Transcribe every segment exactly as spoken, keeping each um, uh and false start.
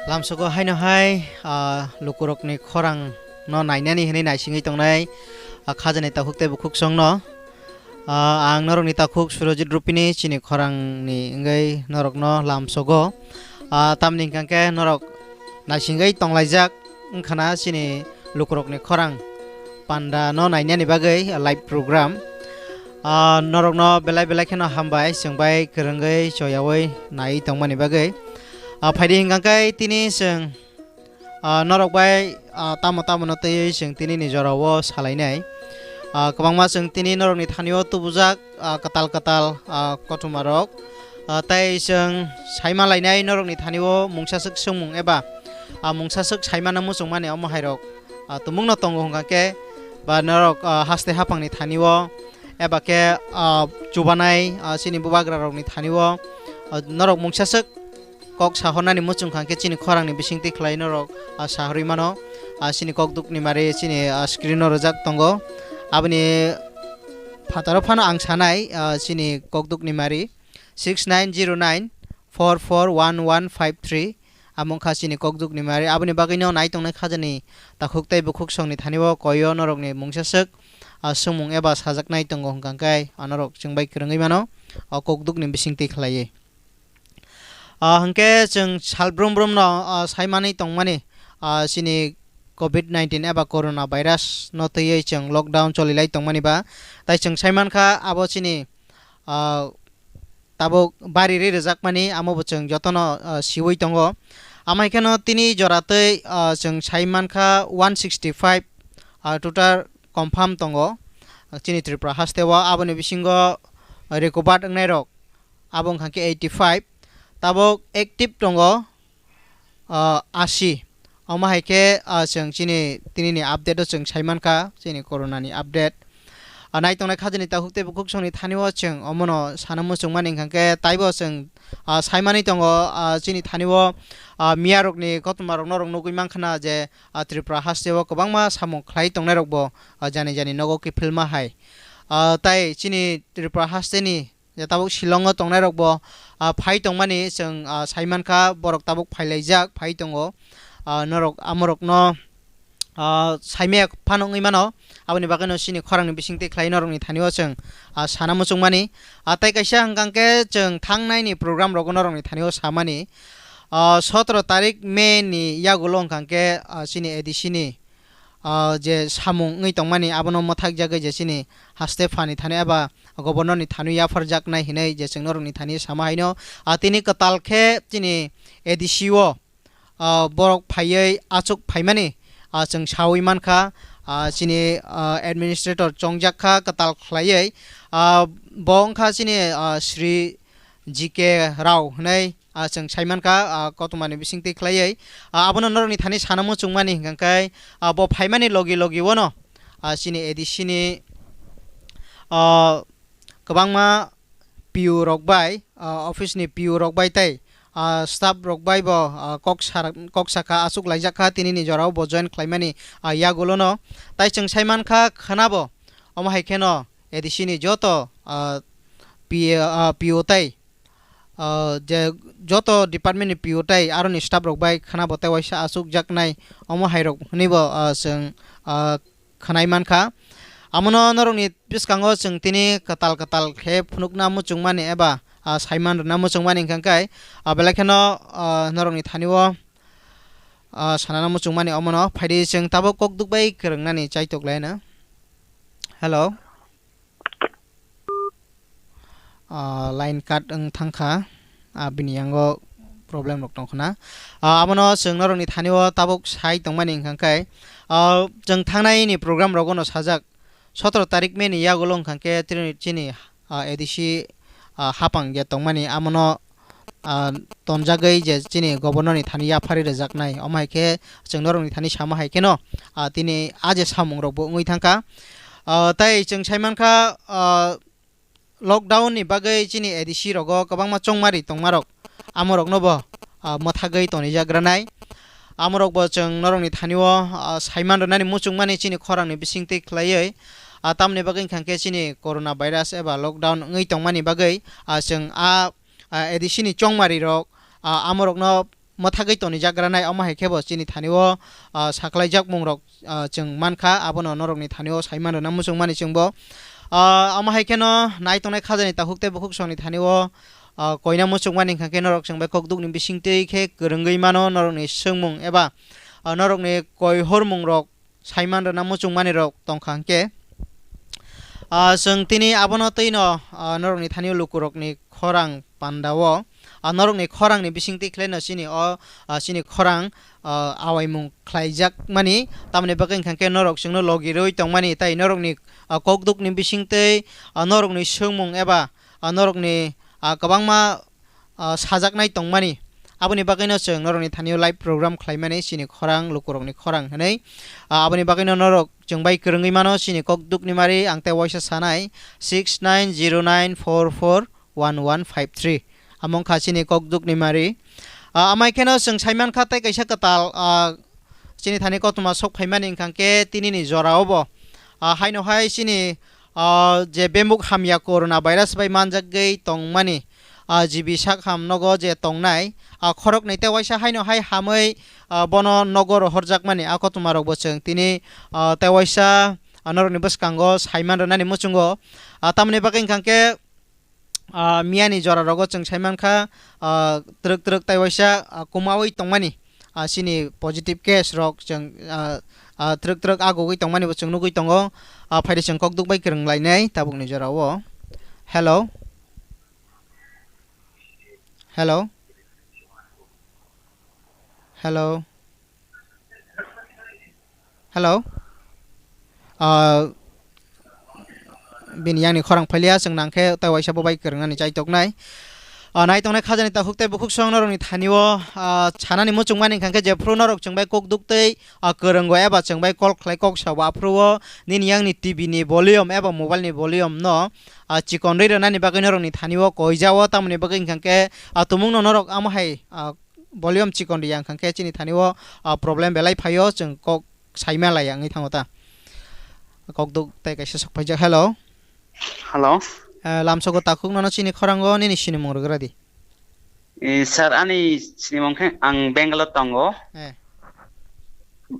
Lamsogo haino hai, ah, lukurokni khorang no nainani hinwi naisingwi tongnai, ah, khajani takhuk tei bukhuk songno. Ah, ang norokni takhuk Surojit Rupini chini khorangni wngwi norokno lamsogo. Ah, tamni hwnkha khe norok naisingwi tonglaijak wngkhana chini lukurokni khorang panda no nainani bagwi live program. Ah, norokno belai belai kheno hambai, chwng bai kwrwngwi choyaui naiwi tongmani bagwi. Ah, phaidi hwnkha khe tini chwng, ah, norok bai, ah, tamo tamo no twiwi chwng tini ni jora o salainai. Ah, kwbangma chwng tini norokni thani o tubujak, ah, kwtal kwtal, ah, kothoma rok. Ah, tei chwng saima lainai norokni thani o mungsa swk swngmung eba, ah, mungsa swk saimano muchungmani omo hai rok, ah, tumung no tongo hwnkha khe, ba norok, ah, haste haphangni thani o eba khe, ah, chubanai, ah, chini bubagra rokni thani o, ah, norok mungsa swk kok sahornani muchung kha khe chini khorangni bisingtwi khlai norok, ah, sahorwi mano. Ah, chini kokdukni mari chini, ah, screen o rwjak tongo. Aboni phataro phano ang sanai, ah, chini kokdukni mari six nine zero nine four four one one five three. Amo wngkha chini kokdukni mari. Aboni bagwino nai tongnai khajani takhuk tei bukhuk songni thani o koi o norokni mungsa swk, ah, swngmung eba sajaknai tongo hwnkha khe, ah, norok chwng bai kwrwngwi mano, o kokdukni bisingtwi khlaiwi. Ah, hwnkhe chwng sal brum brum no, ah, saimani tongmani, ah, chini covid nineteen eba corona virus no twiwi chwng lockdown cholilai tongmani ba. Tai chwng saimankha abo chini, ah, tabuk bari ri rwjakmani amo bo chwng jotono, ah, siwi tongo. Amai kheno tini jora twi, ah, chwng saimankha one sixty five, ah, total confirm tongo, ah, chini Tripura haste o. Aboni bisingo recovered wngnai rok abo wngkha khe eighty five, tabuk active tongo, ah, asi. Omo hai khe, ah, chwng chini tinini update o chwng sai mankha, chini corona ni update. Ah, nai tongnai khajani takhuk tei bukhuk songni thani o chwng omono sana muchung mani hwnkha khe taibo chwng, ah, sai mani tongo, ah, chini thani o, ah, miya rokni kothoma rok norok nugwi mankha na je, ah, Tripura haste o kwbangma samung khlai tongnai rok bo, ah, jani jani nogo kiphilma hai. Ah, tai chini Tripura haste ni je tabuk Shillong o tongnai rok bo, ah, phai tongmani chwng, ah, sai mankha, borok tabuk phailaijak, phai tongo. Ah, norok amorokno, ah, saimaya phano wngwi mano, aboni bagwino chini khorangni bisingtwi khlai norokni thani o chwng, ah, sana muchung mani. Ah, tai kaisa hwnkha khe chwng thangnaini program rogo norokni thani o samani. Ah, sotoro tarik May ni yagulo hwnkha khe, ah, chini A D C ni ah, je samung wngwi tongmani abono mwthakjagwi je chini haste phani thani eba governor ni thani yapharjaknai hinwi je chwng norokni thani sama haino, ah, tini kwtal khe chini A D C o, ah, borok phaiwi achuk phaimani, ah, chwng sawi mankha, ah, chini, ah, administrator chongjak kha kwtal khlaiwi, ah, bo wngkha chini, ah, Shri G K Rao hinwi, ah, chwng sai mankha, ah, kothoma ni bisingtwi khlaiwi. Ah, abono norokni thani sana muchung mani hwnkha khe, ah, bo phaimani logi logi o no, ah, chini A D C ni, ah, kwbangma P O rok bai, ah, office ni P O rok bai tei, ah, staff rok bai bo, ah, kok sa-, kok sakha, achuk laijak kha, tini ni jora o bo join khlaimani, ah, yagulo no. Tai chwng sai mankha khwnabo, omo hai kheno A D C ni joto, ah, P A, ah, P O tei, ah, je joto department ni P O tei aroni staff rok bai khwnabo tei waisa achukjaknai omo hai rok hwnwi bo, ah, chwng, ah, khwnai mankha. Amono norokni bwskango chwng tini kwtal kwtal khe phunukna muchungmani eba, ah, saiman rwna muchungmani hwnkha khe, ah, belai kheno, ah, norokni thani o, ah, sanana muchungmani omono phaidi chwng tabuk kok duk bai kwrwngnani chaitok laino. Hello. Ah, line cut wng thangkha, ah, bini yango problem rok tongkha na. Ah, abono chwng norokni thani o tabuk sai tongmani hwnkha khe, ah, chwng thangnai ni program rogo no sajak sotoro tarik May ni yagulo hwnkha khe tini chini, ah, A D C, ah, hapang je tongmani amono, ah, tonjagwi je chini governor ni thani yapharwi rwjaknai. Omo hai khe chwng norokni thani sama hai kheno, ah, tini a je samung rok bo wngwi thangkha. Ah, tai chwng sai mankha, ah, lockdown ni bagwi chini A D C rogo kwbangma chongmari tongmarok amorokno bo, ah, mwthagwi tonijak ranai. Amorok bo chwng norokni thani o, ah, saiman rwnani muchungmani chini khorangni bisingtwi khlaiwi, ah, tamni bagwi hwnkha khe chini corona virus eba lockdown wngwi tongmani bagwi, ah, chwng a, ah, A D C ni chongmari rok, ah, amorokno mwthagwi tonijak granai, omo hai khe bo chini thani o, ah, saklai jak mung rok, ah, chwng mankha, abono norok ni thani o sai man rwna muchung mani chwng bo. Ah, omo hai kheno nai tongnai khaja ni takhuk tei bukhuk song ni thani o, ah, koina muchung mani hwnkha khe norok chwng bai kok duk ni bising twi khe kwrwngwi mano, norok ni swngmung eba, ah, norok ni koi hor mung rok sai man rwna muchung mani rok tong kha hwnkhe, ah, chwng tini abono twi no, ah, norok ni thani o luku rok ni khorang panda o, ah, norok ni khorang ni bising twi khlai no chini o, ah, chini khorang, ah, awaimung khlai jak mani, tamoni bagwi hwnkha khe norok chwng no logi rwi tong mani, tai norok ni, ah, kok duk ni bising twi, ah, norok ni swngmung eba, ah, norok ni, ah, kwbangma, ah, sajaknai tongmani. Aboni bagwino chwng norokni thani o live program khlaimani chini khorang, lukurokni khorang hwnwi. Ah, aboni bagwino norok chwng bai kwrwngwi mano chini kok dukni mari, ang tei waisa sanai six nine zero nine four four one one five three. Amo wngkha chini kok dukni mari. Ah, amai kheno chwng sai mankha tei kaisa kwtal, ah, chini thani koktwma sok phaimani hwnkha khe tinini jora o bo, ah, haino hai chini, ah, je bemuk hamya corona virus bai manjagwi tongmani, ah, G B sak ham nogo je tongnai, ah, khoroknwi tei waisa haino hai hamwi, ah, bono nogo rohorjakmani a koktwma rokbo chwng tini, ah, tei waisa, ah, norokni bwskango sai man rwnani muchungo, ah, tamoni bagwi hwnkha khe, ah, miyani jora rogo chwng sai mankha, ah, twrwk twrwk tai waisa, ah, kumaui tongmani, ah, chini positive case rok chwng, ah, ah, twrwk twrwk agugwi tongmani bo chwng nugwi tongo. Ah, phaidi chwng kok duk bai kwrwng lainai tabukni jora o. Hello. Hello. Hello. Hello. Ah, bini yang ni khorang phailiya, chwng nang khe tai waisa bo bai kwrwng nani chai tok nai. Ah, nai tongnai khaja ni takhuk tei bukhuk song norok ni thani o, ah, sanani muchung mani hwnkha khe jephru norok chwng bai kok duk tei, ah, kwrwngo eba chwng bai call khlai kok sabo aphru o nini yang ni T V ni volume eba mobile ni volume no, ah, chikon rwi rwnani bagwi norok ni thani o koi ja o, tamoni bagwi hwnkha khe, ah, tumung no norok amo hai, ah, volume chikon ri yang hwnkha khe chini thani o, ah, problem belai phai o, chwng kok sai ma lai ya wngwi thango ta. Kok duk tei kaisa sok phaijak. Hello. Hello. Eh, lamsogo takhuk nono chini khorango nini sinimung rwgra di. Eh, sir, ani sinimung khe ang Bangalore tongo. Eh.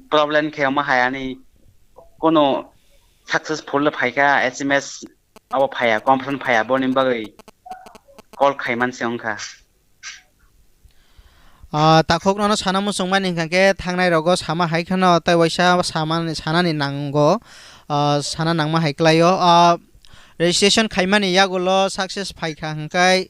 Problem khe omo hai ani kono successful phaikha S M S abo phaiya, conference phaiya, boni bagwi call khaiman se wngkha. Ah, takhuk nono sana muchung mani hwnkha khe thangnai rogo sama hai kheno tei waisa samani, sanani nango, ah, sana nangma hai kwlaio. Ah, registration khaimani yagulo success phaikha hwnkhe,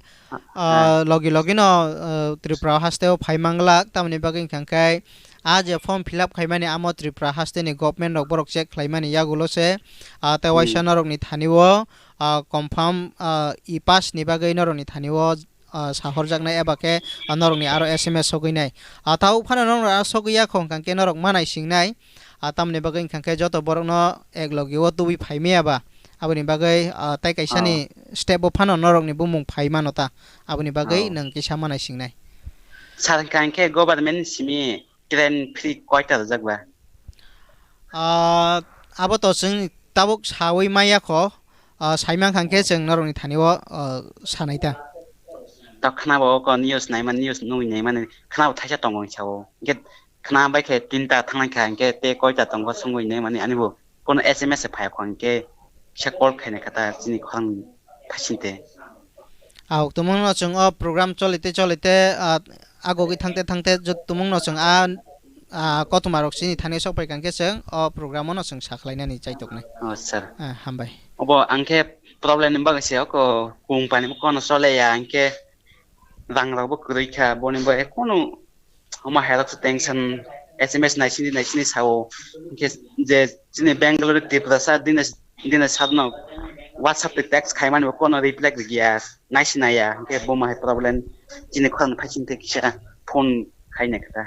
ah, logi logi no, ah, Tripura haste o phai manglak, tamoni bagwi hwnkha khe a je form fill up khaimani amo Tripura haste ni government rok borok check khlaimani yagulo se, ah, tei waisa norok ni thani o, ah, confirm, ah, e pass ni bagwi norok ni thani o, ah, sahorjaknai eba khe, ah, norokni aro S M S sogwinai. Ah, tabuk phano norok aro sogwi ya kho, hwnkha khe norok ma naisingnai. Ah, tamoni bagwi hwnkha khe joto borokno ek logi o tubui phai maya ba. Aboni bagwi, ah, tai kaisani step o phano norokni bumung phai mano ta. Aboni bagwi nwng kisa ma naisingnai. Sir, hwnkha khe government ni simi train free koita rijak ba? Ah, abo to chwng tabuk sawi maya kho. Ah, sai mankha khe chwng norokni thani o, ah, sanai ta. To khna bo ko news naima, news nugwi naimani khna bo thaisa tongo hinsa o. Hwnkhe khna bai khe tinta thangnaikha, hwnkhe tei koita tongo swngwi naimani ani bo kono S M S se phai kho, hwnkhe kisa call khainai kha ta chini khorang thasinte. Aw, tumungno chwng o program cholite cholite, ah, agogwi thangte thangte jot tumungno chwng a, ah, kothoma rok chini thani sok pai kha hwnkhe chwng o program o no chwng sa khlainani chaitoknai. Oh, sir. Ah, hambai. Obo ang khe problem ni bagwi se o ko company bo kono chole ya, hwnkhe rang rok bo kwrwi kha, boni bo ekono omo hai rok se tension, S M S naisingdi naisingdi sao, hwnkhe je chini Bangalore Tiprasa dine, dine sakno WhatsApp tei text khaimani bo kono reply rwgya, naisinaya, hwnkhe bo ma hai problem chini khorang phai chini tei kisa phone khaina kha ta.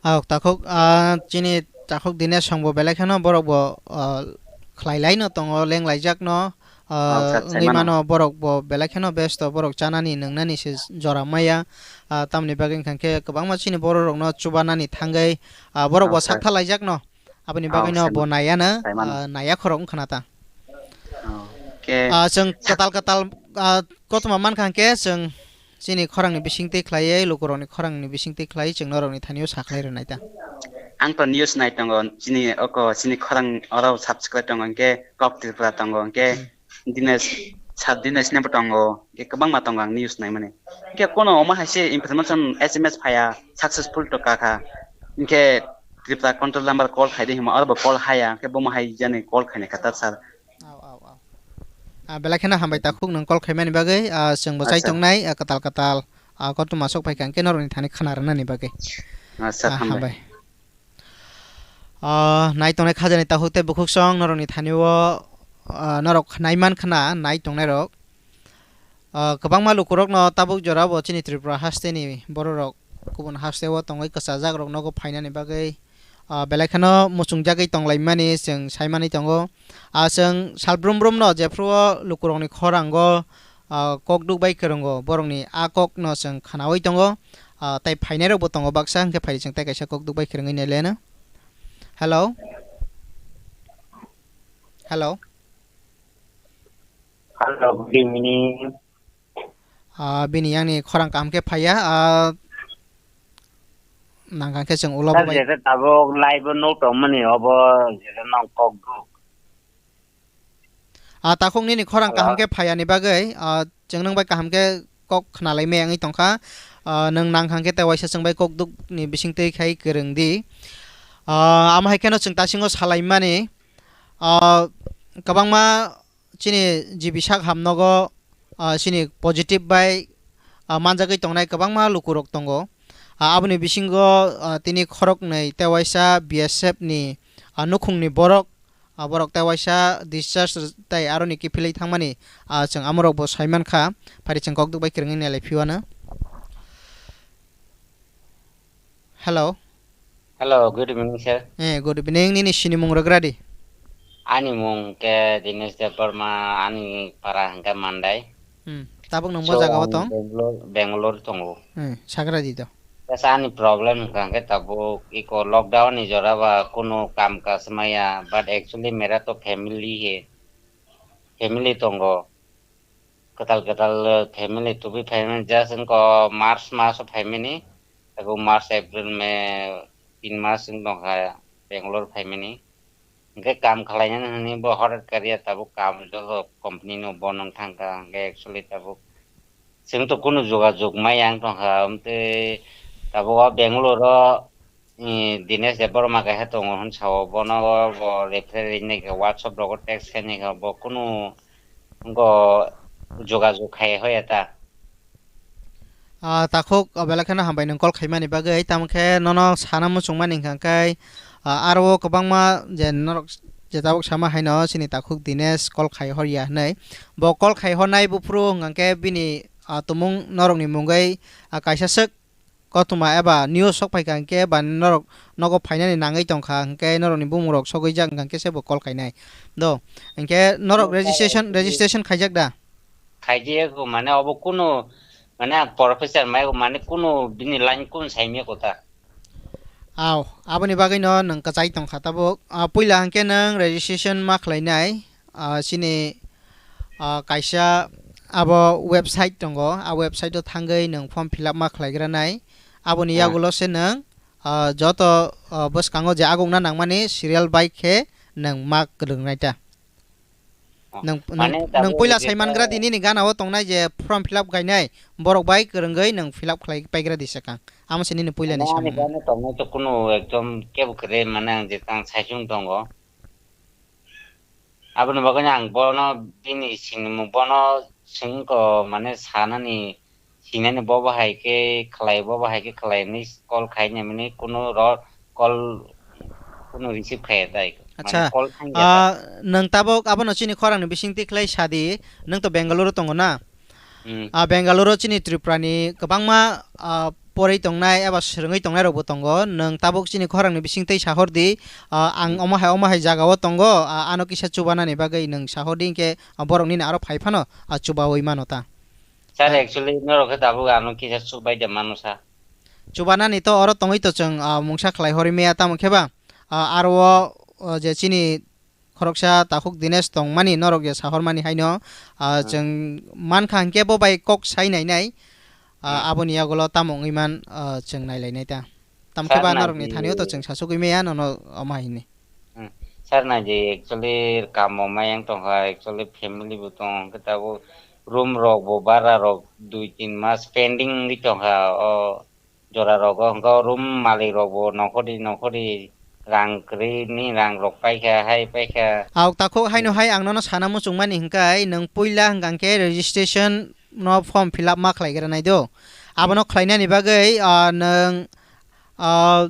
Ah, takhuk, ah, chini takhuk Dinesh song bo belai kheno borok bo, ah, khlai lai no tongo, leng laijak no, ah, wngwi mano borok bo belai kheno besto, borok chanani nwngnani se jora maya, ah, tamoni bagwi hwnkha khe kwbangma chini borok rok no chubanani thangwi, ah, borok bo sak tha laijak no, aboni bagwi no bo naya no, ah, naya khorok wngkha na ta. Ah, chwng kwtal kwtal, ah, kothoma mankha hwnkhe chwng Chini khorangni bisingtwi khlaiwi, lukurokni khorangni bisingtwi khlaiwi chwng norokni thanio sakhlai rwnai ta. Ang to news nai tongo, chini oko, chini khorang oro subscribe tongo, hwnkhe Kok Tripura tongo, hwnkhe Hmm. Dinesh, Sir Dinesh nebo tongo, hwnkhe kwbangma tongo ang news naimani. Hwnkhe kono omo hai se information S M S phaiya, successful to kakha. Hwnkhe Tripura control number call khaidi hima, oro bo call haya, hwnkhe bomo hai jani call khainai kha ta sir. Au, au, au. Ah, belai kheno hambai takhuk nwng call khaimani bagwi, ah, chwngbo chai Acha. tongnai, ah, kwtal kwtal, ah, koktwma sok phaikha hwnkhe norokni thani khna rwnani bagwi. Acha, Ah, hambai. hambai. Ah, nai tongnai khajani takhuk tei bukhuk song norokni thani o, ah, norok nai man khna, nai tongnai rok. Ah, kwbangma lukurokno tabuk jorabo chini Tripura hasteni bororok kubun hasteo tongwi kwchajak rok nogo phainani bagwi, ah, belai kheno muchungjagwi tonglaimani chwng saimani tongo. Ah, chwng sal brum brumno jephru o lukurokni khorango, ah, kokduk bai kwrwngo, borokni a kokno chwng khnaui tongo. Ah, tei phainairokbo tongo baksa, hwnkhe phaidi chwng tei kaisa kokduk bai kwrwngwi naileno. Hello? Hello? Hello, good evening. Ah, bini yang ni khorang kaham khe phaiya, ah, nang kha khe chwng ulo Sir, bai. Jesa tabuk live o nuk tongmani obo jesa nang kok duk. Ah, takhuk nini khorang kaham Hello. khe phaiya ni bagwi, ah, chwng nang bai kaham khe kok khnalai maya wngwi tongkha. Ah, nwng nang kha khe tei waisa chwng bai kok duk ni bising twi khai kwrwng di. Ah, amo hai kheno chwng tasingo salai mani, ah, kwbangma chini G B sak hamnogo, ah, chini positive bai, ah, manjagwi tongnai kwbangma lukurok tongo. Ah, aboni bisingo, ah, tini khoroknwi tei waisa B S F ni, ah, nukhungni borok, ah, borok tei waisa discharge tei aroni kiphilwi thangmani, ah, chwng amorokbo saimankha, phari chwng kokduk bai kwrwngwi nailai phiwano. Hello. Hello, good evening, sir. Eh, good evening. Nini sinimung rwgra di? Ani mung khe Dinesh Debbarma, ani para hwnkhe Mandai. Hmm. Tabuk nung bo So, jaga o ang tong? Bangalore, Bangalore tongo. Hmm. Sagra di to. Yes, ani problem hwnkha hwnkhe tabuk iko lockdown ni jora ba kunu kam kaisa maya, but actually mera to family he, family tongo. Kwtal kwtal, eh, family tubui phaimani, just wngkha March maso phaimani, abo March, April, May, tin mas wng tongkha Bangalore phaimani. Hwnkhe kam khlainani hwnwi bo horat kariya tabuk kam joto company no bo nang thangkha, hwnkhe actually tabuk chwng to kunu jogajog maya wng tongkha, amtwi tabuk o Bangalore o Ni Dinesh Debbarma kaisa tongo hwn sao, bono bo referee rinai kha, WhatsApp rogo text khainai kha, bo kunu wngkha jogajog khai hoya ta. Ah, takhuk, o belai kheno hambai nwng call khaimani bagwi, tamo khe nono sana muchungmani hwnkha khe, ah, aro o kwbangma je norok je tabuk sama haino chini takhuk Dinesh call khai horya hwnwi. Bo call khai hornai buphuru hwnkha khe bini, ah, tumung norokni mungwi, ah, kaisa swk koktwma eba news sok phaikha hwnkhe ba norok nogo phainani nangwi tongkha hwnkhe norokni bumungrok sogwijak hwnkha hwnkhe se bo call khainai. Do, hwnkhe norok Norok registration, khaijak. Registration khaijak da? Khaijak, mane obo kunu, mane professor mai, mane kunu bini line kunu saimya kotha. Aw, aboni bagwino nwng kwchai tongkha tabuk. Ah, puila hwnkhe nwng registration ma khlainai. Ah, chini, ah, kaisa abo website tongo, a website o thangwi nwng form fill up ma khlaigra nai. Aboni Ah. yagulo se nwng, ah, joto, ah, bwskango je agukna nangmani serial bai khe nwng ma kwrwng nai ta. Ah, Nwng, mane nwng, nwng tabuk puila je sai mangra ta di nini gana o tongnai je form fill up khainai, borok bai kwrwngwi nwng fill up khlai paigra di sakang. Amo se nini puila ni mane ani samung. Gana tongnai to kunu ekdom kebo kwrwi mane ang je tang saichung tongo. Aboni bagwi ang bono bini sinimung bono swngko mane sanani sinani bo bahai khe khlai, bo bahai khe khlai hinwi call khainai mani kunu ro-, call kunu receive khaiya tai. Mane Acha, call thangya ta. Ah, nwng tabuk abono chini khorangni bisingtwi khlai sadi, nwng to Bangalore tongo na? Hmm. Ah, Bangalore chini Tripura ni kwbangma, ah, porwi tongnai eba swrwngwi tongnai rokbo tongo. Nwng tabuk chini khorangni bisingtwi sahor di, ah, ang Hmm. omo hai omo hai jaga o tongo, ah, ano kisa chubanani bagwi nwng sahor di hinkhe, ah, borok nini aro phai phano, ah, chubaui mano ta. Sir, Ah. actually norok khe tabuk ano kisa chubai de mano sa. Chubanani to oro tongwi to chwng, ah, mungsa khlai horwi maya tamo khe ba, ah, aro o, o je chini khoroksa takhuk Dinesh tongmani norok ya sahormani haino, ah, Hmm. chwng mankha hinkhe bo bai kok sai nainai. Ah, hmm, aboni yagulo tamo wngwi man, ah, chwng nailainai ta. Tamkhe sir, ba norokni naidi thanio to chwng sasugwi maya nono omo hai hini. Hmm. Sir, naidi actually kamo mayang tongkha, actually family bo tong, hwnkhe tabuk room rok bo bara rok dui tin mas pending wngwi tongkha o jora rogo, hwnkhe o room malik rok bo nokhordi nokhordi rang kwrwi ni rang rok paikha, hai paikha. Auk takhuk haino hai ang nono sana muchungmani hwnkhe nwng puila hwnkha khe registration no form fill up ma khlai gra nai do. Abono khlainani bagwi, ah, nwng, ah,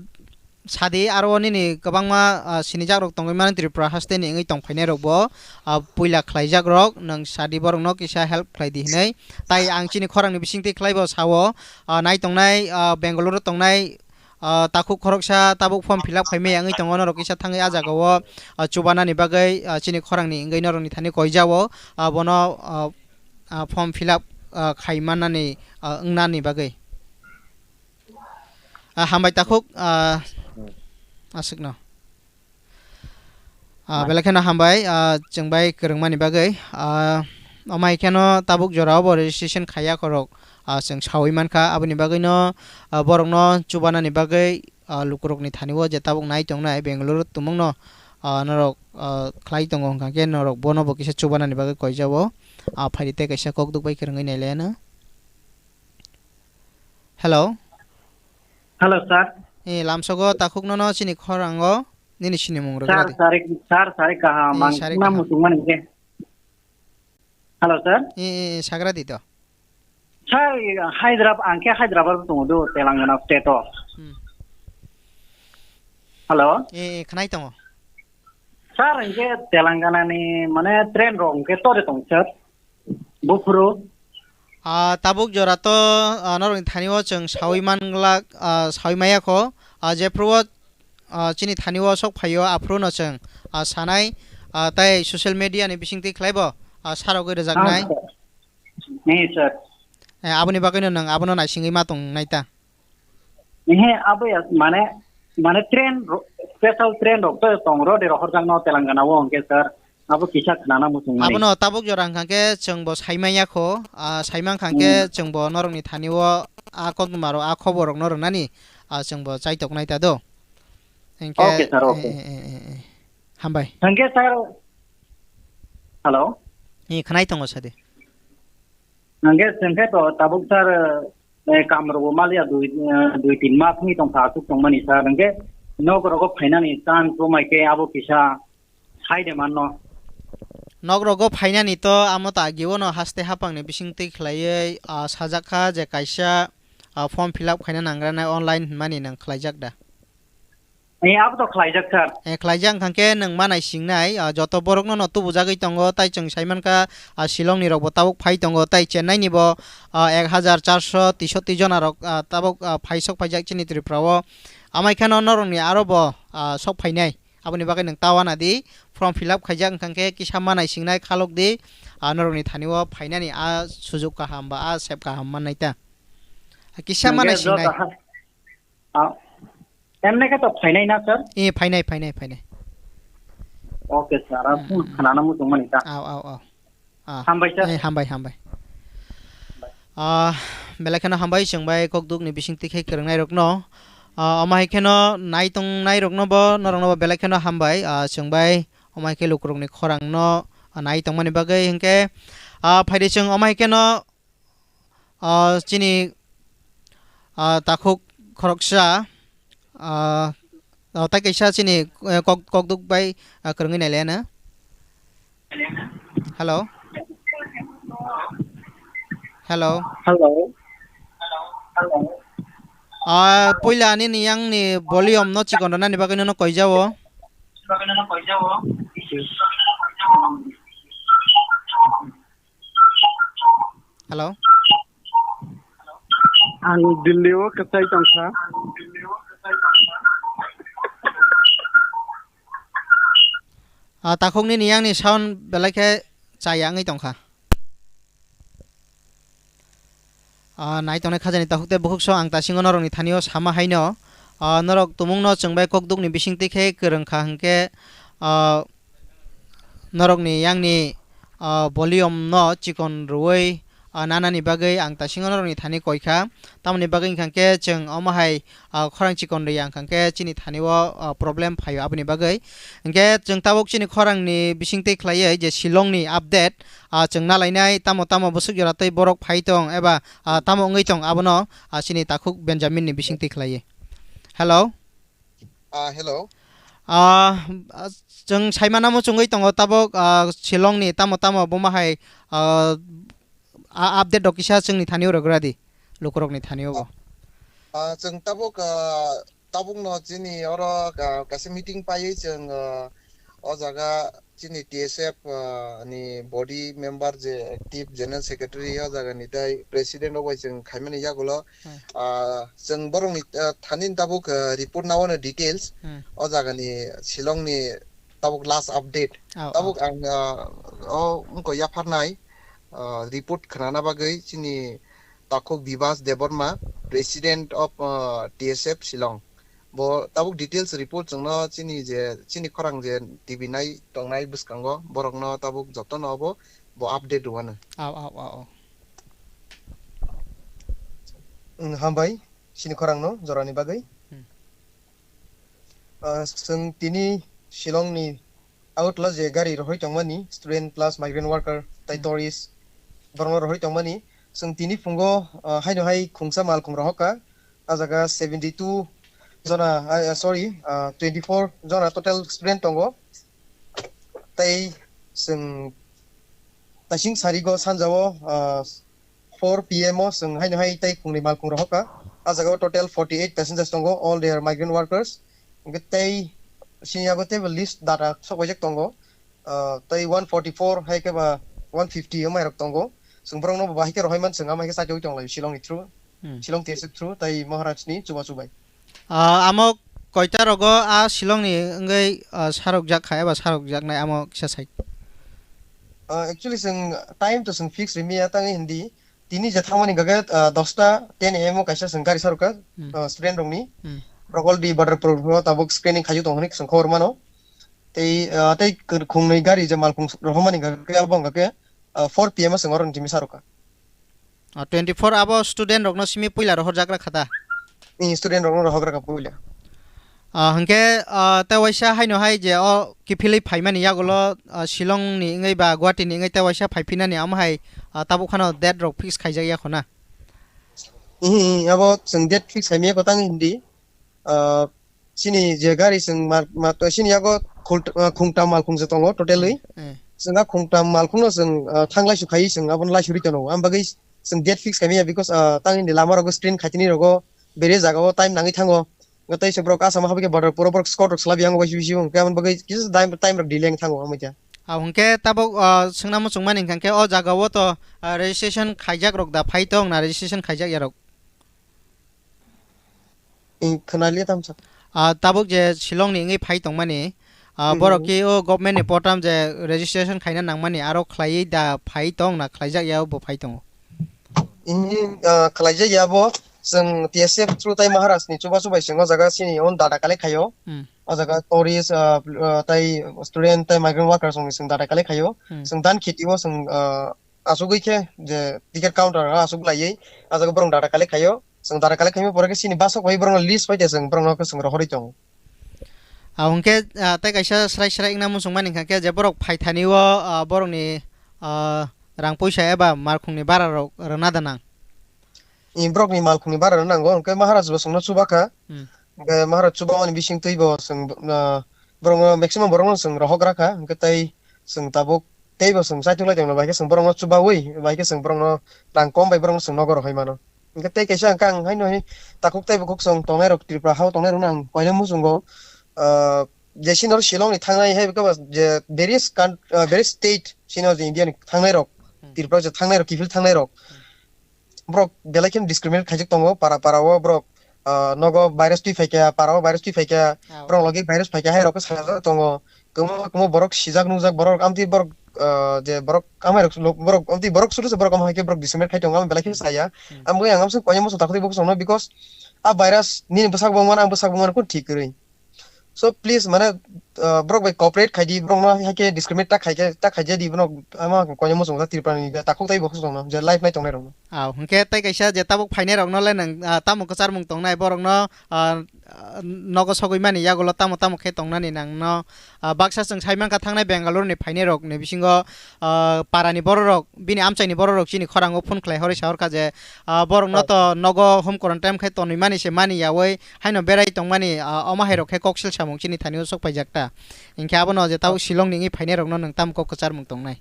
sadi aro nini kwbangma, ah, sinijak rok tongwi mani Tripura haste ni wngwi tong phainai rok bo, ah, puila khlaijak rok nwng sadi borok no kisa help khlai di hinwi. Tai ang chini khorang ni bising twi khlai bo sao, ah, nai tongnai, ah, Bangalore o tongnai, ah, takhuk khoroksa tabuk form fill up khai maya wngwi tongo, norok kisa thangwi ah jaga o, ah, chubanani bagwi, ah, chini khorang ni wngwi norok ni thani koi jao, ah, bono, ah, ah, form fill up, ah, khai mannani, ah, wngnani bagwi. Ah, hambai takhuk, ah, aswkno. Ah, belai kheno hambai, ah, chwng bai kwrwngmani bagwi. Ah, omo hai kheno tabuk jorao bo registration khaiya khorok, ah, chwng saui mankha. Aboni bagwino, ah, borokno chubanani bagwi, ah, lukurokni thanio je tabuk nai tongnai Bangalore tumungno, ah, norok, ah, khlai tongo hwnkha khe norok bono bo kisa chubanani bagwi koijao. Ah, phaidi tei kaisa kokduk bai kwrwngwi nailaiano. Hello. Hello, sir. Eh, lamsogo takhuk nono chini khorango nini sinimung rwgra di. Sir, sari, sir, sari kaham. Eh, ang sari kaham. Muchungmani khe. Hello, sir. Eh, eh, eh, sagra di to. Sir, Hyderabad, ang khe Hyderabad tongo do, Telangana state o. Hmm. Hello. Eh, eh, khnai tongo. Sir, ang khe Telangana ni, mane, train rok ang khe tore tong, sir. Buphuru. Ah, tabuk jora to, ah, norokni thanio chwng saui manglak, ah, saui maya kho. Ah, jephru o, ah, chini thanio sok phaio, aphuru no chwng, ah, sanai, ah, tai social media ni bising twi khlai bo, ah, sarogwi rwjaknai. Ah, sir. Ni, sir. Eh, aboni bagwi no nwng abono naisingwi ma tong nai ta. Ehe, abo ya, mane, mane train ro-, special train rok to tong ro de rohorjak no Telangana o hwnkhe, sir. Abo kisa khnana muchung mani. Abono tabuk jora hwnkha khe chwng bo sai manya kho, ah, sai mankha khe hmm, chwng bo norokni thani o a koktwma rok, a khobor rok no rwnani, ah, chwng bo chaitok nai ta do. Hwnkhe, okay, sir, okay. Eh, eh, eh, eh, eh. Hambai. Hwnkhe, sir, hello? Eh, khnai tongo sadi. Hwnkhe, hwnkhe to tabuk, sir, eh, kam rok bo maliya dui, eh, dui tin mas wngwi tongkha aswk tongmani, sir. Hwnkhe nok rogo phainani chance bo mai khe abo kisa sai de manno. Nok rogo phainani to amo ta agi o no haste hapang ni bising twi khlaiwi, ah, sajak kha je kaisa, ah, form fill up khaina nangranai online hinmani nang khlaijak da? Eh, abo to khlaijak, sir. Eh, khlaijak wngkha khe nwng ma naisingnai, ah, joto borokno no tubujagwi tongo, tai chwng sai mankha, ah, Shillong ni rok bo tabuk phai tongo, tai Chennai ni bo, ah, ek hajar charso teishotti jona rok, ah, tabuk, ah, phai sok phaijak chini Tripura o. Amai kheno norok ni aro bo, ah, sok phainai. Aboni bagwi nwng ta wana di, form fill up khaijak wngkha khe kisa ma naisingnai khalok di, ah, norok ni thani o phainani a sujuk kaham ba a sep kaham mannai ta. Kisa ma naisingnai. Hwnkhe joto ha-, Ah, emne khe to phainai na, sir? Eh, phainai, phainai, phainai. Okay, sir. Ang hmm, phone hmm, khnana muchung mani ta. Aw, aw, aw. Ah, hambai, sir. Eh, hambai, hambai. Ah, belai kheno hambai chwng bai kokduk ni bising twi khe kwrwngnai rok no. Ah, omo hai kheno nai tong nai rok no bo norok no bo belai kheno hambai. Ah, chwng bai omo hai khe lukurok ni khorang no, ah, nai tong mani bagwi hinkhe, ah, phaidi chwng omo hai kheno, ah, chini, ah, takhuk khoroksa, ah, oh, tai kaisa chini, eh, kok, kokduk bai, ah, kwrwngwi nailaiano. Hello? Hello? Hello? Ah, puila nini yang ni volume no chikon rwnani bagwi nono koi jao. Hello? Ang Delhi o kwchai tongkha. Ah, takhuk nini yang ni sound belai khe chaya wngwi tongkha. Ah, nai tongnai khajani takhuk tei bukhuk so ang tasingo norokni thani o sama haino. Ah, norok tumungno chwng bai kokduk ni bising twi khe kwrwng kha hinkhe, ah, norokni yang ni, ah, volume no chikon rwui, ah, nanani bagwi ang tasingo norokni thani koikha. Tamoni bagwi hwnkha khe chwng omo hai, ah, khorang chikon rwi ang hwnkha khe chini thani o, ah, problem phaio aboni bagwi. Hwnkhe chwng tabuk chini khorangni bisingtwi khlaiwi je Shillongni update, ah, chwng nalainai tamo tamo bwswk jora tei borok phai tong eba, ah, tamo wngwi tong abono, ah, chini takhuk Benjaminni bisingtwi khlaiwi. Hello. Ah, hello. Ah, ah, chwng saimano muchungwi tongo tabuk, ah, Shillongni tamo tamo buma hai, ah, a update rok kisa chwngni thani o rwgra di, lukurokni thani o bo. Ah, chwng tabuk, ah, tabukno chini oro, ah, kaisa meeting paiwi chwng, ah, o jaga chini T S F, ah, ni body member je active general secretary o jaga ni tai president rok bai chwng khaimani yagulo, Hmm. ah, chwng borokni, ah, thani tabuk, ah, report na wano details Hmm. o jaga ni Shillong ni tabuk last update. Oh, tabuk oh. Ang, ah, o wngkha yapharnai, ah, report khnana bagwi chini takhuk Bibas Debbarma, President of, ah, T S F Shillong. Bo tabuk details report chwngno chini je, chini khorang je T V nai tongnai bwskango, borokno tabuk jotono bo, bo update rwano. Au, au, au, au. Mm, hambai, chini khorangno jorani bagwi. Hmm. Ah, chwng tini Shillongni outla je gari rohorwi tongmani, student plus migrant worker, tai Hmm. tourist, borokno rohorwi tongmani. Chwng tini phungo, ah, haino hai khungsa malkhung rohorkha. Ah jaga seventy two jona, ah, ah, sorry, ah, twenty four jona total student tongo. Tai chwng taising sarigo sanjao, ah, four P M o chwng haino hai tai khungni malkhung rohorkha. Ah jaga o total forty eight passengers tongo, all they are migrant workers. Hwnkhe tei sini yago teibo list data sok paijak tongo. Ah, tei one forty four hai khe ba one fifty o mairok tongo. Chwng borokno bo bahai khe rohormani chwng ama hai khe chaitogwi tonglaio Shillong ni through. Hmm. Shillong T S F through tei Maharaj ni chubachu bai. Ah, amo koita rogo a Shillong ni wngwi, ah, sarokjak kha eba sarokjaknai amo kisa sai. Ah, actually chwng time to chwng fix rimiya tangwi hindi. Tini je thangmani hwnkhe, ah, dosta ten A M o kaisa chwng gari sarokha, Hmm. ah, student rokni. Hmm. Rok already border pro tabuk screening khaijak tong hinwi chwng khobor mano. Tei, ah, tei khungnwi gari je malkhung rohormani hwnkhe abo hwnkhe, ah, four P M o chwng oroni timi sarokha. Ah, twenty four abo student rokno simi puila rohorjak rakha da? Ni student rokno rohorjak rakha puila. Ah, hwnkhe, ah, tei waisa haino hai je o kiphilwi phaimani yagulo, ah, Shillong ni wngwi ba Guwahati ni wngwi tei waisa phaiphinani amo hai, ah, tabuk phano date rok fix khaijak ya khona? Ihi, abo chwng date fix khaimaya kwtang hindi. Ah, chini je gari chwng mar-, ma-, chini yago khult-, ah, khungtam malkhung se tongo totally. Eh. Chwng a khungtam malkhungno chwng, ah, thanglaisu khai chwng abono laisuri tono. Am bagwi chwng date fix khaimaya because, ah, tangni lama rogo screen khaitini rogo bere jagao time nangwi thango. Tei se borok asama habike border puro borok scot rok swlaibi ang bai bisi bisi hwnkhe aboni bagwi kisa time, time rok delay wng thango amai khe. Ah, hwnkhe tabuk, ah, swngna muchungmani hwnkhe o jagao to, ah, registration khaijak rok da phai tong na registration khaijak ya rok? Ing khwnaliya tamsa. Ah, tabuk je Shillong ni wngwi phai tongmani, ah, Hmm. borok ki o government ni portal je registration khaina nangmani aro khlaiwi da phai tong na khlaijak ya bo phai tongo? Ini, ah, khlaijak ya bo, chwng T S F through tai Maharaj ni chubachu bai chwng o jaga chini on data collect khaio. Hmm. O jaga tourist, ah, ah, tai student tai migrant workers rokni chwng data collect khaio. Hmm. Chwng dan khiti o chwng, ah, asugwi khe je ticket counter o asuk laiwi, ah jaga borok data collect khaio. Chwng data collect khaima pore khe chini bus o bai borokno list bai de chwng borokno khe chwng rohorwi tongo. Ah, hwnkhe, ah, tei kaisa srai srai wngna muchungmani hwnkha khe je borok phaithani o, ah, borokni, ah, rang puisa eba malkhungni bara rok rwna da nang? Ni borokni malkhungni bara rwna nango, hwnkhe Maharaj bo chwngno chubakha. Hmm. Hwnkhe Maharaj chubamani bising twi bo chwng, ah, borokno maximum borokno chwng rohok rakha, hwnkhe tei chwng tabuk teibo chwng chaitok lai tongno, bai khe chwng borokno chubaui, bai khe chwng borokno rang kom bai borokno chwng nogo rohoi mano. Hwnkhe tei kaisa hwnkhe ang haino hai takhuk tei bukhuk chwng tongnai rok, Tripura hao tongnai rokno ang koina muchungo, ah, je sino Shillong ni thangnai hai khe ba je various coun-, ah, various state sino je India ni thangnai rok, Hmm. Tripura je thangnai rok, kiphil thangnai rok. Hmm. Borok belai kheno discriminate khaijak tongo, para para o borok, ah, nogo virus twi phaikha, para o virus twi phaikha, Ah, borok logi virus phaikha hai rok sajak tongo. Kwbangma kwbangma borok sijak nukjak borok, amtwi borok, ah, je borok amai rok, borok amtwi borok suru se borok amai khe borok discriminate khai tongo, belai khe saya. Hmm. Amgwi ang amsa koina muchung takhuk tei bukhuk chwngno, because a virus nini bwsak bo mano, ang bwsak bo mano, kun thik kwrwi. So please, mane, ah, borok bai cooperate khai di, borok no hai khe discriminate ta khai khe, ta khai di, borok ama koine muchung Tripura ni takhuk tai bo khosong no, je live nai tongnai rok no. Aw, hwnkhe tai kaisa je tabuk phainai rok no le nang, ah, tamo kwchar mung tongnai borok no, ah, nogo sogwi mani yagulo tamo tamo khe tongnani nang no, ah, baksa chwng sai mankha thangnai Bengaluru ni phainai rok ni bisingo, ah, para ni borok rok, bini amchai ni borok rok chini khorang o phone khlai horwi sa horkha je, ah, borok no to nogo home quarantine khai tonwi mani se mani yawi haino berai tongmani, ah, omo hai rok khe koksil samung chini thani o sok paijak ta. Hinkhe abono je tabuk Shillong ni wngwi phainai rok no nwng tamo kok kwchar mung tongnai?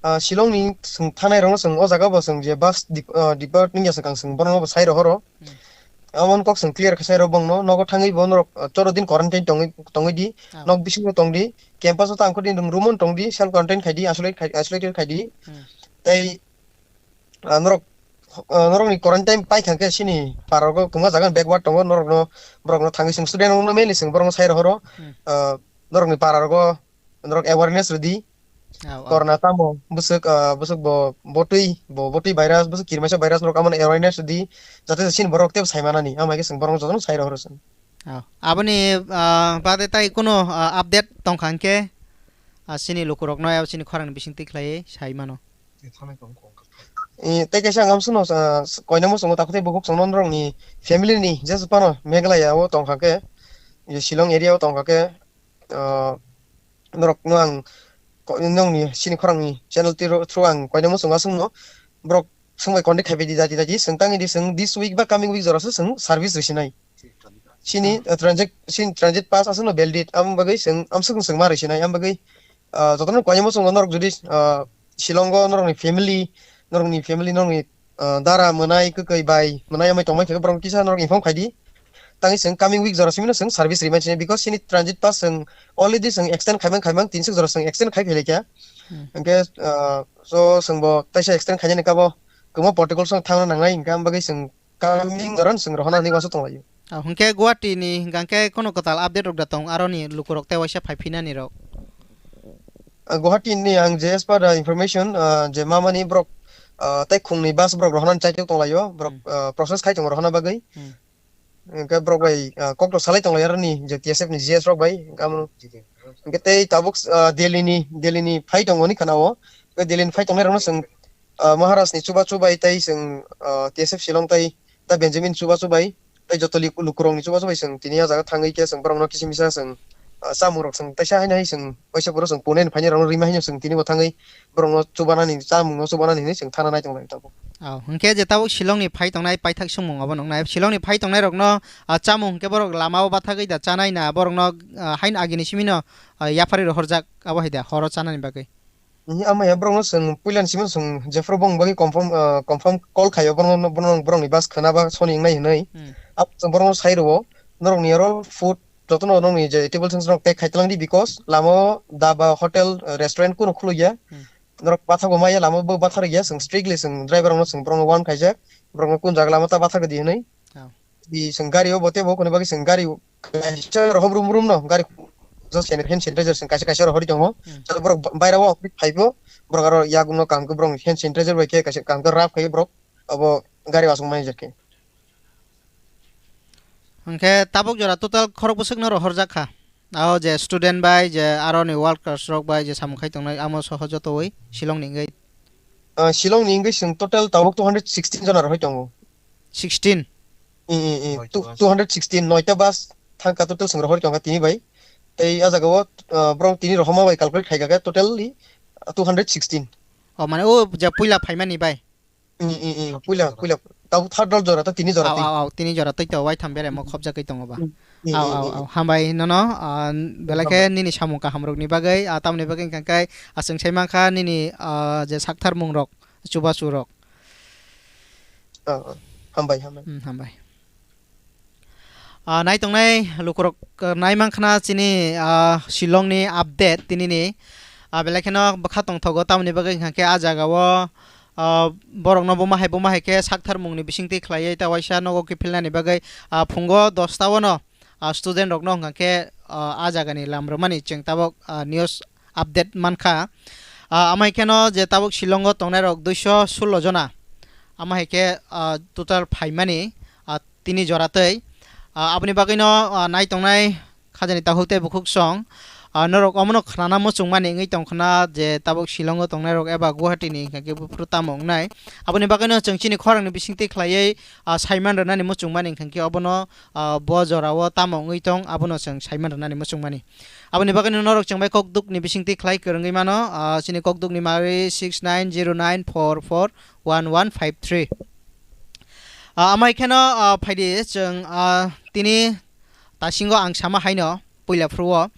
Ah, Shillong ni chwng thangnai rok no chwng o jaga bo chwng je bus dep-, ah, depart wngya swkang chwng borok no bo sai rohoro. Hmm. Amon kok chwng clear khe sai rok bong no nogo thangwi bo norok, ah, choro din quarantine tongwi, tongwi di, ah, nok bisingo tong di, campus o tang kho di, nwng room o tong di, self quarantine khai di, isolate khai, isolated khai di. Hmm. Tei, ah, norok, ah, norok ni quarantine pai thang khe sini para rogo kwbangma jaga backward tongo, norok no, borok no thangwi chwng student rok no mainly chwng borok no sai rohoro. Hmm. Ah, norok ni para rogo norok awareness rwdi. Aw, aw. Corona tamo bwswk, ah, bwswk bo botwi, bo botwi virus, bwswk kirmaisa virus norok amoni awareness rwdi. Jate sini borok tebo sai manani, amai khe chwng borok jotono sai rohoro chwng. Aw. Aboni, ah, bade tai kuno, ah, update tongkha hwnkhe, ah, sini lukurokno, ah, sini khorang bising twi khlaiwi sai mano. Eh, tei kaisa ang amsukno, ah, koinamo chwngno takhuk tei bukhuk chwngno norokni family ni jesa phano Meghalaya o tongkha khe, je Shillong area o tongkha khe, ah, norokno ang ko-, nongni sini khorangni channel tiro-, through ang koinamo chwng aswkno borok swngbai contact khaibai di dati dati swng tangwi di swng this week ba coming week joraswk swng service rwsinai. Sini, ah, transit, sini transit pass aswkno valid, am bagwi swng, amswkno swng ma rwsinai, am bagwi, ah, jotono koinamo chwngno norok jodi, ah, Shillongo norokni family, norokni family, norokni, ah, dara mwnai, kwkwi bai mwnai amai tongmai khe borok kisa norok inform khai di. Tangwi chwng coming week jora simino chwng service rimani sini, because sini transit pass chwng already chwng extend khaimang khaimang tin suk jora chwng extend khai phelaikha. Hmm. Hwnkhe, ah, so chwngbo taisa extend khainani kabo kwbangma protocol chwng thangna nangnai, hwnkhe am bagwi chwng coming jora chwng rohorna hinwi uansuk tonglaio. Ah, hwnkhe Guwahati ni hwnkhe kono kwtal update rok da tong aroni lukurok tei waisa phai phinani rok? Ah, Guwahati ni ang je as per the information, ah, je mamani borok, ah, tei khungni bus borok rohornani chaitok tonglaio, borok, hmm, ah, process khai tongo rohorna bagwi. Hmm. Hwnkhe borok bai, ah, kok rok salai tonglai aroni je T S F ni G S rok bai, hwnkhe amo, hwnkhe tei tabuk, ah, Delhi ni, Delhi ni phai tongo ni khana o. Hwnkhe Delhi ni phai tongnai rok no chwng, ah, Maharaj ni chubachu bai tei chwng, ah, T S F Shillong tei ta Benjamin chubachu bai tei joto li-, lukurok ni chubachu bai chwng tini a jaga thangwi khe chwng borok no kisa misa chwng, ah, chamung rok chwng teisa haino hai chwng waisa borok chwng punai ni phaini rok no rima haino chwng tini bo thangwi borok no chubanani, chamung no chubanani hinwi chwng thana nai tonglai tabuk. Aw, hwnkhe je tabuk Shillong ni phai tongnai paithak swngmung obo nuknai. Shillong ni phai tongnai rokno, ah, chamung hwnkhe borok lama o bathagwi da chanai na, borokno, ah, haino agini simino, ah, yapharwi rohorjak abo hai da horo chanani bagwi? Mhm, ama ya borokno chwng puilani simino chwng jephuru bongni bagwi confirm, ah, confirm call khaio borokno, borokno, borokni bus khwna ba soni wngnai hinwi. Hmm. Abo chwng borokno sai rwo, norokni oro food jotono nokni je table sensor pack khai tlang di, because lama o dhaba, hotel, restaurant kunu khuluk ya. Hmm. Norok bathak bo maya lama bo bathar ya, chwng strictly chwng driver rokno chwng borokno warn khaijak, borokno kun jaga lama ta bathar di hinwi. Oh. Di chwng gari o bo tebo kunu bagwi chwng gari kaisa rohom rum rum no gari just hand sanitizer chwng kaisa kaisa rohorwi tongo. Hmm. Jado borok baira o phaibo borok aro yakung no kaham khe borok hand sanitizer bai khe kaisa kaham khe rub khai borok abo gari o aswk manager khe. Hwnkhe tabuk jora total khorok bwswkno rohorjak kha. Abo je student bai, je aroni workers rok bai je samung khai tongnai, amo soho jotowi Shillong ni wngwi. Ah, Shillong ni wngwi chwng total tabuk two hundred sixteen jona rohoi tongo. Sixteen? I, i, i, noita two, bus. Two hundred sixteen, noita bus thangkha total chwng rohorwi tongkha tini bai. Tei a jaga o, ah, borok tini rohorma bai calculate khaikha khe totally, ah, two hundred sixteen. O mane o je puila phaimani bai? I, i, i, puila, puila. Tabuk third dol jora ta tini jora twi. Aw, aw, aw, tini jora twi to, waitham bere mo khopjagwi tongo ba. Mm, mm, aw, mm, aw, mm, aw, mm. Hambai nono, ah, belai khe hambai. Nini samung kahamrokni bagwi, ah, tamoni bagwi hwnkha khe, ah, chwng sai mankha nini, ah, je sakthar mungrok, chubachu rok. Ah, ah. Hambai, hambai. Hmm, hambai. Ah, naitongnai lukurok, ah, naimankha chini, ah, Shillongni update tinini. Ah, belai kheno bwkha tongthogo, tamoni bagwi hwnkha khe ah jagao, ah, borokno buma hai buma hai khe sakthar mungni bisingtwi khlaiwi ta waisa nogo kiphilnani bagwi, ah, phungo dosta o no, ah, student rokno hwnkha khe, ah, ah jagani lam rwmani chwng tabuk, ah, news update mankha. Ah, amai kheno je tabuk Shillongo tongnai rok duiso sullo jona. Ama hai khe, ah, total phaimani, ah, tini jora twi. Ah, aboni bagwino, ah, nai tongnai Khajani takhuk tei bukhuk song, ah, norok omono khnana muchungmani wngwi tongkhna je tabuk Shillongo tongnairok eba Guwahati ni hwnkhe buphuru tamo wngnai. Aboni bagwino chwng chini khorangni bisingtwi khlaiwi, ah, saiman rwnani muchungmani hwnkhe obono, ah, bo jorao tamo wngwi tong abono chwng saiman rwnani muchungmani. Aboni bagwino norok chwng bai kokdukni bisingtwi khlai kwrwngwi mano, ah, chini kokdukni mari six nine zero nine four four one one five three. Ah, amai kheno, ah, phaidi chwng, ah, tini tasingo ang sama haino puila phuru o,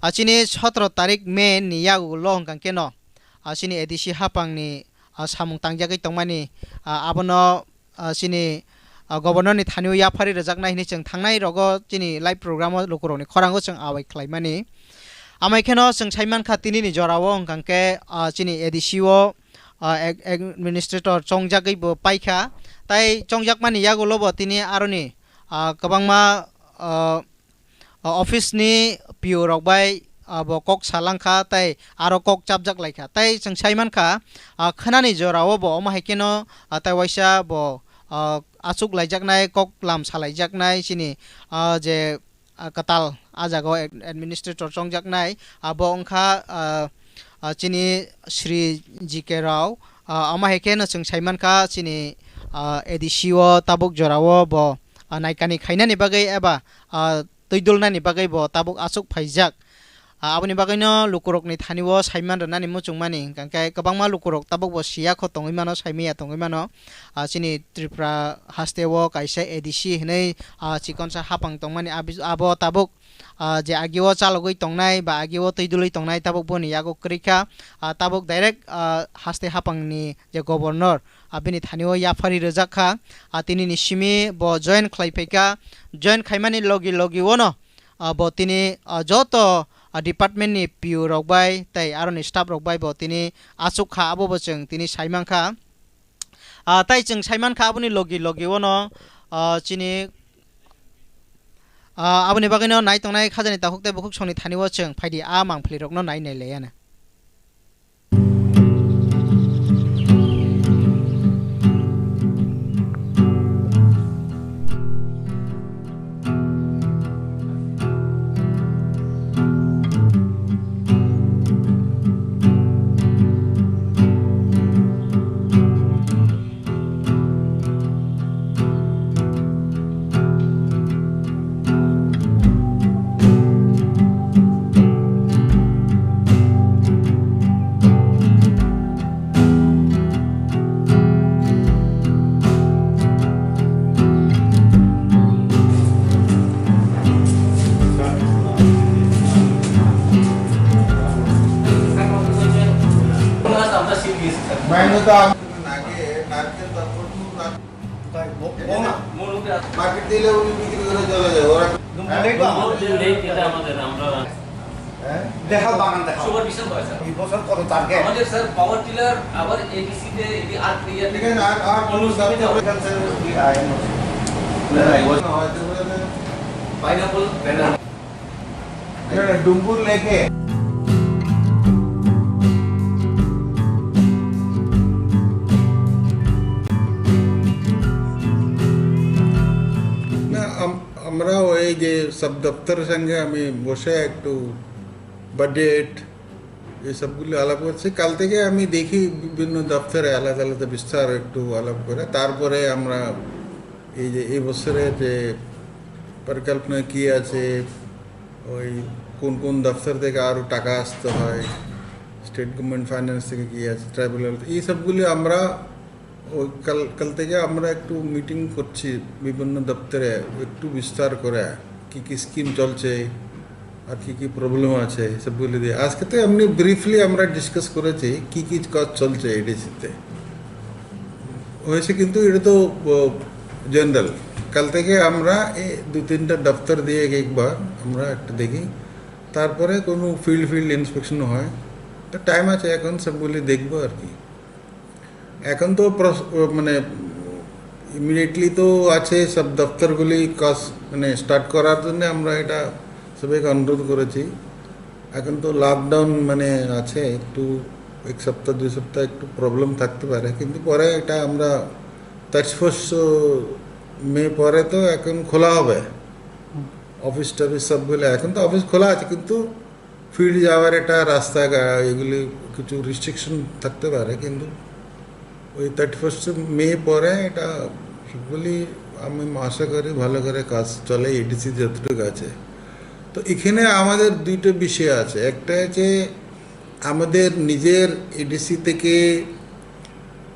ah, chini sotro tarik May ni yagulo hwnkha keno, ah, chini A D C hapangni, ah, samung tangjagwi tongmani, ah, abono, ah, chini, ah, Governor ni thani o yaphari rwjaknai hinwi chwng thangnai rogo chini live program o lukurokni khorango chwng awai khlaimani. Amai kheno chwng saimankha tinini jorao hwnkha khe, ah, chini A D C o, ah, ag-, administrator chongjagwi bo paikha. Tai chongjakmani yagulo bo tini aroni, ah, kwbangma, ah, ah, office ni P O rok bai, ah, bo kok salangkha tai aro kok chapjak laikha. Tai chwng saimankha, ah, khwnani jorao bo omo hai kheno, ah, tai waisa bo, ah, achuk laijaknai, kok lam salaijaknai chini, ah, je ah, kwtal ah jaga o ad-, administrator chongjaknai, abo wngkha, ah, ah, chini Sri G K Rao, ah, omo hai khe no chwng saimankha chini, ah, A D C o tabuk jorao bo, ah, naikani khainani bagwi eba, ah, twi dulnani bagwi bo tabuk achuk phaijak. Ah, aboni bagwino lukurokni thani o saiman rwnani muchungmani hwnkha khe kwbangma lukurok tabuk bo siya kho tongwi mano, saimaya tongwi mano. Ah, chini Tripura haste o kaisa A D C hinwi, ah, chikonsa hapang tongmani abi-, abo tabuk, ah, je agi o chalogwi tongnai ba agi o twi dulwi tongnai tabuk boni yago kwrwi kha. Ah, tabuk direct, ah, haste hapangni je governor, ah, bini thani o yaphari rwjak kha. Ah, tini ni simi bo join khlai phai kha, join khaimani logi logi o no, ah, bo tini, ah, joto, ah, department ni P O rok bai tei aroni staff rok bai bo tini achuk kha, abo bo chwng tini sai mankha. Ah, tai chwng sai mankha aboni logi logi o no, ah, chini, ah, aboni bagwi no nai tongnai khajani takhuk tei bukhuk songni thani o chwng phaidi a mangpili rok no nai nai lai ya na. Market দিলে উনি বিক্রি করে চলে যায়, ওরা। একদম হ্যাঁ? Complete তো আমাদের। এটা আমাদের, আমরা হ্যাঁ? দেখাও বাগান দেখাও। সুপারভিশন হয়, স্যার। এই বছর কত টার্গেট? আমাদের, স্যার, পাওয়ার টিলার, আবার এডিসি তে, এডি আর ক্লিয়ার। ঠিক আছে, আর, আর কোনো সুবিধা হবে? স্যার, ওই আইন আছে। না, না, এই বছর হয়তো বলে না। Pineapple banner. এটা ডুমপুর লেকে। না, আম-, আমরাও এই যে সব দপ্তরের সঙ্গে আমি বসে একটু বাজেট, এই সবগুলো আলাপ করছি। কাল থেকে আমি দেখি বিভিন্ন দপ্তরে আলাদা আলাদা বিস্তার একটু আলাপ করে, তারপরে আমরা এই যে এই বছরে যে পরিকল্পনা কি আছে, ওই কোন কোন দপ্তর থেকে আরও টাকা আসতে হয়, স্টেট গভর্নমেন্ট ফাইন্যান্স থেকে কি আছে, ট্রাইব্যুনাল, এই সবগুলি আমরা ওই কাল, কাল থেকে আমরা একটু মিটিং করছি বিভিন্ন দপ্তরে, একটু বিস্তার করে কি কি স্কিম চলছে, আর কি কি প্রবলেম আছে, সবগুলি দিয়ে। আজকে তো এমনি ব্রিফলি আমরা ডিসকাস করেছি কি কি কাজ চলছে এডিসিতে। হয়েছে, কিন্তু এটা তো, ও, জেনারেল। কাল থেকে আমরা এই দু তিনটা দপ্তর দিয়ে একবার আমরা একটা দেখি, তারপরে কোনো ফিল্ড, ফিল্ড ইন্সপেকশনও হয়। তো টাইম আছে, এখন সবগুলি দেখবো আর কি। এখন তো প্রস-, ও, মানে, ইমিডিয়েটলি তো আছে সব দপ্তরগুলি কাজ, মানে, স্টার্ট করার জন্য আমরা এটা সবাইকে অনুরোধ করেছি। এখন তো লকডাউন, মানে, আছে, একটু এক সপ্তাহ, দুই সপ্তাহ একটু প্রবলেম থাকতে পারে, কিন্তু পরে এটা আমরা থার্টি ফার্স্ট মে পরে তো এখন খোলা হবে। অফিস টফিস সবগুলো, এখন তো অফিস খোলা আছে, কিন্তু ফিল্ড যাওয়ার একটা রাস্তা গা-, এগুলি কিছু রিস্ট্রিকশন থাকতে পারে, কিন্তু ওই থার্টি ফার্স্ট মে পরে এটা সবগুলি আমি আশা করি ভালো করে কাজ চলে, এডিসি যতটুকু আছে। তো এখানে আমাদের দুইটা বিষয় আছে, একটা হচ্ছে আমাদের নিজের এডিসি থেকে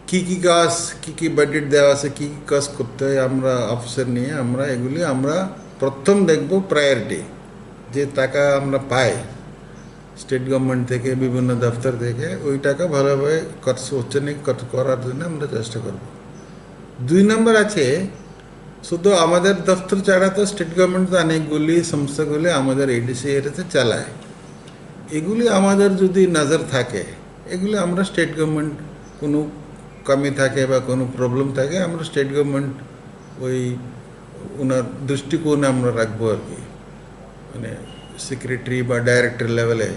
কি কি কাজ, কি কি বাজেট দেওয়া আছে, কি কি কাজ করতে হয়, আমরা অফিসার নিয়ে আমরা এগুলি আমরা প্রথম দেখব প্রায়োরিটি, যে টাকা আমরা পাই স্টেট গভর্নমেন্ট থেকে, বিভিন্ন দপ্তর থেকে, ওই টাকা ভালোভাবে খরচ হচ্ছে নাকি কত করার জন্য আমরা চেষ্টা করব। দুই নম্বর আছে, শুধু আমাদের দপ্তর ছাড়া তো স্টেট গভর্নমেন্ট তো অনেকগুলি সংস্থাগুলি আমাদের এডিসি এরিয়াতে চালায়। এগুলি আমাদের যদি নজর থাকে, এগুলি আমরা স্টেট গভর্নমেন্ট কোনো কমি থাকে বা কোনো প্রবলেম থাকে, আমরা স্টেট গভর্নমেন্ট ওই ওনার দৃষ্টিকোণে আমরা রাখবো আর কি। মানে সেক্রেটারি বা ডাইরেক্টর লেভেলে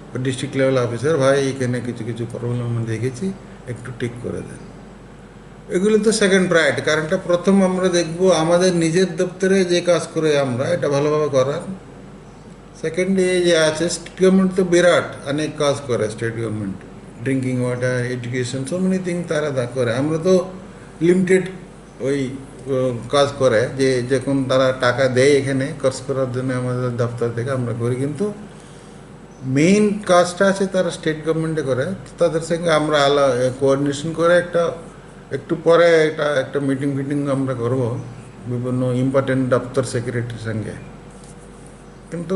বা ডিস্ট্রিক্ট লেভেল অফিসার, "ভাই, এখানে কিছু কিছু প্রবলেম আমি দেখেছি, একটু ঠিক করে দেন।" এগুলো তো সেকেন্ড প্রায়োরিটি, কারণ এটা প্রথম আমরা দেখবো আমাদের নিজের দপ্তরে যে কাজ করে আমরা এটা ভালোভাবে করার। সেকেন্ড, এই যে আছে স্টেট গভর্নমেন্ট তো বিরাট অনেক কাজ করে state government, drinking water, education, so many thing তারা দা করে। আমরা তো লিমিটেড ওই ও, কাজ করে, যে যখন তারা টাকা দেয় এখানে খরচ করার জন্য আমাদের দপ্তর থেকে আমরা করি, কিন্তু মেইন কাজটা আছে তারা স্টেট গভর্নমেন্টে করে। তো তাদের সঙ্গে আমরা আলা কোঅর্ডিনেশন করে একটা, একটু পরে একটা একটা মিটিং ফিটিং আমরা করব বিভিন্ন ইম্পর্টেন্ট দপ্তর সেক্রেটারির সঙ্গে। কিন্তু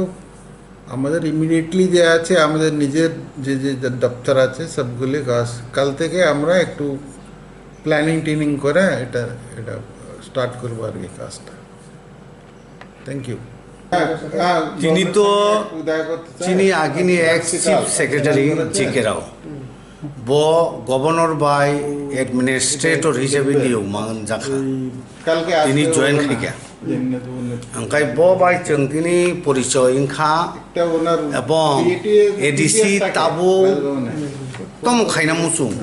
আমাদের ইমিডিয়েটলি যে আছে, আমাদের নিজের যে যে দপ্তর আছে, সবগুলি কাজ কাল থেকে আমরা একটু প্ল্যানিং টিনিং করে এটা এটা স্টার্ট করবো আর কি কাজটা। Thank you. Tini to chini agini ex chief secretary G K Rao. Bo governor bai administrator hisabe niyok manjakha. Tini join khaikha. Hingkai bo bai chwng tini porichoi wngkha ebong A D C tabuk tomo khaina muchung.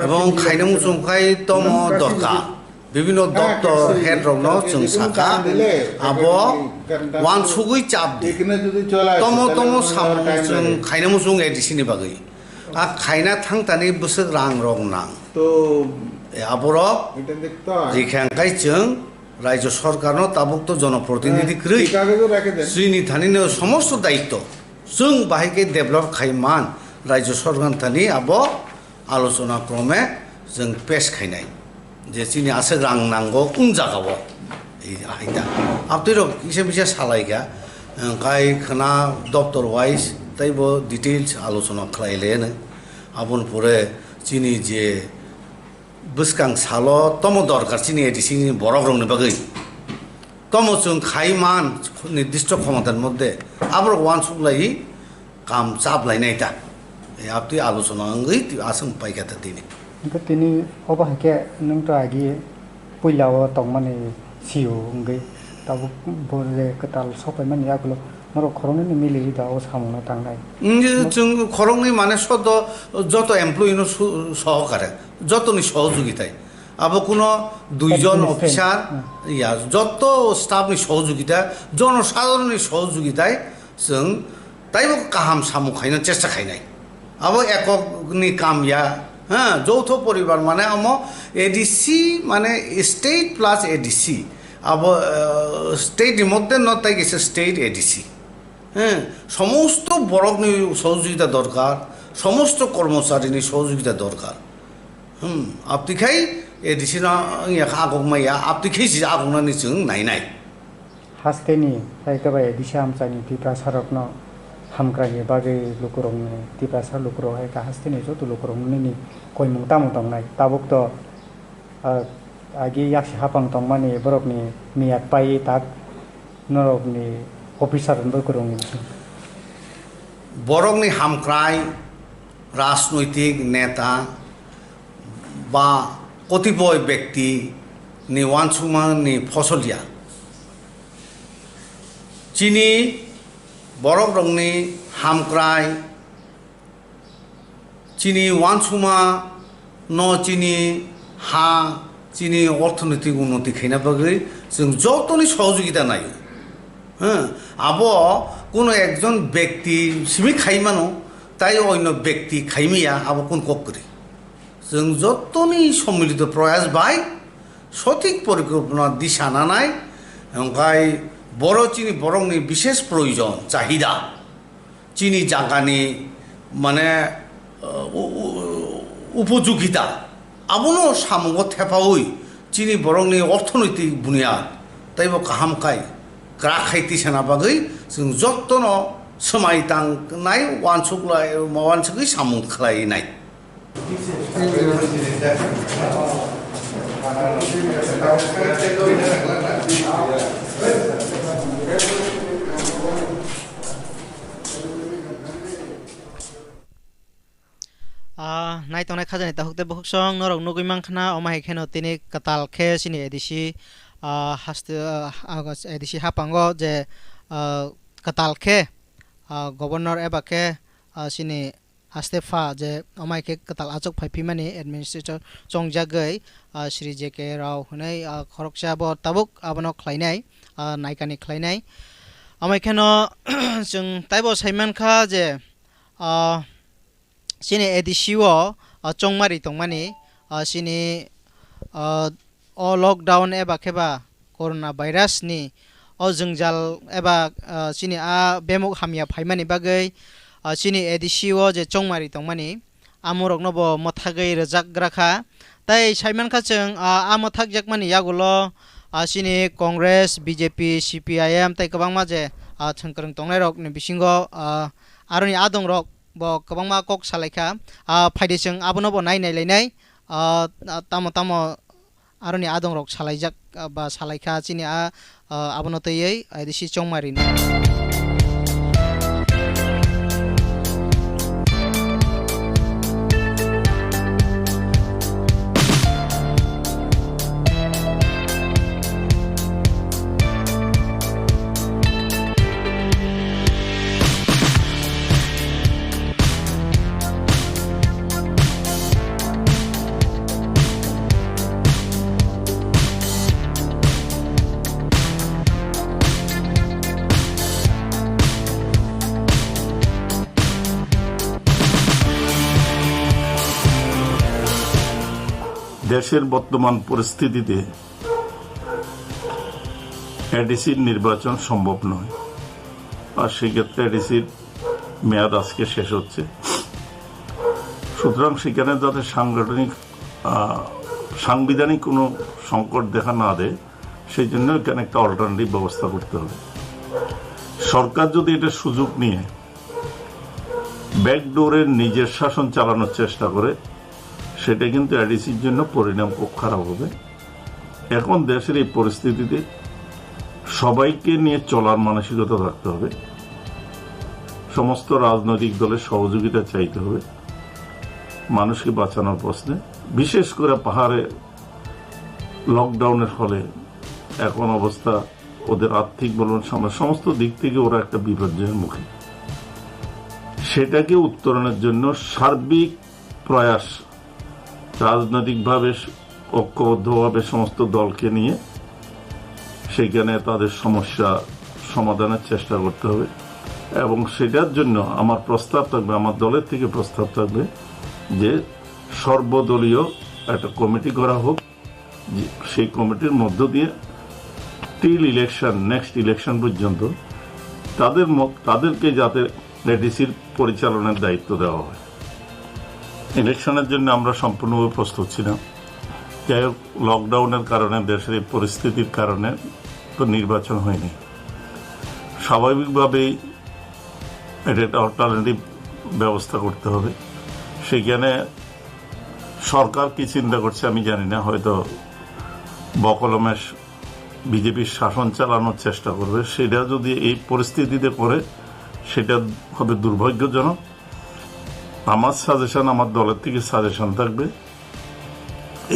Ebong khaina muchung khai tomo dorkar. Bibino doptor head rokno chwng sakha, abo wansugwi chap di. Tomo tomo samung chwng khaina muchung A D C ni bagwi. A khaina thangtani bwswk rang rok nang. To aborok rikha hwnkhe chwng rajyo sorkarno tabuk to jonoprotinidhi kwrwi. Chini thanino somosto daitto. Chwng bahai khe develop khai man rajyo sorkar thani abo alochona krome chwng pes khainai. Je chini aswk rang nango wng jagao. Hai da. Abtwi rok kisa bisa salaikha. Hwnkhe khwna doptor wise teibo details alochona khlai le hwno. Aboni pore chini je bwskang salo tomo dorkar chini A D C ni borok rokni bagwi. Tomo chwng khai man nirdisto khomotani moddhe aborok wansuk lai kam chap lainai ta. Abtwi alochona wngwi aswng paikha ta tini. Hwnkhe tini obo hai khe nwng to agi puila o tongmani sio wngwi tabuk bo je kwtal sopaimani yagulo norok khoroknwi ni mili da o samungno tangnai. Wngkhe chwng khoroknwi mane sodo joto employee no su-, sohokare jotoni sohojugitai. Abo kuno duijon officer, ya, joto staff ni sohojogita, jonosadharon ni sohojugitai chwng taibo kaham samung khaina chesta khainai. Abo ekok ni kam ya, ha, joutho poribar mane amo A D C mane state plus A D C. Abo, eh, state ni moddhe no tai kisa state A D C. Hwng, somosto borokni sohojogita dorkar, somosto kormocharini sohojogita dorkar. Hmm, abtwi khai A D C no wngya kha agok maya, abtwi khai se agoknani chwng nainai. Hasteni hai khe bai A D C amchaini Tiprasa rokno hamkraini bagwi lukurokni, Tiprasa lukurok hai khe hasteni joto lukurok nini koimung tamo tongnai. Tabuk to, ah, agi yaksi hapang tongmani borokni miyat paiwi tak norokni officer rokni borokni bising. Borokni hamkrai, rajnoitik neta ba kotipoi bekti ni wansukmani phosol ya. Chini borok rokni hamkrai, chini wansukma no chini ha, chini orthonoitik unnoti khaina bagwi chwng jotoni sohojogita naio. Hwng, abo kuno ekjon bekti simi khaimano, tai oino bekti khaimiya, abo kun kok kwrwi. Chwng jottoni sommilito proyas bai sothik porikolpona disa nanai, hwnkhe boro chini borokni bishesh proyojon, chahida. Chini jagani mane, uh, u-, u-, upojogita abono samungo thepaui chini borokni orthonoitik bunyad teibo kaham khai kwrak khai tisana bagwi chwng jottono swmai tangnai uansuk lai, uansugwi samung khlainai. Ah, naitongnai khajani takhuk tei bukhuksong norok nugwi mankha na, omo hai kheno tini kwtal khe chini A D C, ah, haste, ah, A D C haphango je, ah, kwtal khe, ah, governor eba khe, ah, chini haste pha je omo hai khe kwtal achuk phai phimani administrator chongjagwi, ah, Shri J K Rao hwnwi, ah, khoroksa bo tabuk abono khlainai, ah, naikani khlainai. Omo hai kheno chwng taibo sai mankha je, ah, chini A D C o, ah, chongmari tongmani, ah, chini, ah, o lockdown eba khe ba corona virus ni o jwngjal eba, ah, chini a bemuk hamya phaimani bagwi, ah, chini A D C o je chongmari tongmani, amorokno bo mwthagwi rwjakgra kha. Tai sai mankha chwng, ah, a mwthakjakmani yagulo, ah, chini Congress, B J P, C P I M tei kwbangma je, ah, thwngkwrwng tongnairokni bisingo, ah, aroni adongrok bo kwbangma kok salaikha. Ah, phaidi chwng abono bo nai nai lainai. Ah, tamo tamo aroni adongrok salaijak, ah, ba salaikha chini a, ah, abono twiwi A D C chongmari no. দেশের বর্তমান পরিস্থিতিতে এডিসির নির্বাচন সম্ভব নয়, আর সেক্ষেত্রে এডিসির মেয়াদ আজকে শেষ হচ্ছে। সুতরাং সেখানে যাতে সাংগঠনিক, আহ, সাংবিধানিক কোনো সংকট দেখা না দেয়, সেই জন্য এখানে একটা অল্টারনেটিভ ব্যবস্থা করতে হবে। সরকার যদি এটা সুযোগ নিয়ে ব্যাকডোরে নিজের শাসন চালানোর চেষ্টা করে, সেটা কিন্তু এডিসির জন্য পরিণাম খুব খারাপ হবে। এখন দেশের এই পরিস্থিতিতে সবাইকে নিয়ে চলার মানসিকতা রাখতে হবে, সমস্ত রাজনৈতিক দলের সহযোগিতা চাইতে হবে মানুষকে বাঁচানোর প্রশ্নে। বিশেষ করে পাহাড়ে লকডাউনের ফলে এখন অবস্থা, ওদের আর্থিক বলুন, সামা-, সমস্ত দিক থেকে ওরা একটা বিপর্যয়ের মুখে। সেটাকে উত্তরণের জন্য সার্বিক প্রয়াস, রাজনৈতিকভাবে স-, ঐক্যবদ্ধভাবে সমস্ত দলকে নিয়ে সেখানে তাদের সমস্যা সমাধানের চেষ্টা করতে হবে। এবং সেটার জন্য আমার প্রস্তাব থাকবে, আমার দলের থেকে প্রস্তাব থাকবে যে সর্বদলীয় একটা কমিটি করা হোক, যে সেই কমিটির মধ্য দিয়ে টিল ইলেকশন, নেক্সট ইলেকশন পর্যন্ত তাদের ম-, তাদেরকে যাতে এডিসির পরিচালনার দায়িত্ব দেওয়া হয়। ইলেকশনের জন্য আমরা সম্পূর্ণভাবে প্রস্তুত ছিলাম। যাই হোক, লকডাউনের কারণে, দেশের এই পরিস্থিতির কারণে তো নির্বাচন হয়নি। স্বাভাবিকভাবেই এটা একটা অল্টারনেটিভ ব্যবস্থা করতে হবে। সেখানে সরকার কি চিন্তা করছে আমি জানি না, হয়তো বকলমে স-, বিজেপির শাসন চালানোর চেষ্টা করবে। সেটা যদি এই পরিস্থিতিতে করে, সেটা হবে দুর্ভাগ্যজনক। আমার সাজেশন, আমার দলের থেকে সাজেশন থাকবে,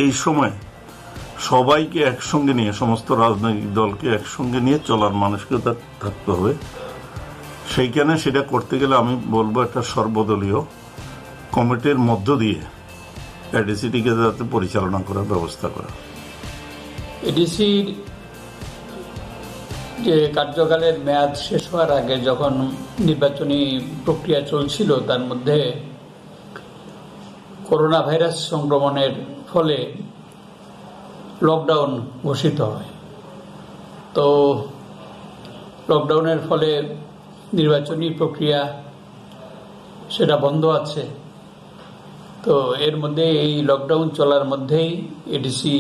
এই সময় সবাইকে একসঙ্গে নিয়ে, সমস্ত রাজনৈতিক দলকে একসঙ্গে নিয়ে চলার মানসিকতা থাকতে হবে। সেইখানে সেটা করতে গেলে আমি বলবো একটা সর্বদলীয় কমিটির মধ্য দিয়ে এডিসিটিকে যাতে পরিচালনা করার ব্যবস্থা করা। এডিসির যে কার্যকালের মেয়াদ শেষ হওয়ার আগে যখন নির্বাচনী প্রক্রিয়া চলছিল, তার মধ্যে করোনা ভাইরাস সংক্রমণের ফলে লকডাউন ঘোষিত হয়। তো লকডাউনের ফলে নির্বাচনী প্রক্রিয়া সেটা বন্ধ আছে। তো এর মধ্যে, এই লকডাউন চলার মধ্যেই এডিসি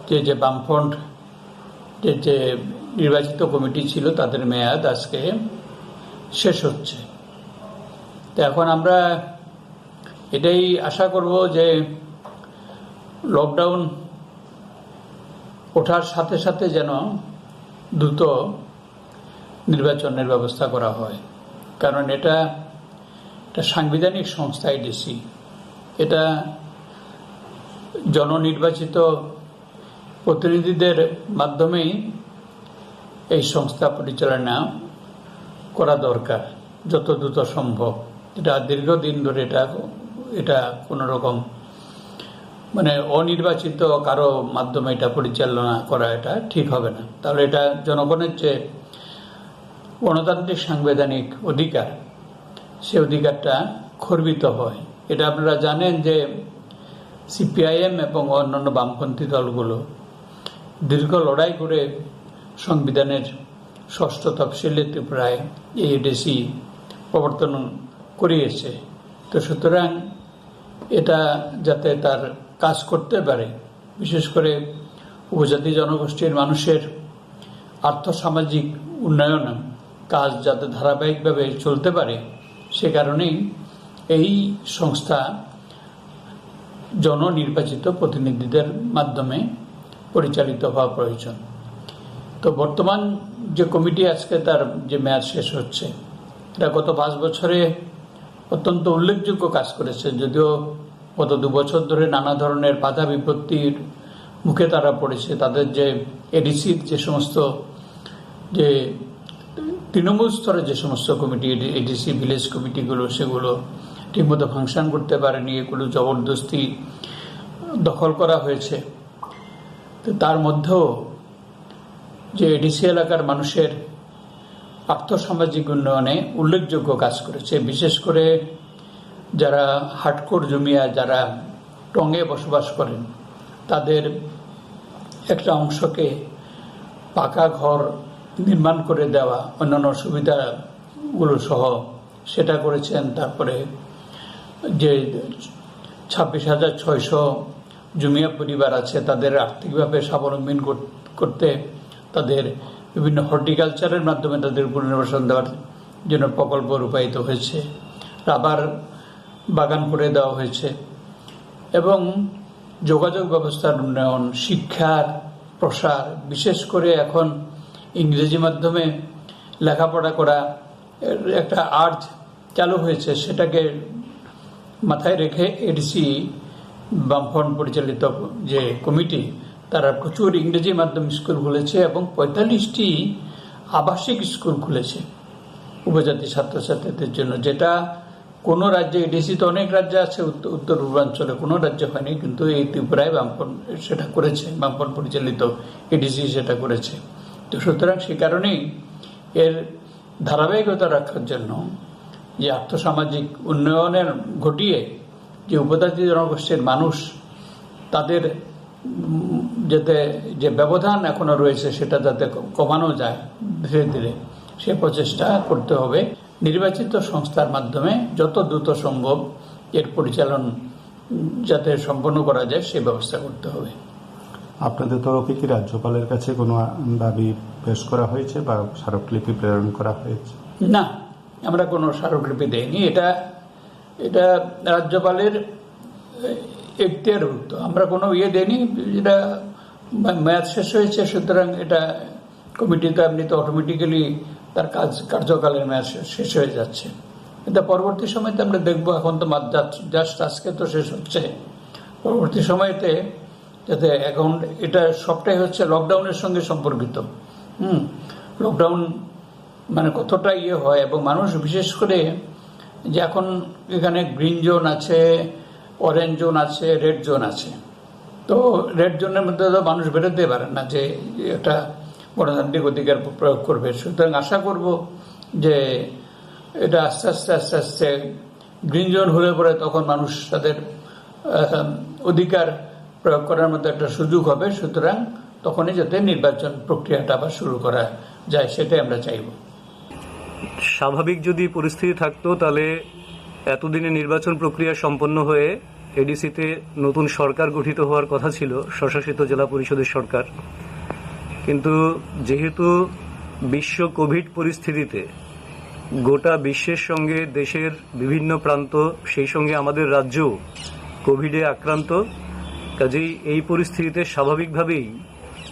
যে, যে বামফ্রন্ট যে, যে নির্বাচিত কমিটি ছিল, তাদের মেয়াদ আজকে শেষ হচ্ছে। তো এখন আমরা এটাই আশা করব যে লকডাউন ওঠার সাথে সাথে যেন দ্রুত নির্বাচনের ব্যবস্থা করা হয়, কারণ এটা একটা সাংবিধানিক সংস্থা এডিসি। এটা জননির্বাচিত প্রতিনিধিদের মাধ্যমেই এই সংস্থা পরিচালনা করা দরকার যত দ্রুত সম্ভব। এটা দীর্ঘদিন ধরে এটা, এটা কোনো রকম মানে অনির্বাচিত কারো মাধ্যমে এটা পরিচালনা করা, এটা ঠিক হবে না। তাহলে এটা জনগণের যে গণতান্ত্রিক সাংবিধানিক অধিকার, সে অধিকারটা খর্বিত হয়। এটা আপনারা জানেন যে সিপিআইএম এবং অন্যান্য বামপন্থী দলগুলো দীর্ঘ লড়াই করে সংবিধানের ষষ্ঠ তফসিলে ত্রিপুরায় এডিসি প্রবর্তন করিয়েছে। তো সুতরাং এটা যাতে তার কাজ করতে পারে, বিশেষ করে উপজাতি জনগোষ্ঠীর মানুষের আর্থসামাজিক উন্নয়ন কাজ যাতে ধারাবাহিকভাবে চলতে পারে, সে কারণেই এই সংস্থা জননির্বাচিত প্রতিনিধিদের মাধ্যমে পরিচালিত হওয়া প্রয়োজন। তো বর্তমান যে কমিটি আজকে তার যে মেয়াদ শেষ হচ্ছে, এরা গত পাঁচ বছরে অত্যন্ত উল্লেখযোগ্য কাজ করেছে, যদিও গত দু বছর ধরে নানা ধরনের বাধা বিপত্তির মুখে তারা পড়েছে। তাদের যে এডিসির যে সমস্ত, যে তৃণমূল স্তরে যে সমস্ত কমিটি, এডিসি ভিলেজ কমিটিগুলো, সেগুলো ঠিকমতো ফাংশন করতে পারেনি, এগুলো জবরদস্তি দখল করা হয়েছে। তো তার মধ্যেও যে এডিসি এলাকার মানুষের আর্থসামাজিক উন্নয়নে উল্লেখযোগ্য কাজ করেছে, বিশেষ করে যারা হার্ডকোর জমিয়া, যারা টঙে বসবাস করেন, তাদের একটা অংশকে পাকা ঘর নির্মাণ করে দেওয়া, অন্যান্য সুবিধাগুলো সহ সেটা করেছেন। তারপরে যে ছাব্বিশ হাজার ছয়শো জুমিয়া পরিবার আছে, তাদের আর্থিকভাবে স্বাবলম্বী কর-, করতে তাদের বিভিন্ন হর্টিকালচারের মাধ্যমে তাদের পুনর্বাসন দেওয়ার জন্য প্রকল্প রূপায়িত হয়েছে, রাবার বাগান করে দেওয়া হয়েছে এবং যোগাযোগ ব্যবস্থার উন্নয়ন, শিক্ষার প্রসার, বিশেষ করে এখন ইংরেজি মাধ্যমে লেখাপড়া করা, এর একটা আর্জ চালু হয়েছে, সেটাকে মাথায় রেখে এডিসি বামফ্রন্ট পরিচালিত যে কমিটি, তারা প্রচুর ইংরেজি মাধ্যম স্কুল খুলেছে এবং পঁয়তাল্লিশটি আবাসিক স্কুল খুলেছে উপজাতি ছাত্রছাত্রীদের জন্য, যেটা কোনো রাজ্যে, এডিসি তো অনেক রাজ্যে আছে, উত্ত-, উত্তর পূর্বাঞ্চলে কোনো রাজ্যে হয়নি, কিন্তু এই ত্রিপুরায় বামফ্রন্ট সেটা করেছে, বামফ্রন্ট পরিচালিত এডিসি সেটা করেছে। তো সুতরাং সে কারণেই এর ধারাবাহিকতা রাখার জন্য যে আর্থসামাজিক উন্নয়নের ঘটিয়ে যে উপজাতি জনগোষ্ঠীর মানুষ, তাদের, উম, যাতে যে ব্যবধান এখনো রয়েছে, সেটা যাতে ক-, কমানো যায় ধীরে ধীরে, সে প্রচেষ্টা করতে হবে। নির্বাচিত সংস্থার মাধ্যমে যত দ্রুত সম্ভব এর পরিচালন, উম, যাতে সম্পন্ন করা যায়, সে ব্যবস্থা করতে হবে। আপনাদের তরফে কি রাজ্যপালের কাছে কোনো, আ, দাবি পেশ করা হয়েছে বা স্মারকলিপি প্রেরণ করা হয়েছে? না, আমরা কোনো স্মারকলিপি দেইনি। এটা, এটা রাজ্যপালের, এ, এখতিয়ারভুক্ত। আমরা কোনো ইয়ে দেইনি, এটা মে-, মেয়াদ শেষ হয়েছে, সুতরাং এটা কমিটি তো এমনি তো অটোমেটিক্যালি তার কাজ, কার্যকালের মেয়াদ শে-, শেষ হয়ে যাচ্ছে। এটা পরবর্তী সময়তে আমরা দেখবো, এখন তো মাত-, just আজকে তো শেষ হচ্ছে। পরবর্তী সময়তে যাতে এখন এটা সবটাই হচ্ছে লকডাউনের সঙ্গে সম্পর্কিত। হুম, লকডাউন মানে কতটা ইয়ে হয় এবং মানুষ বিশেষ করে যে এখন এখানে গ্রিন জোন আছে, অরেঞ্জ জোন আছে, রেড জোন আছে। তো রেড জোনের মধ্যে তো মানুষ বেরোতে পারে না, যে একটা গণতান্ত্রিক অধিকার প্রয়োগ করবে। সুতরাং আশা করব যে এটা আস্তে আস্তে, আস্তে আস্তে গ্রিন জোন হলে পরে তখন মানুষ তাদের, আহ, অধিকার প্রয়োগ করার মতো একটা সুযোগ হবে। সুতরাং তখনই যাতে নির্বাচন প্রক্রিয়াটা আবার শুরু করা যায়, সেটাই আমরা চাইব। স্বাভাবিক যদি পরিস্থিতি থাকতো, তাহলে এতদিনে নির্বাচন প্রক্রিয়া সম্পন্ন হয়ে এডিসিতে নতুন সরকার গঠিত হওয়ার কথা ছিল, স্বশাসিত জেলা পরিষদের সরকার। কিন্তু যেহেতু বিশ্ব কোভিড পরিস্থিতিতে গোটা বিশ্বের সঙ্গে দেশের বিভিন্ন প্রান্ত, সেই সঙ্গে আমাদের রাজ্যও কোভিডে আক্রান্ত, কাজেই এই পরিস্থিতিতে স্বাভাবিকভাবেই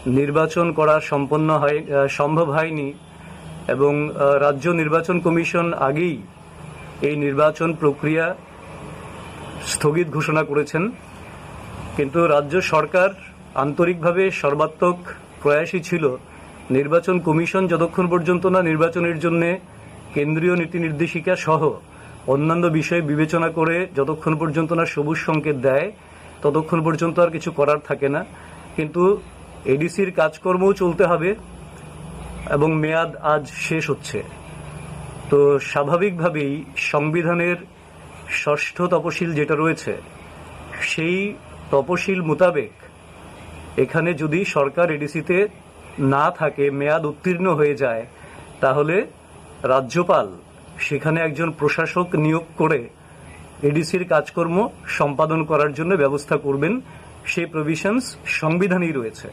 নির্বাচন করা সম্পন্ন হয়, আহ, সম্ভব হয়নি এবং, আহ, রাজ্য নির্বাচন কমিশন আগেই এই নির্বাচন প্রক্রিয়া স্থগিত ঘোষণা করেছেন। কিন্তু রাজ্য সরকার আন্তরিকভাবে সর্বাত্মক প্রয়াসী ছিল নির্বাচন কমিশন যতক্ষণ পর্যন্ত না নির্বাচনের জন্য কেন্দ্রীয় নীতি নির্দেশিকা সহ অন্যান্য বিষয় বিবেচনা করে যতক্ষণ পর্যন্ত না সবুজ সংকেত দেয়, ততক্ষণ পর্যন্ত আর কিছু করার থাকে না। কিন্তু এডিসির কাজকর্মও চলতে হবে এবং মেয়াদ আজ শেষ হচ্ছে। তো স্বাভাবিকভাবেই সংবিধানের ষষ্ঠ তপশিল যেটা রয়েছে, সেই তপশিল মোতাবেক এখানে যদি সরকার এডিসিতে না থাকে, মেয়াদ উত্তীর্ণ হয়ে যায়, তাহলে রাজ্যপাল সেখানে একজন প্রশাসক নিয়োগ করে এডিসির কাজকর্ম সম্পাদন করার জন্য ব্যবস্থা করবেন। সেই প্রভিশনস সংবিধানেই রয়েছে।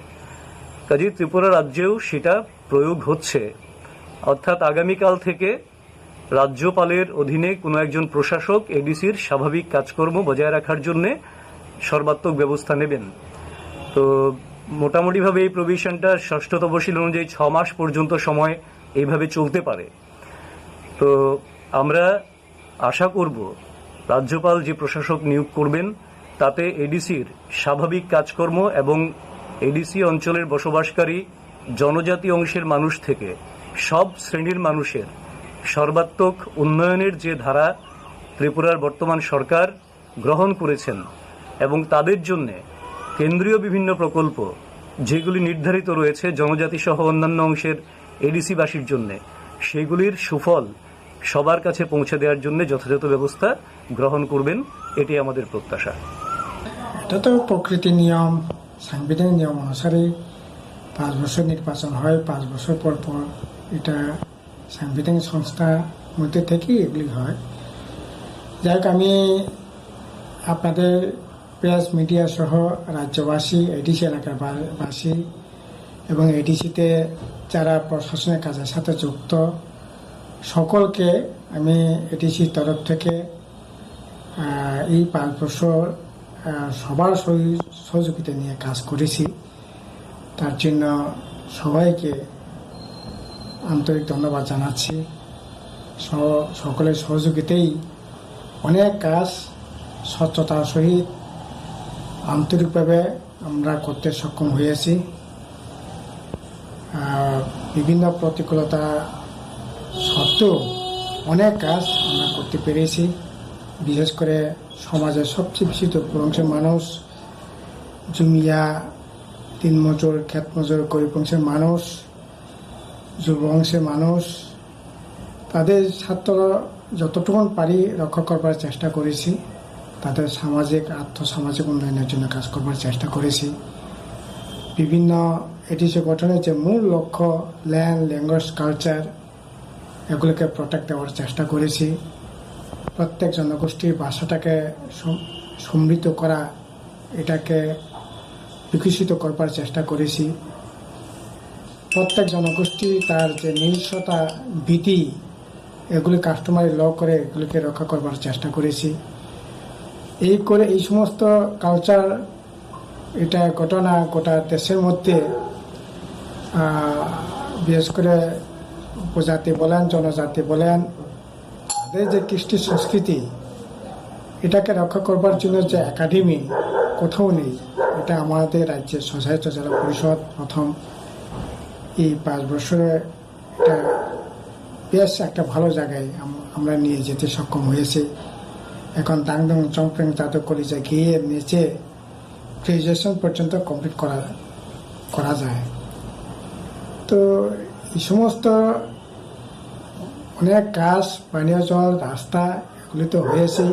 কাজেই ত্রিপুরা রাজ্যেও সেটা প্রয়োগ হচ্ছে। অর্থাৎ আগামীকাল থেকে রাজ্যপালের অধীনে কোনো একজন প্রশাসক এডিসির স্বাভাবিক কাজকর্ম বজায় রাখার জন্য সর্বাত্মক ব্যবস্থা নেবেন। তো মোটামুটিভাবে এই প্রভিশনটা ষষ্ঠ তপশিল অনুযায়ী ছ মাস পর্যন্ত সময় এইভাবে চলতে পারে। তো আমরা আশা করব রাজ্যপাল যে প্রশাসক নিয়োগ করবেন, তাতে এডিসির স্বাভাবিক কাজকর্ম এবং এডিসি অঞ্চলের বসবাসকারী জনজাতি অংশের মানুষ থেকে সব শ্রেণীর মানুষের সর্বাত্মক উন্নয়নের যে ধারা ত্রিপুরার বর্তমান সরকার গ্রহণ করেছেন এবং তাদের জন্য কেন্দ্রীয় বিভিন্ন প্রকল্প যেগুলি নির্ধারিত রয়েছে জনজাতি সহ অন্যান্য অংশের এডিসিবাসীর জন্য, সেগুলির সুফল সবার কাছে পৌঁছে দেওয়ার জন্য যথাযথ ব্যবস্থা গ্রহণ করবেন, এটি আমাদের প্রত্যাশা। এটা তো প্রকৃতি নিয়ম, সাংবিধানিক নিয়ম অনুসারে পাঁচ বছর নির্বাচন হয়, পাঁচ বছর পর পর এটা সাংবিধানিক সংস্থা মধ্যে থেকে এগুলি হয়। যাই হোক, আমি আপনাদের প্রেস মিডিয়া সহ রাজ্যবাসী, এডিসি এলাকার বা-, বাসী এবং এডিসিতে যারা প্রশাসনের কাজের সাথে যুক্ত, সকলকে আমি এডিসির তরফ থেকে, আহ, এই পাঁচ বছর, আহ, সবার সহি-, সহযোগিতা নিয়ে কাজ করেছি। তার জন্য সবাইকে আন্তরিক ধন্যবাদ জানাচ্ছি। স-, সকলের সহযোগিতায় অনেক কাজ স্বচ্ছতার সহিত আন্তরিকভাবে আমরা করতে সক্ষম হয়েছি। আহ, বিভিন্ন প্রতিকূলতা সত্ত্বেও অনেক কাজ আমরা করতে পেরেছি। বিশেষ করে সমাজের সবচেয়ে বেশি দুর্বল অংশের মানুষ, জুমিয়া, দিনমজুর, ক্ষেতমজুর, গরিব অংশের মানুষ, যুব অংশের মানুষ, তাদের স্বার্থ যতটুকু পারি রক্ষা করবার চেষ্টা করেছি। তাদের সামাজিক, আর্থ সামাজিক উন্নয়নের জন্য কাজ করবার চেষ্টা করেছি। বিভিন্ন এডিসি গঠনের যে মূল লক্ষ্য, ল্যান্ড, ল্যাঙ্গুয়েজ, কালচার, এগুলোকে প্রোটেক্ট দেওয়ার চেষ্টা করেছি। প্রত্যেক জনগোষ্ঠীর ভাষাটাকে সম-, সমৃদ্ধ করা, এটাকে বিকশিত করবার চেষ্টা করেছি। প্রত্যেক জনগোষ্ঠী তার যে নিজস্বতা, বিধি, এগুলি কাস্টমারি ল করে এগুলিকে রক্ষা করবার চেষ্টা করেছি। এই করে এই সমস্ত কালচার, এটা ঘটনা গোটা দেশের মধ্যে, আহ, বিশেষ করে উপজাতি বলেন, জনজাতি বলেন, তাদের যে কৃষ্টি সংস্কৃতি, এটাকে রক্ষা করবার জন্য যে একাডেমি কোথাও নেই, এটা আমাদের রাজ্যের স্বশাসিত জেলা পরিষদ প্রথম। এই পাঁচ বছরে এটা বেশ একটা ভালো জায়গায় আম-, আমরা নিয়ে যেতে সক্ষম হয়েছি। এখন দাংদং চংপ্রেং জাদু কলেজে গিয়ে নিচে গ্র্যাজুয়েশন পর্যন্ত কমপ্লিট করা, করা যায়। তো এই সমস্ত অনেক কাজ, পানীয় জল, রাস্তা, এগুলি তো হয়েছেই,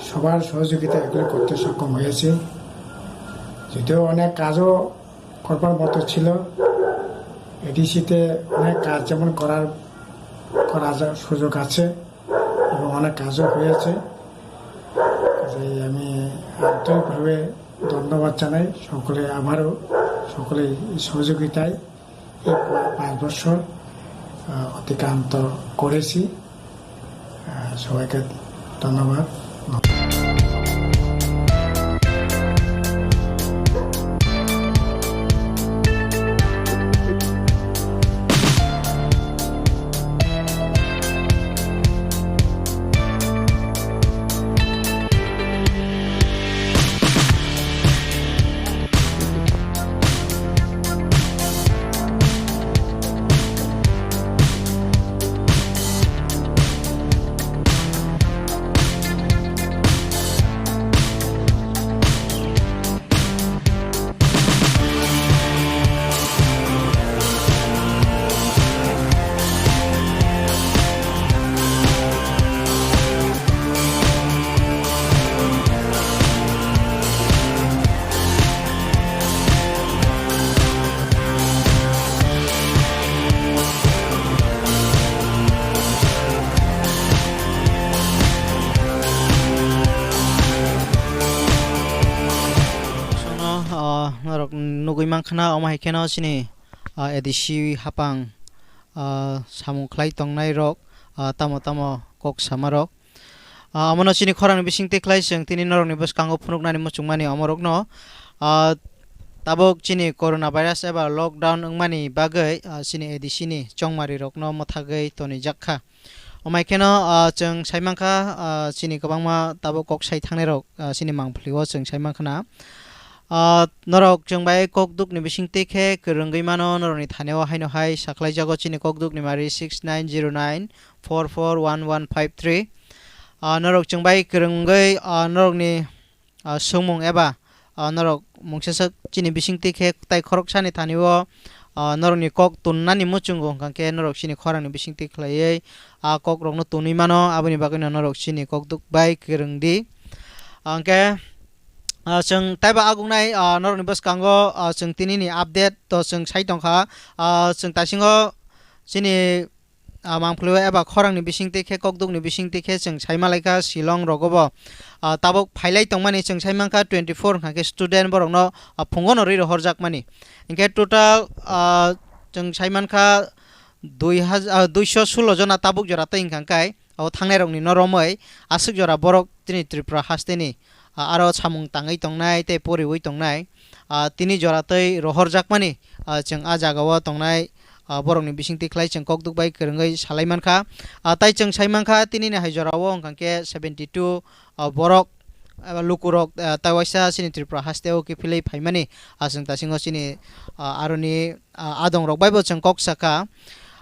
সবার সহযোগিতা এগুলি করতে সক্ষম হয়েছে। যদিও অনেক কাজও করবার মতো ছিল, এডিসিতে অনেক কাজ যেমন করার, করা যা-, সুযোগ আছে এবং অনেক কাজও হয়েছে। কাজেই আমি আন্তরিকভাবে ধন্যবাদ জানাই সকলে, আবারও সকলে এই সহযোগিতায় এই পা-, পাঁচ বছর, আহ, অতিক্রান্ত করেছি। আহ, সবাইকে ধন্যবাদ। Sono, ah, norok nugui mankha na, omo hai kheno chini, ah, A D C hapang, ah, samung khlai tongnai rok, ah, tamo tamo kok sama rok. Ah, omono chini khorang ni bising twi khlai chwng tini norok ni bwskango phunuknani muchungmani omorokno, ah, tabuk chini corona virus eba lockdown wngmani bagwi, ah, chini A D C ni chongmari rokno mwthagwi tonijak kha. Omai kheno, ah, chwng sai mankha, ah, chini kwbangma tabuk kok sai thangnai rok, ah, chini mangpili o chwng sai mankha na. Ah, norok chwng bai kok duk ni bising twi khe kwrwngwi mano, norok ni thani o haino hai sakhlai jago chini kok duk ni mari six nine zero nine four four one one five three. Ah, norok chwng bai kwrwngwi, ah, norok ni, ah, swngmung eba, ah, norok mungsa sak chini bising twi khe tai khoroksa ni thani o, ah, norok ni kok tonnani muchungo hwnkha khe norok chini khorang ni bising twi khlaiwi, ah, kok rok no tonwi mano, aboni bagwi no norok chini kok duk bai kwrwng di. Hwnkhe, ah, chwng taibo agungnai, ah, norok ni bwskango, ah, chwng tini ni update to chwng sai tongkha, ah, chwng taisingo chini ah, mangpili o eba khorang ni bising twi khe, kokduk ni bising twi khe chwng sai malaikha Shillong rogo bo, ah, tabuk phailai tongmani chwng sai mankha twenty four hwnkha khe student borok no, ah, phungo no rwi rohorjak mani. Hinkhe total, ah, chwng sai mankha dui hajar, ah, duiso sulo jona tabuk jora tei hwnkha khe o thangnai rok ni no romwi aswk jora borok chini Tripura haste ni, ah, aro samung tangwi tongnai tei poriwi tongnai, ah, tini jora twi rohorjakmani, ah, chwng ah jagao tongnai, ah, borokni bisingtwi khlai chwng kokduk bai kwrwngwi salai mankha. Ah, tai chwng sai mankha, tinini hai jorao wngkha khe seventy two, ah, borok, ah, lukurok, ah, tai waisa chini Tripura hasteo kiphilwi phaimani, ah, chwng taisingo chini, ah, aroni, ah, adongrok baibo chwng kok sakha.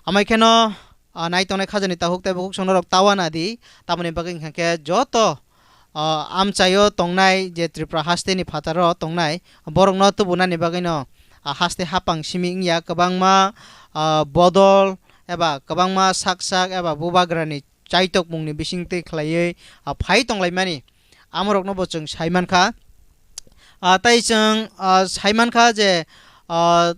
Amai kheno, ah, nai tongnai khajani takhuk tei bukhuk songnorok tawa nadi, tamoni bagwi hwnkha khe joto, ah, amchaio tongnai je Tripura hasteni phataro tongnai borokno tubunani bagwino, ah, haste hapang simi wngya kwbangma, ah, bodol eba kwbangma sak sak eba bubagrani chaitokmungni bisingtwi khlaiwi, ah, phai tonglaimani. Amorokno bo chwng sai mankha. Ah, tai chwng, ah, sai mankha je, ah,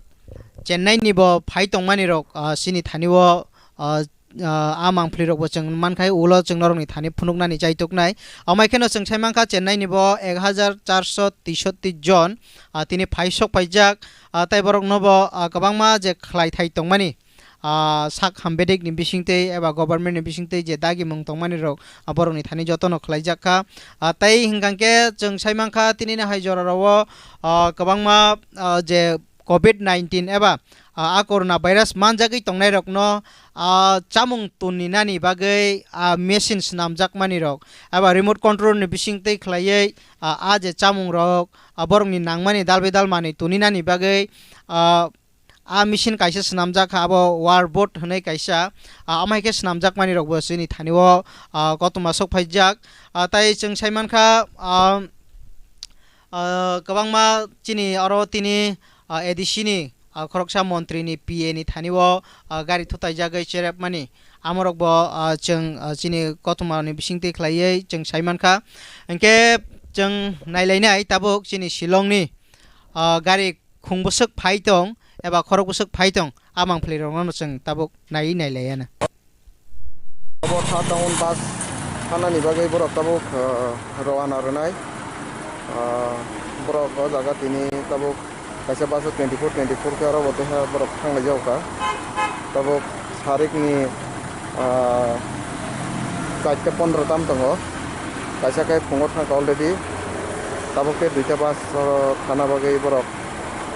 Chennai ni bo phai tongmani rok, ah, chini thani o, ah, ah, a mangpili rok bo chwng mankha, ulo chwng norokni thani phunuknani chaitoknai. Amai kheno chwng sai mankha Chennai ni bo ek hajar charso teishotti jon, ah, tini phai sok phaijak, ah, tai borokno bo, ah, kwbangma je khlai thai tongmani, ah, sak hambedik ni bisingtwi eba government ni bisingtwi je dagimung tongmani rok, ah, borokni thani jotono khlaijak kha. Ah, tei hwnkha khe chwng sai mankha tinini hai jora rok o, ah, kwbangma, ah, je covid nineteen eba, ah, a corona virus manjagwi tongnai rokno, ah, chamung tuni nani bagwi, ah, machine swnamjak mani rok eba remote control ni bisingtwi khlaiwi, ah, a je chamung rok, ah, borokni nangmani dalbai dalmani tuni nani bagwi, ah, a machine kaisa swnamjak kha, abo war board hwnwi kaisa, ah, amai khe swnamjakmani rokbo chini thani o, ah, kothoma sok phaijak. Ah, tai chwng sai mankha, ah, ah, kwbangma chini oro tini, ah, A D C ni, ah, khoroksa montri ni P A ni thani o, ah, gari thutaijagwi cherepmani. Amorok bo, ah, chwng, ah, chini kothoma ni bisingtwi khlaiwi chwng sai mankha. Hinkhe chwng nailainai tabuk chini Shillong ni, ah, gari khung bwswk phai tong eba khorok bwswk phai tong, a mangpili rokno chwng tabuk naiwi nailaiya na. Abo Tha town bus thanani bagwi borok tabuk, ah, rowana rwnai. Ah, borok o jaga tini tabuk kaisa bus o twenty four, twenty four khe aro bo teha borok thanglaijak kha. Tabuk sarikni, ah, charta pondro tam tongo. Kaisa khe phungo thangkha already. Tabuk khe duita bus o thana bagwi borok,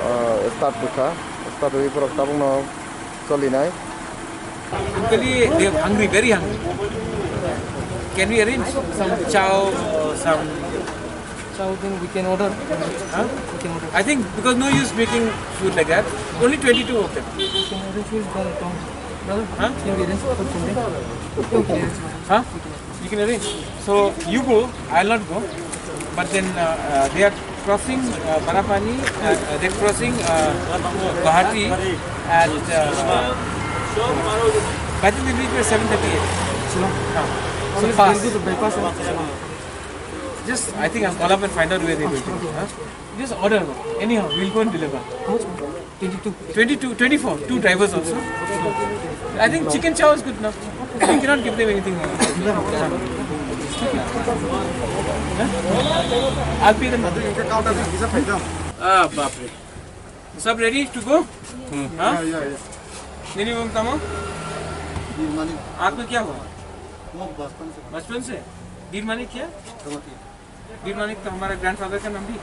ah, start rwkha. Start rwwi borok tabukno solinai. Actually, they are hungry, very hungry. Can we arrange some chow, uh, some Chow thing we can order. Huh? We can order. I think because no use making food like that. Only twenty-two of them. We can arrange with the, the brother. Huh? Can we arrange for something? Okay. Huh? You can arrange. So you go, I'll not go. But then uh, uh, they are crossing uh, Barapani, uh, uh, they're crossing uh, Guwahati at uh, by the time they reach by seven thirty-eight. Shillong. Huh. So fast. We'll go to bypass or Shillong. Just, I think I'll call up and find out where they will be. Huh? Just order, no? Anyhow, we'll go and deliver. How much? Twenty-two. Twenty-two, twenty-four, two drivers also. I think chicken chow is good enough. We cannot give them anything more. Huh? I'll pay them. Ah, bapre. Sab ready to go? Hmm. Huh? Yeah, yeah, yeah. Nini mung tamo? Birmani. Aapka kya hua? Wo bachpan se. Bachpan se? Birmani kya? Jamatia. बीर मानिक तो हमारा ग्रैंडफादर का नाम भी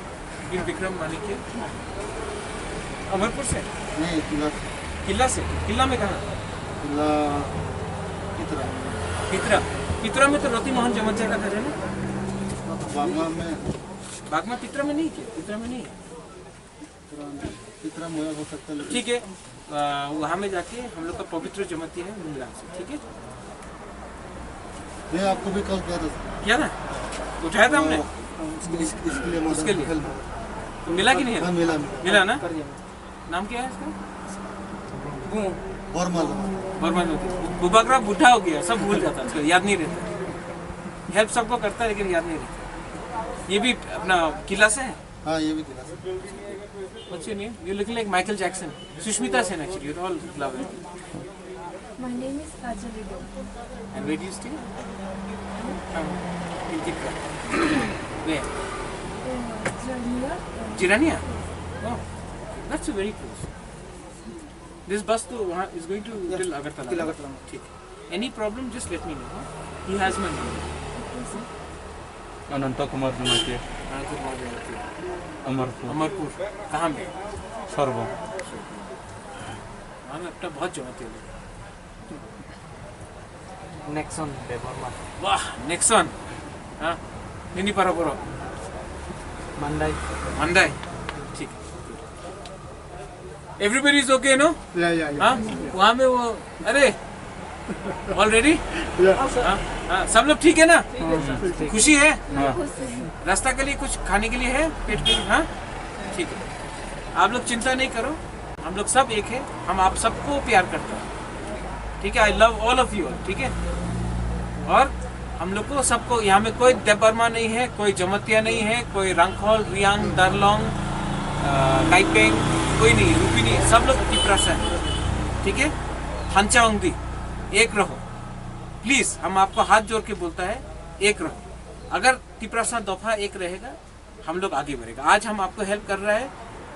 बीर विक्रम मानिक है। अमरपुर से? नहीं, किला से। किला से? किला में कहाँ? किला पितरा। पितरा। पितरा में तो रति मोहन जमातिया का घर है ना? बागमा में। बागमा पितरा में नहीं क्या? पितरा में नहीं है। पितरा में, पितरा में हो सकता है, लेकिन ठीक है। आ, वहाँ में जाके हम लोग का पवित्र जमाती है मुंगला से, ठीक है? मैं आपको भी कॉल किया था। किया था? उठाया था हमने? तो इसके, इसके लिए उसके लिए? हेल्प। तो मिला कि नहीं? हाँ, मिला, मिला। मिला ना? नाम क्या है इसका? वो वर्मा। वर्मा जो, बुबागरा बूढ़ा हो गया, सब भूल जाता है, उसको याद नहीं रहता। हेल्प सबको करता है, लेकिन याद नहीं रहता। ये भी अपना किला से है? हाँ, ये भी किला से। What's your name? You look like Michael Jackson. Sushmita Sen, actually. You all love it. My name is Kajal Ido. And where do you stay? Um, in Tipra. Where? Uh, Jirania, uh, Jirania? Oh, that's very close. This bus to वहाँ is going to, yeah, till Agartala. Till Agartala. ठीक. Any problem, just let me know, huh? He has my number. अनंत कुमार जमातिया। अनंत कुमार जमातिया। अमरपुर। अमरपुर। कहाँ में? सर्व। हाँ, मैं अपना बहुत जमातिया लोग। नेक्सन देबर्मा। वाह, नेक्सन। हाँ, निनी पारा बोरो। मंडाई। मंडाई। ठीक। Everybody is okay, no? या, या, या। हाँ? वहाँ में वो, अरे, already? या। हाँ, हाँ, सब लोग ठीक है ना? ठीक है, ठीक। खुशी है? हाँ। रास्ता के लिए कुछ खाने के लिए है? पेट के लिए? हाँ? ठीक है। आप लोग चिंता नहीं करो, हम लोग सब एक है, हम आप सबको प्यार करते हैं। ठीक है, I love all of you, ठीक है? और हम लोग को सबको, यहाँ में कोई देबबर्मा नहीं है, कोई जमतिया नहीं है, कोई रंगखोल, रियांग, दरलोंग, अ, काइपेंग, कोई नहीं है, रूपी नहीं है, सब लोग तिपरासा है, ठीक है? हांचा ओंगदी, एक रहो, प्लीज, हम आपको हाथ जोड़ के बोलता है, एक रहो। अगर तिपरासा दफा एक रहेगा, हम लोग आगे बढ़ेगा। आज हम आपको हेल्प कर रहा है,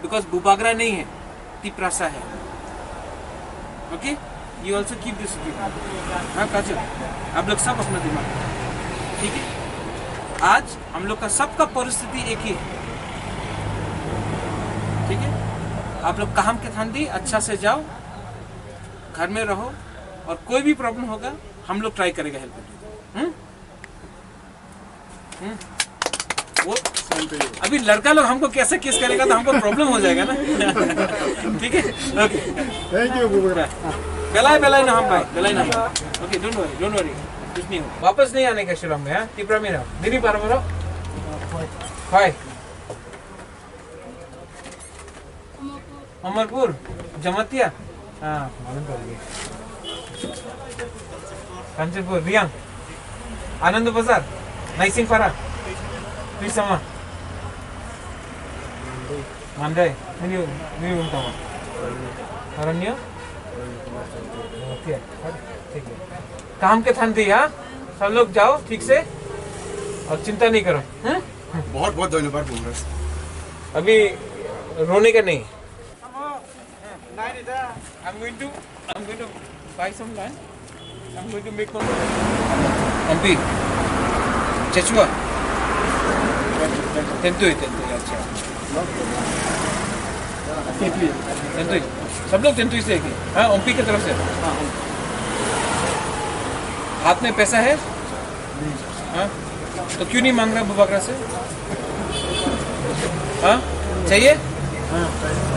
बिकॉज बुबागरा नहीं है, तिपरासा है। Okay, you also keep this. हाँ काजल, आप लोग सब अपना दिमाग, ठीक है? आज हम लोग का सबका परिस्थिति एक ही है, ठीक है? आप लोग काम के थान दी, अच्छा से जाओ, घर में रहो, और कोई भी प्रॉब्लम होगा, हम लोग ट्राई करेगा हेल्प करने का। हम्म? हम्म। वो अभी लड़का लोग हमको कैसे किस करेगा तो हमको प्रॉब्लम हो जाएगा ना। ठीक है, ओके। Thank you, बुबरा। बेलाय बेलाय ना हम भाई, बेलाय ना हम। Okay, don't worry, don't worry, कुछ नहीं हो। वापस नहीं आने का शिलोंग में, हाँ? तिपरा में रहो। दिल्ली पार करो। हाय। Amarpur. Jamatia? Ah, malam pergi. Kanchanpur, Riyang. Anand Bazar, Naisingpara, Pisama. Mandai, ini, ini utama. Aranya? Oke, ठीक है। काम के थान दी, हाँ? सब लोग जाओ ठीक से और चिंता नहीं करो, हाँ? बहुत बहुत धन्यवाद बोल रहे हैं। अभी रोने का नहीं। I'm going to, I'm going to buy some land. I'm going to make one. Ampi. Chechua. Tentui, Tentui, अच्छा। Tentui। सब लोग तेंतुई से है कि? हाँ, ओमपी की तरफ से। हाथ में पैसा है? हाँ? तो क्यों नहीं मांग रहा बुबागरा से? हाँ? चाहिए?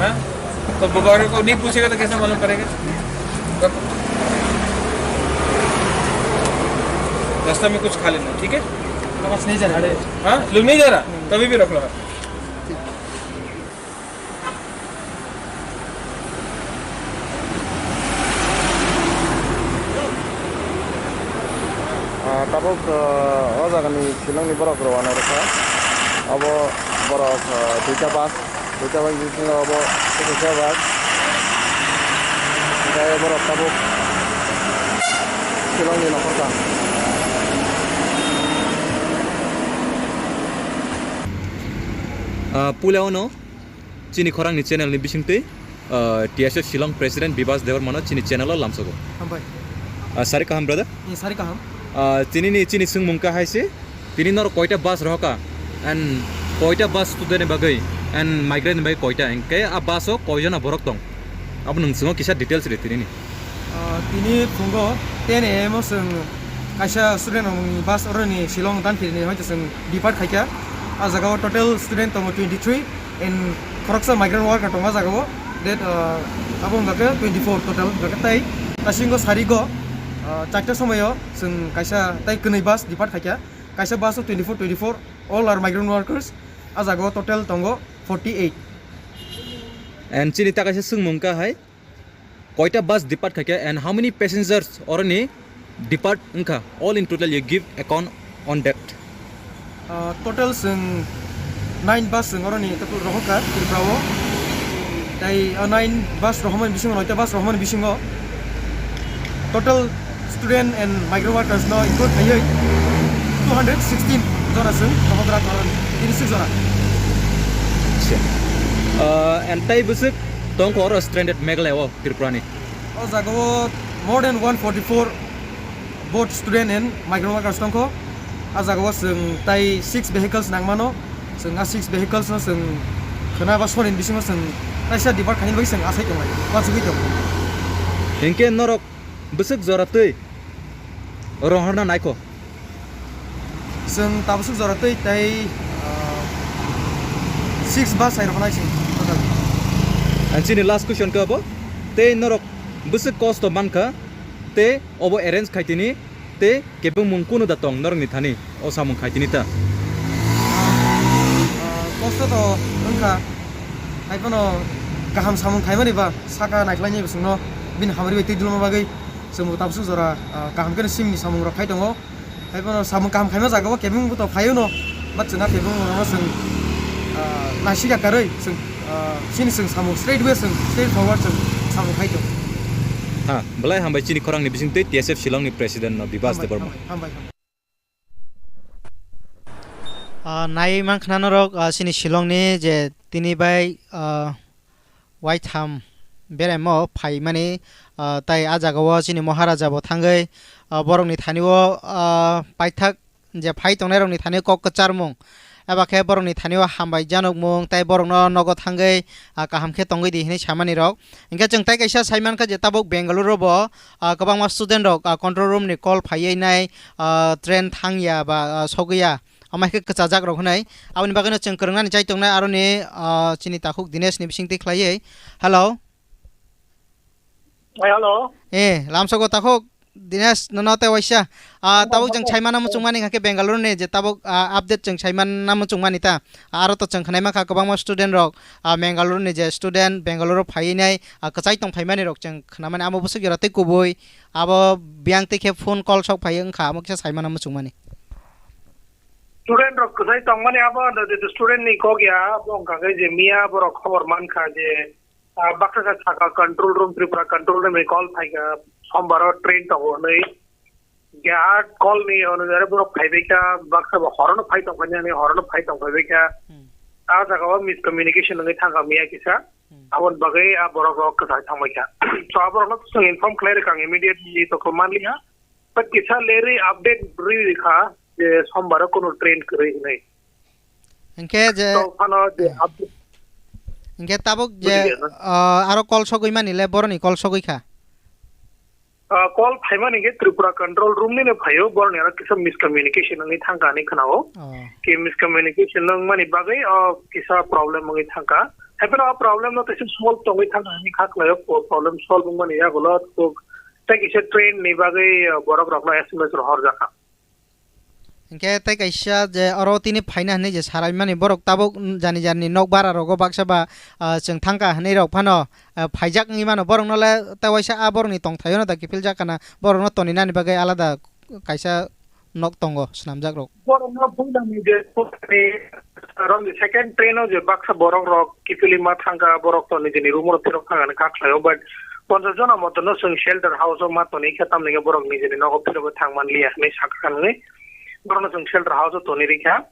हाँ? तो बुबागरा को नहीं पूछेगा तो कैसे मालूम करेगा? रखो। रास्ता में कुछ खा लेना, ठीक है? बस नहीं जा रहा। हाँ? लोग नहीं जा रहा? तभी भी रख लो। Ah, tabuk, ah, o jagani Shillongni borok rwano rwkha. Abo borok, ah, duita bus, duita bus bisingo abo kwchangsa bus. Hwnkhe borok tabuk Shillongni nokhorka. Ah, puila ono. Chini khorangni channel ni bisingtwi, ah, T S F Shillong President Bibas Debbarmano chini channel o lamsogo. Hambai. Ah, sari kaham, brother? Ni sari kaham. Ah, tini ni chini swngmung ka hai se, tini norok koita bus rohoka, and koita bus student ni bagwi, and migrant ni bagwi koita, hingke a bus o koijona borok tong? Abo nwng chwngno kisa details ri tini ni. Ah, tini phungo ten A M o chwng kaisa student rokni bus oroni Shillong dan phirini hoito chwng depart khaikha. A jaga o total student tongo twenty three. And khoroksa migrant worker tongo ah jaga o, that, uh, abo wngkha khe twenty four total wngkha khe, tei tasingo sarigo, uh, charta somoio chwng kaisa tei kwnwi bus depart khaikha, kaisa bus o twenty four, twenty four, all are migrant workers, ah jaga o total tongo forty eight. And chini ta kaisa swngmung ka hai, koita bus depart khaikha and how many passengers oroni depart wngkha, all in total you give account on that. Ah, total chwng nine bus chwng oroni total rohorkha Tripura o. Tai, ah, nine bus rohormani bisingo, noita bus rohormani bisingo total student and migrant workers no include khaiwi two hundred sixteen jora chwng rohorkha, tini six jora. Acha. Ah, and tai bwswk tongkha oro stranded Meghalaya o, Tripura ni? O jaga o more than one forty four both student and migrant workers tongkho. A jaga o chwng tai six vehicles nangmano. Chwng a six vehicles no chwng khwna ba sori ni bisingo chwng kaisa depart khaina bagwi chwng asai tonglai, uansugwi tongo. Hinkhe norok bwswk jora twi rohorna naikho? Chwng tabuk swk jora twi tei, ah, six ba sai roknai chwng total. Ang chini last question khe abo, tei norok bwswk kosto mankha, tei obo arrange khai tini, tei kebengmung kunu da tong norokni thani o samung khai tini ta? Ah, kosto to wngkha, haiphano kaham samung khaimani ba saka naikhlainai bo chwngno bini hamari bai twi dulma bagwi chwngbo tabuk swk jora, ah, kaham kheno simni samung rok khai tongo. Haiphano samung kaham khaima jaga o kebeng buto phaiwi no, but chwngna kebeng rokno chwng, ah, naisika karwi chwng, ah, chini chwng samung straight way chwng straight forward chwng samung khai tongo. Ha, belai hambai chini khorangni bisingtwi T S F Shillong ni President no Bibas Debbarma. Hambai, hambai, hambai. Ah, naiwi mankha norok, ah, chini Shillong ni je tini bai, ah, waitham beraimo phaimani, ah, tai ah jaga o chini Maharaja bo thangwi, ah, borokni thani o, ah, paithak je phai tongnai rokni thani kok kwcharmung, eba khe borokni thani o hambai janukmung tai borokno nogo thangwi, ah, kaham khe tongwi di hinwi samani rok. Hinkhe chwng tai kaisa sai mankha je tabuk Bengaluru bo, ah, kwbangma student rok, ah, control room ni call phaiwi nai, ah, train thangya ba, ah, sogwi ya. Omo hai khe kwchajak rok hwnwi. Aboni bagwino chwng kwrwngnani chai tongnai aroni, ah, chini takhuk Dinesh ni bisingtwi khlaiwi. Hello. Oi, hello. Eh, lamsogo takhuk Dinesh, nono tei waisa, ah, tabuk chwng saimano muchungmani hwnkhe Bengaluru ni je tabuk, ah, update chwng saimano muchungmani ta. Ah, aro to chwng khwnai mankha kwbangma student rok, ah, Bengaluru ni je student Bengaluru phaiwi nai, ah, kwchai tong phaimani rok chwng khwnamani amo bwswk jora tei kubui abo biyang tei khe phone call sok phai wngkha amo kisa saimano muchungmani. Student rok kwchai tongmani abo student ni kok ya, abo wngkha khe je miya borok khobor mankha je, ah, baksa khe saka control room, Tripura control room ni call phaikha, Sombar o train tongo hwnwi. Khe a call ni onujare borok phaibaikha, baksa bo horono phai tongkha, nini horono phai tongphaibaikha. Hmm. A jaga o miscommunication wngwi thangkha miya kisa. Hmm. Aboni bagwi a borok rok kwchai thangbaikha. So a borokno chwng inform khlai rwkha ang immediately to manliya. But kisa lerwi update rwi rwkha je Sombar o kunu train kwrwi hwnwi. Hwnkhe je, to phano je update hwnkhe tabuk je, bujiya na? Ah, aro call sogwi mani le boroni call sogwi kha. Ah, call phaimani hwnkhe Tripura control room nino phaio, boroni aro kisa miscommunication wngwi thangkha hinwi khwnao. Oh. Ke miscommunication wngmani bagwi, oh, kisa problem wngwi thangkha. Haiphano o problem no teisa solve tongwi thangkha hinwi kha khlaio, po-, problem solve wngmani yagulo kok tei kisa train ni bagwi, oh, borok rokno S M S rohorjakha. Hwnkhe tei kaisa je oro tini phaina hinwi je saraimani borok tabuk jani jani nok bara rogo baksa ba, ah, chwng thangkha hinwi rok phano, ah, phaijak wngwi mano borokno le tei waisa a borokni tongthaio no da kiphil jak kana borokno toninani bagwi alada kaisa nok tongo swnamjak rok. Borokno buinani je Romni second train o je baksa borok rok kiphilwi ma thangkha, borok to nijini room o phirok thangani kha khlaio, but ponchash jona moto no chwng shelter house o ma toni kha, tamni khe borok nijini nogo phirogwi thang manliya hinwi sakha nungwi borokno chwng shelter house o toni rikha.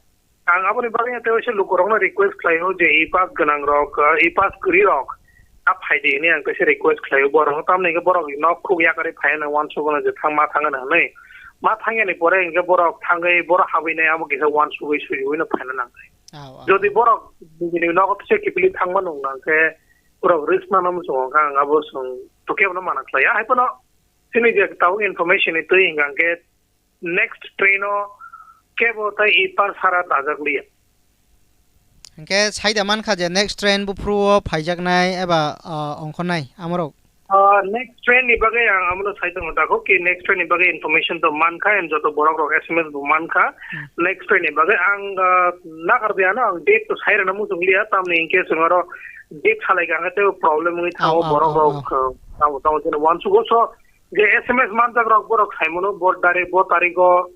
Ang aboni bagwi tei waisa lukurokno request khlaio je e-pass gwnang rok, e-pass kwrwi rok a phaidi hinwi ang kaisa request khlaio borokno, tamni khe borok nok khuk yakarwi phaiya nang uansukgwi je thang ma thangani hinwi. Ma thangyani pore hinkhe borok thangwi borok habwi nai abo kisa uansugwi suiwi no phaina nang. Aw, aw. Jodi borok nini nogo teisa kiphilwi thangma nung nang khe borok risk nano muchungo kha ang abo chwng to kebono mana khlaiya. Haiphano chini je tabuk information ni twi hinkha khe next train o kebo tai e-pass sara dajak liya. Hwnkhe saida mankha je next train buphuru o phaijaknai eba, ah, ongkhornai amorok? Ah, next train ni bagwi ang amono sai tongo, dakho ki next train ni bagwi information to mankha, and joto borok rok S M S bo mankha. Hmm. Next train ni bagwi ang, ah, nakarbiya no ang date to sai rwna muchung liya, tamni hinkhe chwng oro date salai kha, hinkhe tei problem wngwi thango, aw, aw, borok aw, rok, aw, ah, tamo, tamo, jeno uansugo. So, je S M S manjak rok borok saimano, bo direct bo tarigo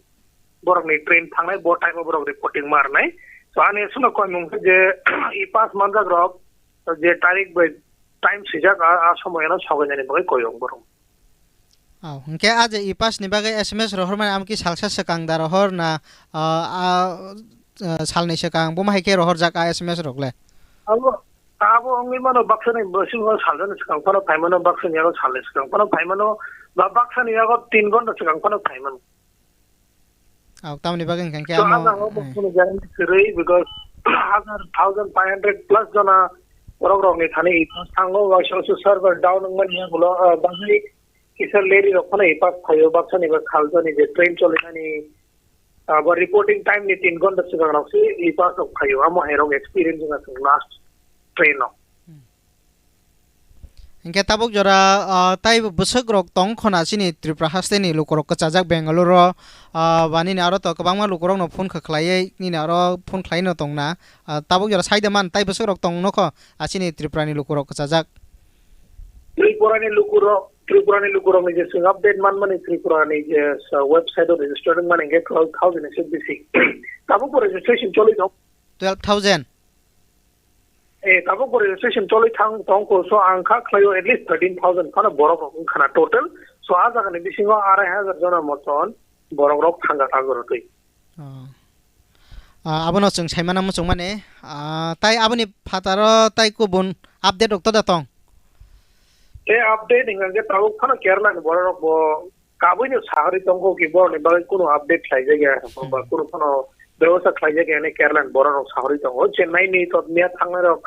borokni train thangnai, bo time o borok reporting ma rwnai. So, ani aswkno koimung khe je e-pass manjak rok je tarik bai time swijak, a, a somoyano sogainani bagwi koyong borok. Aw, hinkhe a je e-pass ni bagwi S M S rohormani amki salsa swkang da rohor na, ah, ah, ah, salni swkang bo ma hai khe rohorjak a S M S rok le? Abo, abo wngwi mano baksani bisingo salsani swkang phano phaimano, baksani yago salni swkang phano phaimano, ba baksani yago tin ghonta swkang phano phaimano. Aw, tamni bagwi hinkhe So, khe amo, ang ang eh. Bokhno guarantee kwrwi, because hazar, thousand five hundred plus jona borok rokni thani e-pass thango, waisa waisa server down wngmani yagulo, ah, bagwi kisa leri rok phano e-pass phaio, baksani ba khaljani je train cholinani, ah, ba reporting time ni tin ghonta swkang rok se e-pass rok phaio, amo hai rok experience wngkha chwng last train o. Hmm. Hinkhe tabuk jora, ah, tai bwswk rok tong khona chini Tripura haste ni lukurok kwchajak Bengaluru o, ah, ba nini aro to kwbangma lukurok no phone kha khlaiwi nini aro phone khlai no tongna, ah, tabuk jora saida man tai bwswk rok tong nokho, ah, chini Tripura ni lukurok kwchajak. Tripura ni lukurok, Tripura ni lukurok ni je chwng update manmani Tripura ni je, ah, website o register wngmani hinkhe twelve thousand se bisi. Tabuk bo registration choli tong. Twelve thousand? Eh, tabuk bo registration choli thang tongkho, so ang kha khlaio at least thirteen thousand phano borok rok wngkha na total. So a jaga ni bisingo arai hajar jona moton borok rok thangkha kha goro twi. Oh. Ah, abono chwng saimano muchungmani. Ah, tai aboni phataro tai kubun update rok toda tong? Tei update hingkha khe tabuk phano Kerala ni borok rok bo kabui no sahari tongkho ki borok ni bagwi kunu update khlaijak ya, hmm, ba kunu phano bebosta khlaijak ya hinwi Kerala ni borok rok sahari tongo. Chennai ni to miya thangnai rok,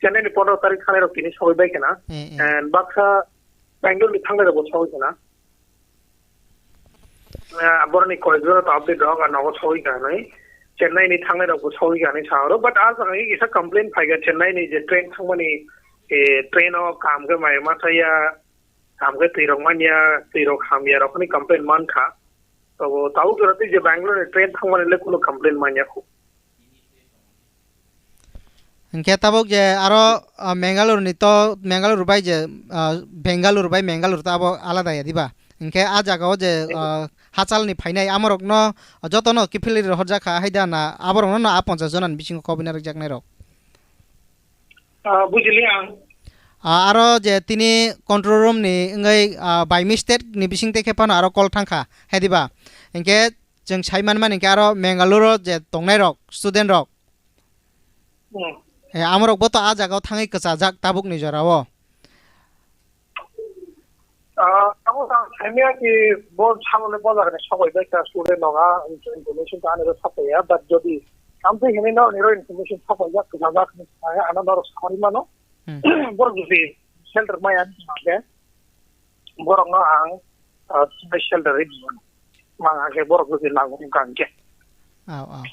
Chennai ni pondro tarik thangnai rok tini sogwi bai khna. Eh, eh. And baksa Bangalore ni thangnai rok bo sogwi khna. Ah, borok ni koi jora to update rok, ah, nogo sogwi kha hinwi. Chennai ni thangnai rok bo sogwi kha hinwi sahoro. But ah jaga kisa complain phaikha Chennai ni je train thangmani, eh, train o kaham khe mai ma chaya. Hamkhe twi rok manya, twi rok hamya rok ni complain man kha. Tobo tabuk jora twi je Bangalore ni train thangmani le kuno complain manya khu. Hinkhe tabuk je aro, ah, Mangalore ni to, Mangalore bai je, ah, Bengaluru bai Mangalore to abo alada ya diba? Hinkhe a jaga o je, ah, hachal ni phainai amorokno jotono kiphilwi rohorjak kha, haida na aborokno no a ponchash jona ni bisingo kobina rwjaknai rok? Ah, bujili ang. Ah, aro je tini control room ni wngwi, ah, by mistake ni bising tei khe phano aro call thangkha, hai diba? Hinkhe chwng sai manmani hinkhe aro Mangalore o je tongnai rok, student rok. Hmm. Eh, amorok bo to a jaga o thangwi kwchajak tabuk ni jora o. Ah, abo ang saimanya ki bo samole bo jaga ni sokoi bai ka student no ga information ka ani sokoi ya, but jodi samtwi hini no niro information sokoi ya kwchajak ni ano norok sakori mano. Hmm. Borok jodi shelter maya hingkhe borokno ang, ah, shelter ri mano. Mang hingkhe borok jodi nango hingkha hingkhe. Aw, aw.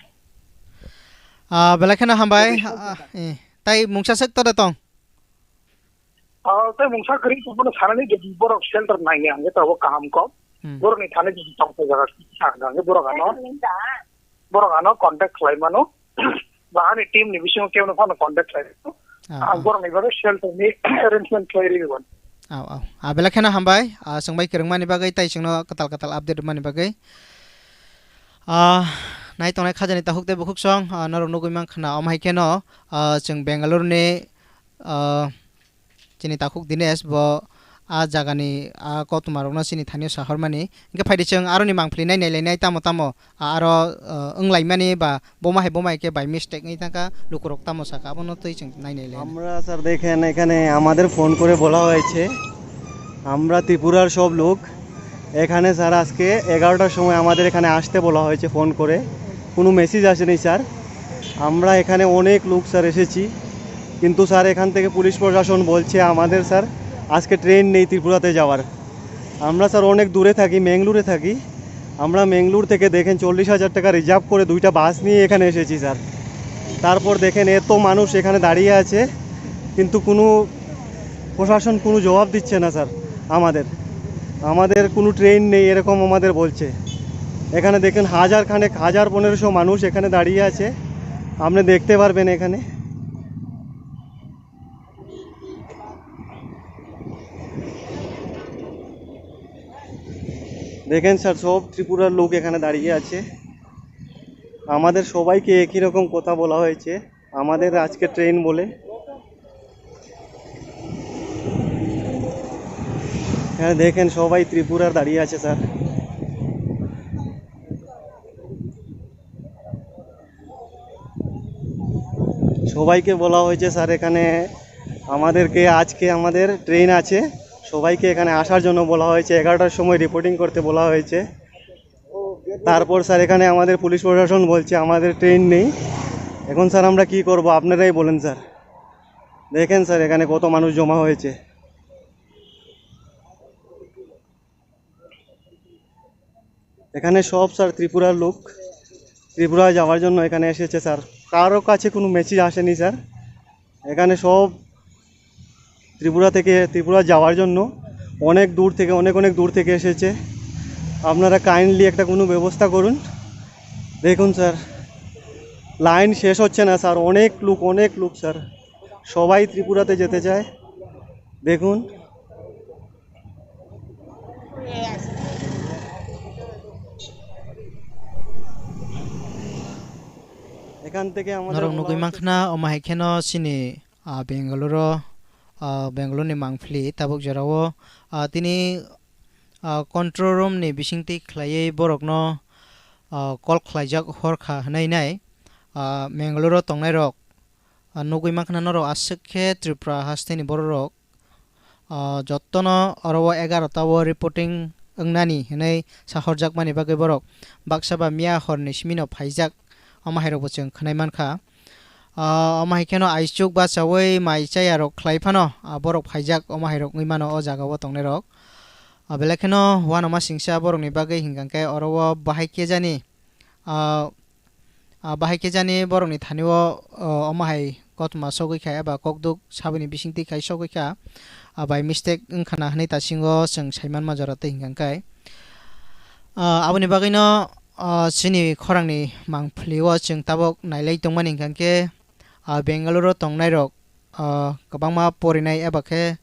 Ah, belai kheno hambai. Jodi Ah, eh. Tai mungsa sek to de tong. Ah, tai mungsa kwrwi tongmano sanani jodi borok shelter nangya hingkhe tabuk kaham kok. Hmm. Borokni thani jodi tongthai jaga hingkhe borok ano, borok ano contact khlai mano. Ba ani team ni bisingo kebno phano contact khlai mano. Ah, ah. Ang borokni bagwi shelter ni arrangement khlai rwi mano. Aw, aw. Ah, belai kheno hambai. Ah, chwng bai kwrwngmani bagwi tai chwngno kwtal kwtal update rwmani bagwi. Ah, nai tongnai khajani takhuk tei bukhuk song, ah, norok nugwi mankha na, omo hai kheno, ah, chwng Bangalore ni, ah, chini takhuk Dinesh bo a jagani a koktwma rokno chini thani o sahormani. Hinkhe phaidi chwng aroni mangpili nai nai lainai tamo tamo, ah, aro, ah, wnglaimani ba boma hai boma hai khe by mistake wngwi thangkha, lukurok tamo sakha abono twi chwng nai nai lainai. আমরা স্যার দেখেন এখানে আমাদের ফোন করে বলা হয়েছে, আমরা ত্রিপুরার সব লোক এখানে স্যার আজকে এগারোটার সময় আমাদের এখানে আসতে বলা হয়েছে ফোন করে, কোনো মেসেজ আসেনি স্যার। আমরা এখানে অনেক লোক স্যার এসেছি, কিন্তু স্যার এখান থেকে পুলিশ প্রশাসন বলছে আমাদের স্যার আজকে ট্রেন নেই ত্রিপুরাতে যাওয়ার। আমরা স্যার অনেক দূরে থাকি, ম্যাঙ্গালোরে থাকি। আমরা ম্যাঙ্গালোর থেকে দেখেন চল্লিশ হাজার টাকা রিজার্ভ করে দুইটা বাস নিয়ে এখানে এসেছি স্যার। তারপর দেখেন এত মানুষ এখানে দাঁড়িয়ে আছে, কিন্তু কোনো প্রশাসন কোনো জবাব দিচ্ছে না স্যার আমাদের। আমাদের কোনো ট্রেন নেই এরকম আমাদের বলছে। এখানে দেখেন হাজার খানেক, হাজার পনেরোশো মানুষ এখানে দাঁড়িয়ে আছে, আপনি দেখতে পারবেন এখানে। দেখেন স্যার, সব ত্রিপুরার লোক এখানে দাঁড়িয়ে আছে। আমাদের সবাইকে একই রকম কথা বলা হয়েছে, আমাদের আজকে ট্রেন বলে। এখানে দেখেন, সবাই ত্রিপুরার দাঁড়িয়ে আছে স্যার। সবাইকে বলা হয়েছে স্যার, এখানে আমাদেরকে, আজকে আমাদের ট্রেন আছে, সবাইকে এখানে আসার জন্য বলা হয়েছে, এগারোটার সময় রিপোর্টিং করতে বলা হয়েছে। তারপর স্যার, এখানে আমাদের পুলিশ প্রশাসন বলছে আমাদের ট্রেন নেই। এখন স্যার, আমরা কি করব, আপনারাই বলেন স্যার। দেখেন স্যার, এখানে কত মানুষ জমা হয়েছে। এখানে সব স্যার ত্রিপুরার লোক, ত্রিপুরা যাওয়ার জন্য এখানে এসেছে স্যার। কারো কাছে কোনো মেসেজ আসেনি স্যার। এখানে সব ত্রিপুরা থেকে, ত্রিপুরা যাওয়ার জন্য অনেক দূর থেকে, অনেক অনেক দূর থেকে এসেছে। আপনারা কাইন্ডলি একটা কোনো ব্যবস্থা করুন। দেখুন স্যার, লাইন শেষ হচ্ছে না স্যার, অনেক লোক, অনেক লোক স্যার, সবাই ত্রিপুরাতে যেতে চায়। দেখুন। এখান থেকে আমাদের Norok বলা nugwi হচ্ছে mankha na, omo hai kheno chini, ah, Bengaluru, ah, Bengaluru ni mangpili tabuk jorao, ah, tini, ah, control room ni bisingtwi khlaiwi borokno, ah, call khlaijak hor kha hwnwi nai, ah, Bengaluru tongnai rok, ah, nugwi mankha na norok aswk khe Tripura hasteni bororok, ah, jottono oro o egaroh ta o reporting wngnani hwnwi sahorjakmani bagwi borok baksa ba miya horni simino phaijak, omo hairokbo chwng khwnai mankha. Ah, omo hai kheno aichuk bachaui mai chayarok khlai phano, ah, borok phaijak, omo hairok wngwi mano o jagao tongnairok. Ah, belai kheno uanama singsa borokni bagwi hinkha khe oro o bahai kejani, ah, Ah, bahai khe jani borokni thani o, o, omo hai kothoma sogwi kha eba kokduk saboni bisingtwi khai sogwi kha. ah, by mistake wngkha na hwnwi tasingo chwng saimanma jora twi hwnkha khe. Ah, aboni bagwino, ah, chini khorangni mangphlio chwng tabuk nailai tongmani hwnkha khe, ah, Bengaluru tongnairok, ah, kwbangma porinai eba khe,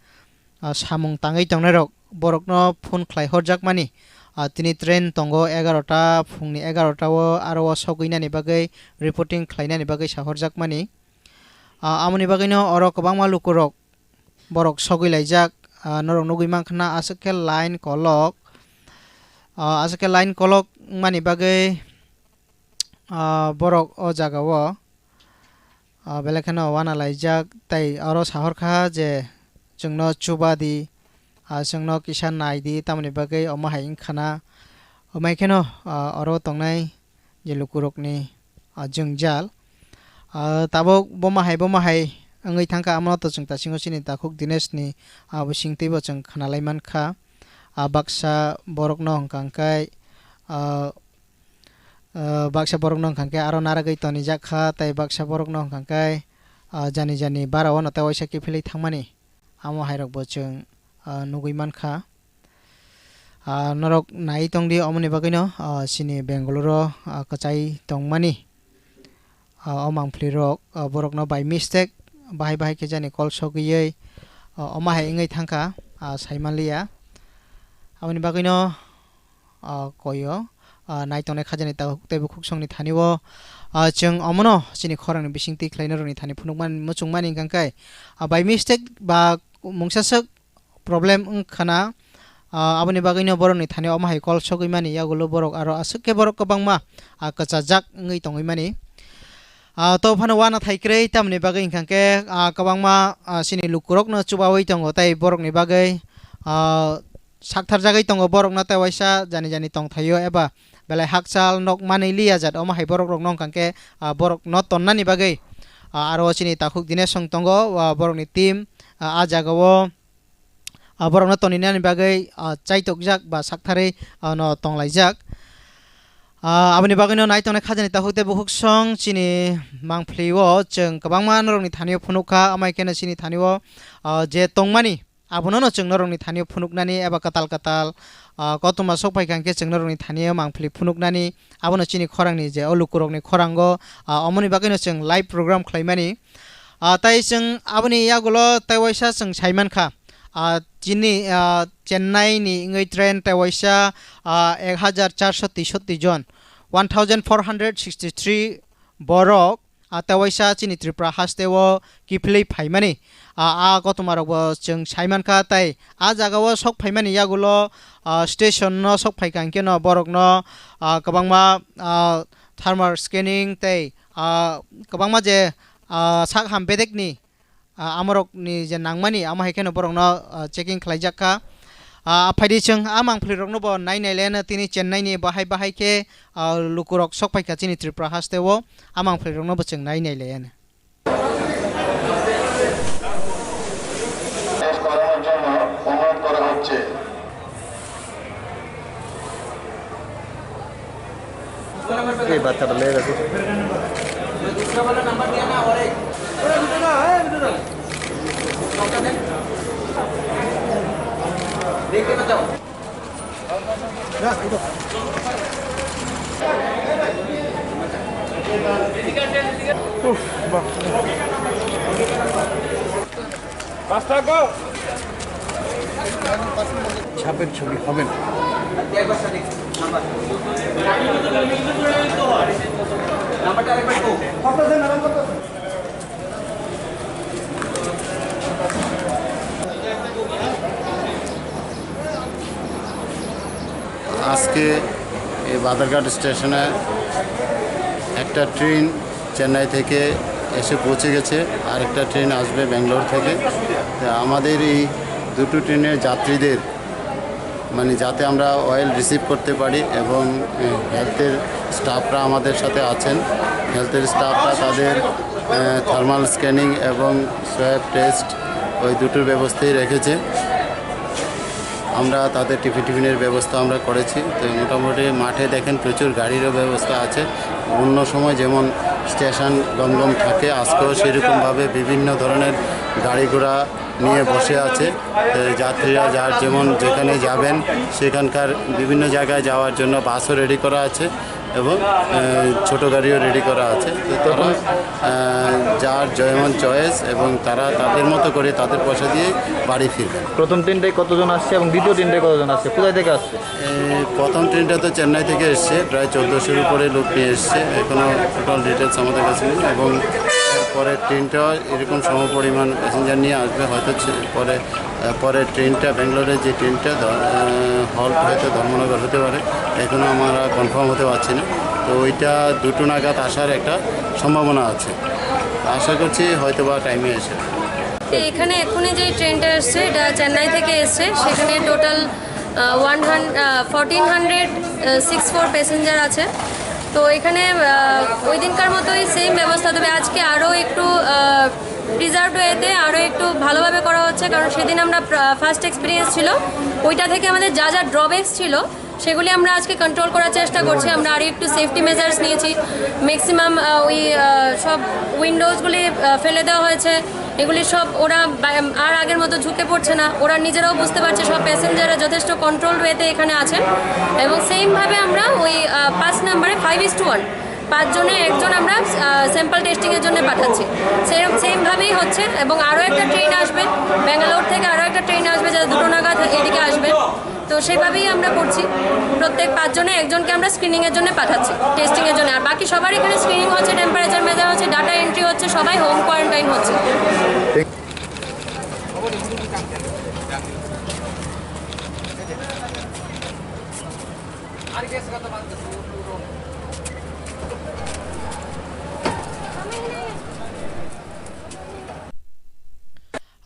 ah, samung tangwi tongnairok borokno phone khlai horjakmani. Ah, tini train tongo egarota, phungni egarota o aro o sogwinani bagwi reporting khlainani bagwi sa horjakmani. Ah, amoni bagwino oro kwbangma lukurok borok sogwi laijak, ah, norok nugwi mankha na aswk khe line kolok. Ah, aswk khe line kolok wngmani bagwi, ah, borok o jaga o, ah, belai kheno uana laijak, tei oro sa horkha je chwngno chuba di, ah, chwngno kisa nai di, tamoni bagwi omo hai wngkha na. Omo hai kheno, ah, oro tongnai je lukurokni, ah, jwngjal. Ah, tabuk bomo hai, bomo hai wngwi thangkha, amo to chwng tasingo chini takhuk Dineshni, ah, bisingtwibo chwng khnalai mankha. Ah, baksa borokno hwnkha hwnkhe, ah, ah, baksa borokno hwnkha hwnkhe aro naragwi tonijak kha, tei baksa borokno hwnkha hwnkhe, ah, jani jani bara o no tei waisa kiphilwi thangmani. Amo hairokbo chwng, ah, nugwi mankha. Ah, norok nai tongdi, omoni bagwino, ah, chini Bengaluru, ah, kwchai tongmani. Ah, o mangphlirok, ah, borokno by mistake bahai bahai khe jani call sogwiwi, ah, omo hai wngwi thangkha, ah, saimanliya. Aboni bagwino, ah, koyo, ah, nai tongnai khajani ta-, teibo khuksongni thani o, ah, chwng omono chini khorangni bisingtwi khlai norokni thani phunukmani muchungmani hwnkha khe, ah, by mistake ba mungsaswk problem wngkha na, ah, aboni bagwino borokni thani omo hai call sogwi mani, yagulo borok aro aswk khe borok kwbangma, ah, kwchajak wngwi tongwi mani. Ah, to phano uanathai kwrwi, tamoni bagwi hwnkha khe, ah, kwbangma, ah, chini lukurokno chubaui tongo, tei borokni bagwi, ah, saktharjagwi tongo borokno, tei waisa jani jani tongthaio eba belai hakchal nok manwi liya jat, omo hai borokrokno hwnkha khe, ah, borokno tonnani bagwi, ah, aro chini takhuk Dinesh song tongo, ah, borokni team, ah, ah jagao, ah, borokno toninani bagwi, ah, chaitokjak ba saktharwi, ah, no tonglaijak. Ah, aboni bagwino nai tongnai khajani takhuk tei bukhuksong chini mangphlio chwng kwbangma norokni thanio phunukha, amai kheno chini thanio, ah, je tongmani, abono no chwng norokni thanio phunuknani eba kwtal kwtal, ah, kothoma sok phaikha hwnkhe chwng norokni thanio mangphli phunuknani, abono chini khorangni je o lukurokni khorango, ah, omoni bagwino chwng live program khlaimani. Ah, tai chwng aboni yagulo tai waisa chwng saimankha, ah, chini, ah, Chennai ni wngwi train tai waisa, ah, ek hajar charso teishotti jon, one thousand four hundred sixty three borok, ah, tai waisa chini Tripura haste o kiphilwi phaimani, ah, ah, kothoma rokbo chwng saimankha, tei ah jagao sok phaimani yagulo, ah, station no sok phaikha hwnkhe no borokno, ah, kwbangma, ah, thermal scanning tei, ah, kwbangma je, ah, sak ham bedekni, ah, amorokni je nangmani, amo hai kheno borokno, ah, checking khlaijak kha. Ah, phaidi chwng a mangphlirokno bo nai nai le no tini Chennai ni bahai bahai khe, ah, lukurok sok phaikha chini Tripura haste o, a mangphlirokno bo chwng nai nai le. এই বাচ্চাটা লেগে গেছে। উফ, বাহ। ছাপের ছবি হবে না। আজকে এই বাদারঘাট স্টেশনে একটা ট্রেন চেন্নাই থেকে এসে পৌঁছে গেছে, আর একটা ট্রেন আসবে ব্যাঙ্গালোর থেকে। তা আমাদের এই দুটো ট্রেনের যাত্রীদের, মানে, যাতে আমরা অয়েল রিসিভ করতে পারি এবং, এ, হেলথের স্টাফরা আমাদের সাথে আছেন। হেলথের স্টাফরা তাদের, এ, থার্মাল স্ক্যানিং এবং সোয়াব টেস্ট, ওই দুটোর ব্যবস্থাই রেখেছে। আমরা তাদের টিফিন, টিফিনের ব্যবস্থা আমরা করেছি। তো মোটামুটি মাঠে দেখেন প্রচুর গাড়িরও ব্যবস্থা আছে। অন্য সময় যেমন স্টেশন গমগম থাকে, আজকেও সেরকমভাবে বিভিন্ন ধরনের গাড়ি ঘোড়া নিয়ে বসে আছে। এ, যাত্রীরা যার যেমন যেখানে যাবেন, সেখানকার বিভিন্ন জায়গায় যাওয়ার জন্য বাসও রেডি করা আছে এবং, এ, ছোট গাড়িও রেডি করা আছে। তো তারা, এ, যার যেমন চয়েস এবং তারা তাদের মতো করে তাদের পয়সা দিয়ে বাড়ি ফিরবেন। প্রথম ট্রেনটায় কতজন আসছে এবং দ্বিতীয় ট্রেনটায় কতজন আসছে, কোথায় থেকে আসছে? এই প্রথম ট্রেনটা তো চেন্নাই থেকে এসছে, প্রায় চোদ্দোশোর উপরে লোক নিয়ে এসছে। এখনো টোটাল ডিটেলস আমাদের কাছে নেই এবং এর পরের ট্রেনটা এরকম সমপরিমাণ প্যাসেঞ্জার নিয়ে আসবে। হয়তো ছে-, পরে, আহ, পরের ট্রেনটা, ব্যাঙ্গালোরের যে ট্রেনটা ধ-, আহ, হল্ট হয়তো ধর্মনগর হতে পারে, এখনো আমরা কনফার্ম হতে পারছি না। তো ওইটা দুটো নাগাদ আসার একটা সম্ভাবনা আছে। আশা করছি হয়তো বা টাইমে এসে। তো এখানে এক্ষুনি যে ট্রেনটা এসছে, এটা চেন্নাই থেকে এসছে। সেখানে টোটাল, আহ, ওয়ান হান্ড্রেড, আহ, ফোরটিন হান্ড্রেড, আহ, সিক্স ফোর প্যাসেঞ্জার আছে। তো এখানে, আহ, ওই দিনকার মতোই সেম ব্যবস্থা, তবে আজকে আরও একটু, আহ, প্রিজার্ভড ওয়েতে আরও একটু ভালোভাবে করা হচ্ছে, কারণ সেদিন আমরা প্রা-, ফার্স্ট এক্সপিরিয়েন্স ছিল, ওইটা থেকে আমাদের যা যা ড্রব্যাকস ছিল, সেগুলি আমরা আজকে কন্ট্রোল করার চেষ্টা করছি। আমরা আরও একটু সেফটি মেজার্স নিয়েছি। ম্যাক্সিমাম, আহ, ওই, আহ, সব উইন্ডোজগুলি, আহ, ফেলে দেওয়া হয়েছে। এগুলি সব ওরা বা-, আর আগের মতো ঝুঁকে পড়ছে না। ওরা নিজেরাও বুঝতে পারছে, সব প্যাসেঞ্জাররা যথেষ্ট কন্ট্রোল ওয়েতে এখানে আছেন। এবং সেমভাবে আমরা ওই, আহ, পাঁচ নম্বরে ফাইভ ইস টু ওয়ান, পাঁচজনে একজন আমরা, আহ, স্যাম্পল টেস্টিংয়ের জন্য পাঠাচ্ছি। সেরকম সেমভাবেই হচ্ছে। এবং আরও একটা ট্রেন আসবে, ব্যাঙ্গালোর থেকে আরও একটা ট্রেন আসবে, যা দুটো নাগাদ এদিকে আসবে। তো সেভাবেই আমরা করছি, প্রত্যেক পাঁচজনে একজনকে আমরা স্ক্রিনিংয়ের জন্য পাঠাচ্ছি, টেস্টিংয়ের জন্য। আর বাকি সবার এখানে স্ক্রিনিং হচ্ছে, টেম্পারেচার মেজার হচ্ছে, ডাটা এন্ট্রি হচ্ছে, সবাই হোম কোয়ারেন্টাইন হচ্ছে।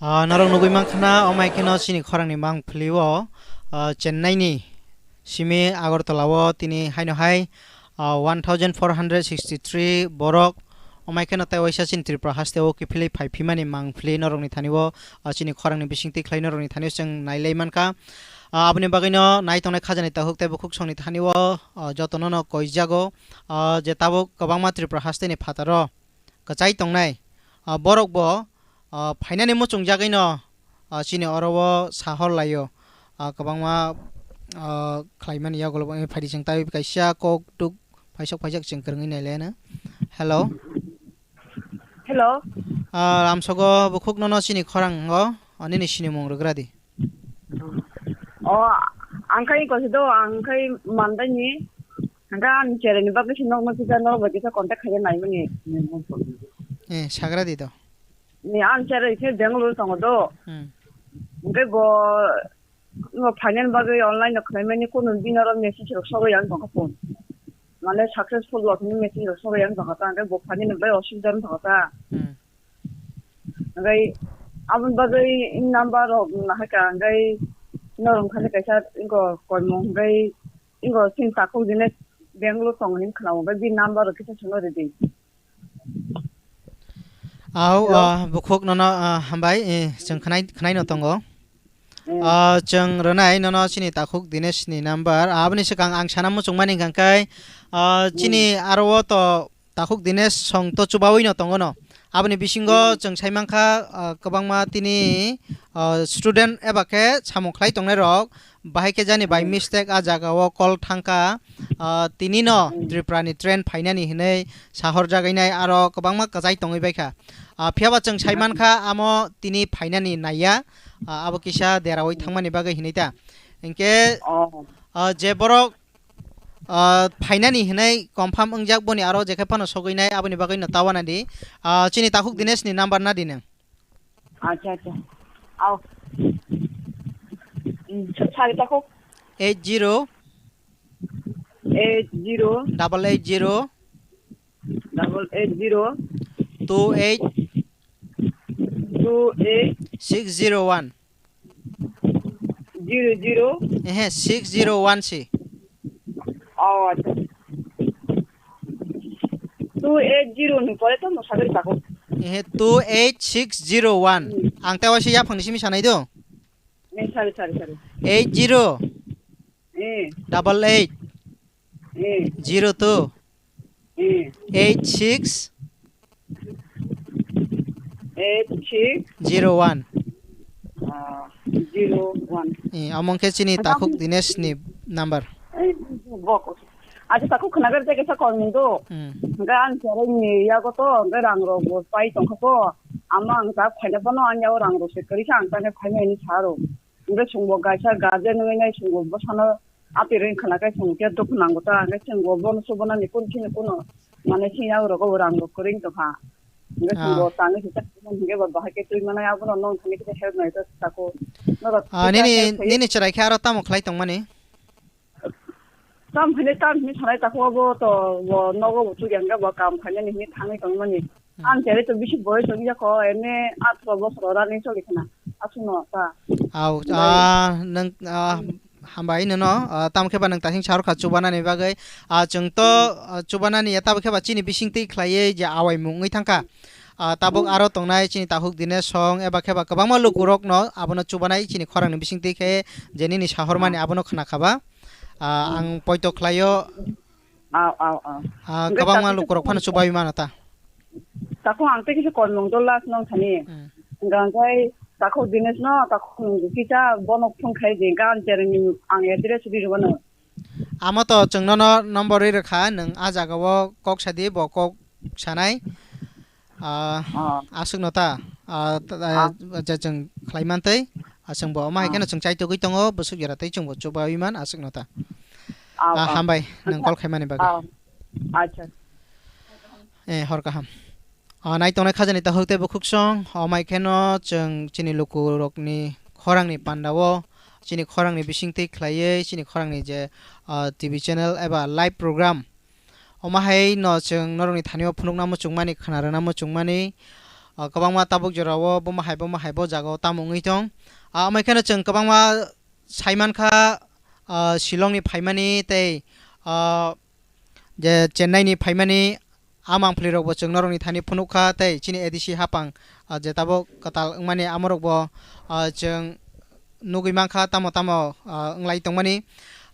Ah, norok nugui mankha na, omo hai kheno chini khorangni mangpili o, ah, Chennai ni simi Agartala o tini haino hai, ah, one thousand four hundred sixty three borok, omo hai kheno tei waisa chini Tripura haste o kiphilwi phai phimani mangpili norokni thani o, ah, chini khorangni bisingtwi khlai norokni thani o chwng nailai mankha. Ah, aboni bagwino nai tongnai khajani takhuk tei bukhuk songni thani o, ah, jotono no koijago, ah, je tabuk kwbangma Tripura haste ni phataro kwchai tongnai, ah, borok bo, ah, phainani muchungjagwi no, ah, chini oro o sahor laio, ah, kwbangma, ah, khlaimani yagulo bo phaidi chwng tei kaisa kok tuk phaisok phaijak chwng kwrwngwi nai laiano. Hello. Hello. Ah, amsogo bukhuk nono chini khorang o, ah, nini sinimung rwgra di. O, ang khai kosi do, ang khai mandai ni. Hingke ang chereni bagwi se nokno kisa norok bai kisa contact khaina naimani. Eh, sagra di do. Ni ang chereni khe Bangalore tongo do. Hmm. Hingke bo, bo phainani bagwi online no khlaimani, kono bini oro message rok sogwi ang tongkha phone. Mane successful rok hinwi message rok sogwi ang tongkha, ta hingke bo phainani bagwi osubida wng tongkha ta. Hmm. Hingke aboni bagwi number rok nahaikha, hingke norok thani kaisa ingo koimung, hingke ingo chini takhuk jine Bangalore tongo hinwi khwnao, hingke bini number rok kisa swngo ridi. Au, hello? Ah, bukhuk nono, ah, hambai, eh, chwng khwnai, khwnai no tongo. Mm. Ah, chwng rwnai nono chini takhuk Dinesh ni number. Ah, aboni swkang ang sana muchung mani hwnkha khe, ah, chini Mm. aro o to takhuk Dinesh song to chubaui no tongo no. Aboni bisingo Mm. chwng sai mankha, ah, kwbangma tini, ah, student eba khe samung khlai tongnai rok. Bahai khe jani by Hmm. mistake a jaga o call thangkha, ah, tini no Hmm. Tripura ni train phainani hinwi sahorjagwi nai aro kwbangma kwchai tongwi baikha. Ah, phiya ba chwng sai Hmm. mankha amo tini phainani naiya, ah, abo kisa deraui Hmm. thangmani bagwi hinwi ta. Hinkhe, Oh. ah, je borok, ah, phainani hinwi confirm wngjak boni aro jekhe phano sogwi nai aboni bagwi no ta wana di. Ah, chini takhuk Hmm. Dinesh ni number na di nwng. Acha, acha. Ao. Mm, sa-, sari tako. Eight zero. Eight zero. Double eight zero. Double eight zero. Two eight. Two eight. Six zero one. Zero zero. Ehe, six zero one si. Oh, acha. Two eight zero ni pore to no sagri tako. Ehe, two eight six zero one. Hmm. Ang tei waisa yaphang ni simi sanai do. Eh, sorry, sorry, sorry. Eight zero. Eh. Double eight. Eh. Zero two. Eh. Eight six. Eight six. Zero one. ah, zero one. Eh, omo khe chini Ang takhuk Dinesh ni number. Eh, bok. Acha takhuk khnagar jaga sa call mung do. Hmm. Hingke ang chara ni yago to, hingke rang rok bo pai tongkha ko. Ama ang ta khaina phano ang yago rang rok se kwrwi kha ang ta khaina ni sa rok. Hingke chwng bo kaisa guardian wngwi nai chwng bo bwsano atirwi khna khe chwng khe dukhu nango ta, hingke chwng bo bono subonani kun chini kuno mane sini yago rogo bo rang rok kwrwi tongkha. Hingke chwng bo Ah. tangwi se chakmani hingke bo bahai khe twi manai abono nong thani khe help nai ta tako. Norok Ah, kisa nini, help khayo. Nini chwrai khe aro tamo khlai tongmani? Tam hini tam hini sanai tako bo to bo nogo bo chukya hingke bo kam khainani hini thangwi tongmani. Hmm. Ang chari to bisi boyos wngya ko, ene atro bosor running choli khna. Aswkno ta. Au, Bai. Ah, nang, ah, hambai nono, ah, tamo khe ba nang tasing sarokha chubanani bagwi. Ah, chwng to, ah, chubanani ya tabo khe ba chini bising twi khlaiwi je awai mung wngwi thangkha. Ah, tabuk Hmm. aro tongnai chini takhuk Dinesh song eba khe ba kwbangma lukurokno abono chubanai chini khorangni bising twi khe je nini sahormani Ah. abono khna kha ba. Ah, Hmm. Ang poito khlaio. Au, au, au. Ah, Hingke kwbangma takhuk lukurok phano chubaui mano ta. Takhuk ang tei kisa call mung do last nong thani. Hmm. Hingke angkai takhuk Dinesh no, takhuk nung kisa bono phone khai di, gan chereng ni ang address ri rwno. Amo to chwng nono number ri rwkha, nwng a jaga o kok sadi, bo kok sanai. Ah, Ah. Aswkno ta, ah, ta-, Ah. ah, je chwng khlai mantwi, ah, chwngbo omo hai Ah. kheno chwng chaitugwi tongo, bwswk jora tei chwngbo chubaui man, aswkno ta. Ah, Ah, ah. Hambai, nwng Acha. Call khaimani bagwi. Ah. Acha. Eh, hor kaham. Ah, nai tongnai khajani takhuk tei bukhuksong, omo hai kheno chwng chini lukurokni khorangni pandao, chini khorangni bisingtwi khlaiwi, chini khorangni je, ah, T V channel eba live program, omo hai no chwng norokni thani o phunukna muchungmani, khna rwna muchungmani, ah, kwbangma tabuk jorao bomo hai, bomo hai bo jaga o tamo wngwi tong. Ah, omo hai kheno chwng kwbangma sai mankha, ah, Shillong ni phaimani tei, ah, je Chennai ni phaimani, a mangpili rok bo chwng norokni thani phunukha tei chini A D C hapang, ah, je tabuk kwtal wngmani amorok bo, ah, chwng nugwi mankha tamo tamo, ah, wnglai tongmani.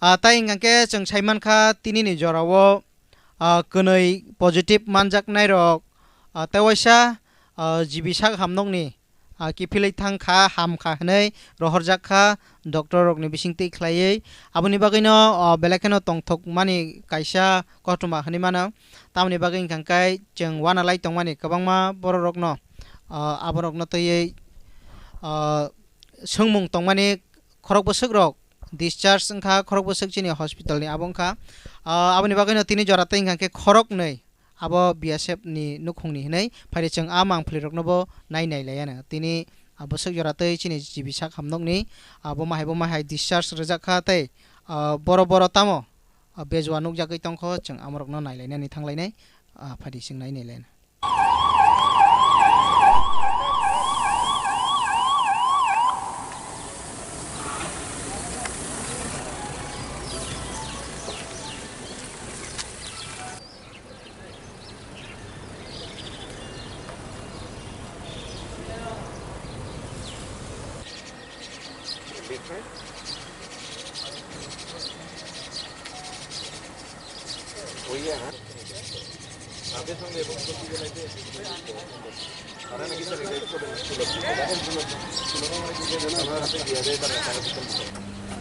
Ah, tai hwnkha khe chwng sai mankha tini ni jorao, ah, kwnwi positive manjaknai rok, ah, tei waisa, ah, G B sak hamnokni, ah, kiphilwi thang kha, ham kha hwnwi rohorjak kha doctor rokni bisingtwi khlaiwi. Aboni bagwino, ah, belai kheno tongthokmani kaisa kothoma hwnwi mano. Tamoni bagwi hwnkha khe chwng uanalai tongmani kwbangma bororokno, ah, aborokno twiwi, ah, swngmung tongmani khorok bwswk rok discharge wngkha, khorok bwswk chini hospital ni abo wngkha. Ah, aboni bagwino tini jora tei hwnkha khe khorok nwi abo B S F ni nukhungni hinwi phaidi chwng a mangpili rokno bo nai nai laiya no. Tini, ah, bwswk jora tei chini G B sak hamnokni, ah, bo mahai bo mahai discharge rwjak kha tei, ah, boro boro tamo, ah, bejua nukjagwi tongkho, chwng amorokno nai lainani thang lainai, ah, phaidi chwng nai nai lainai.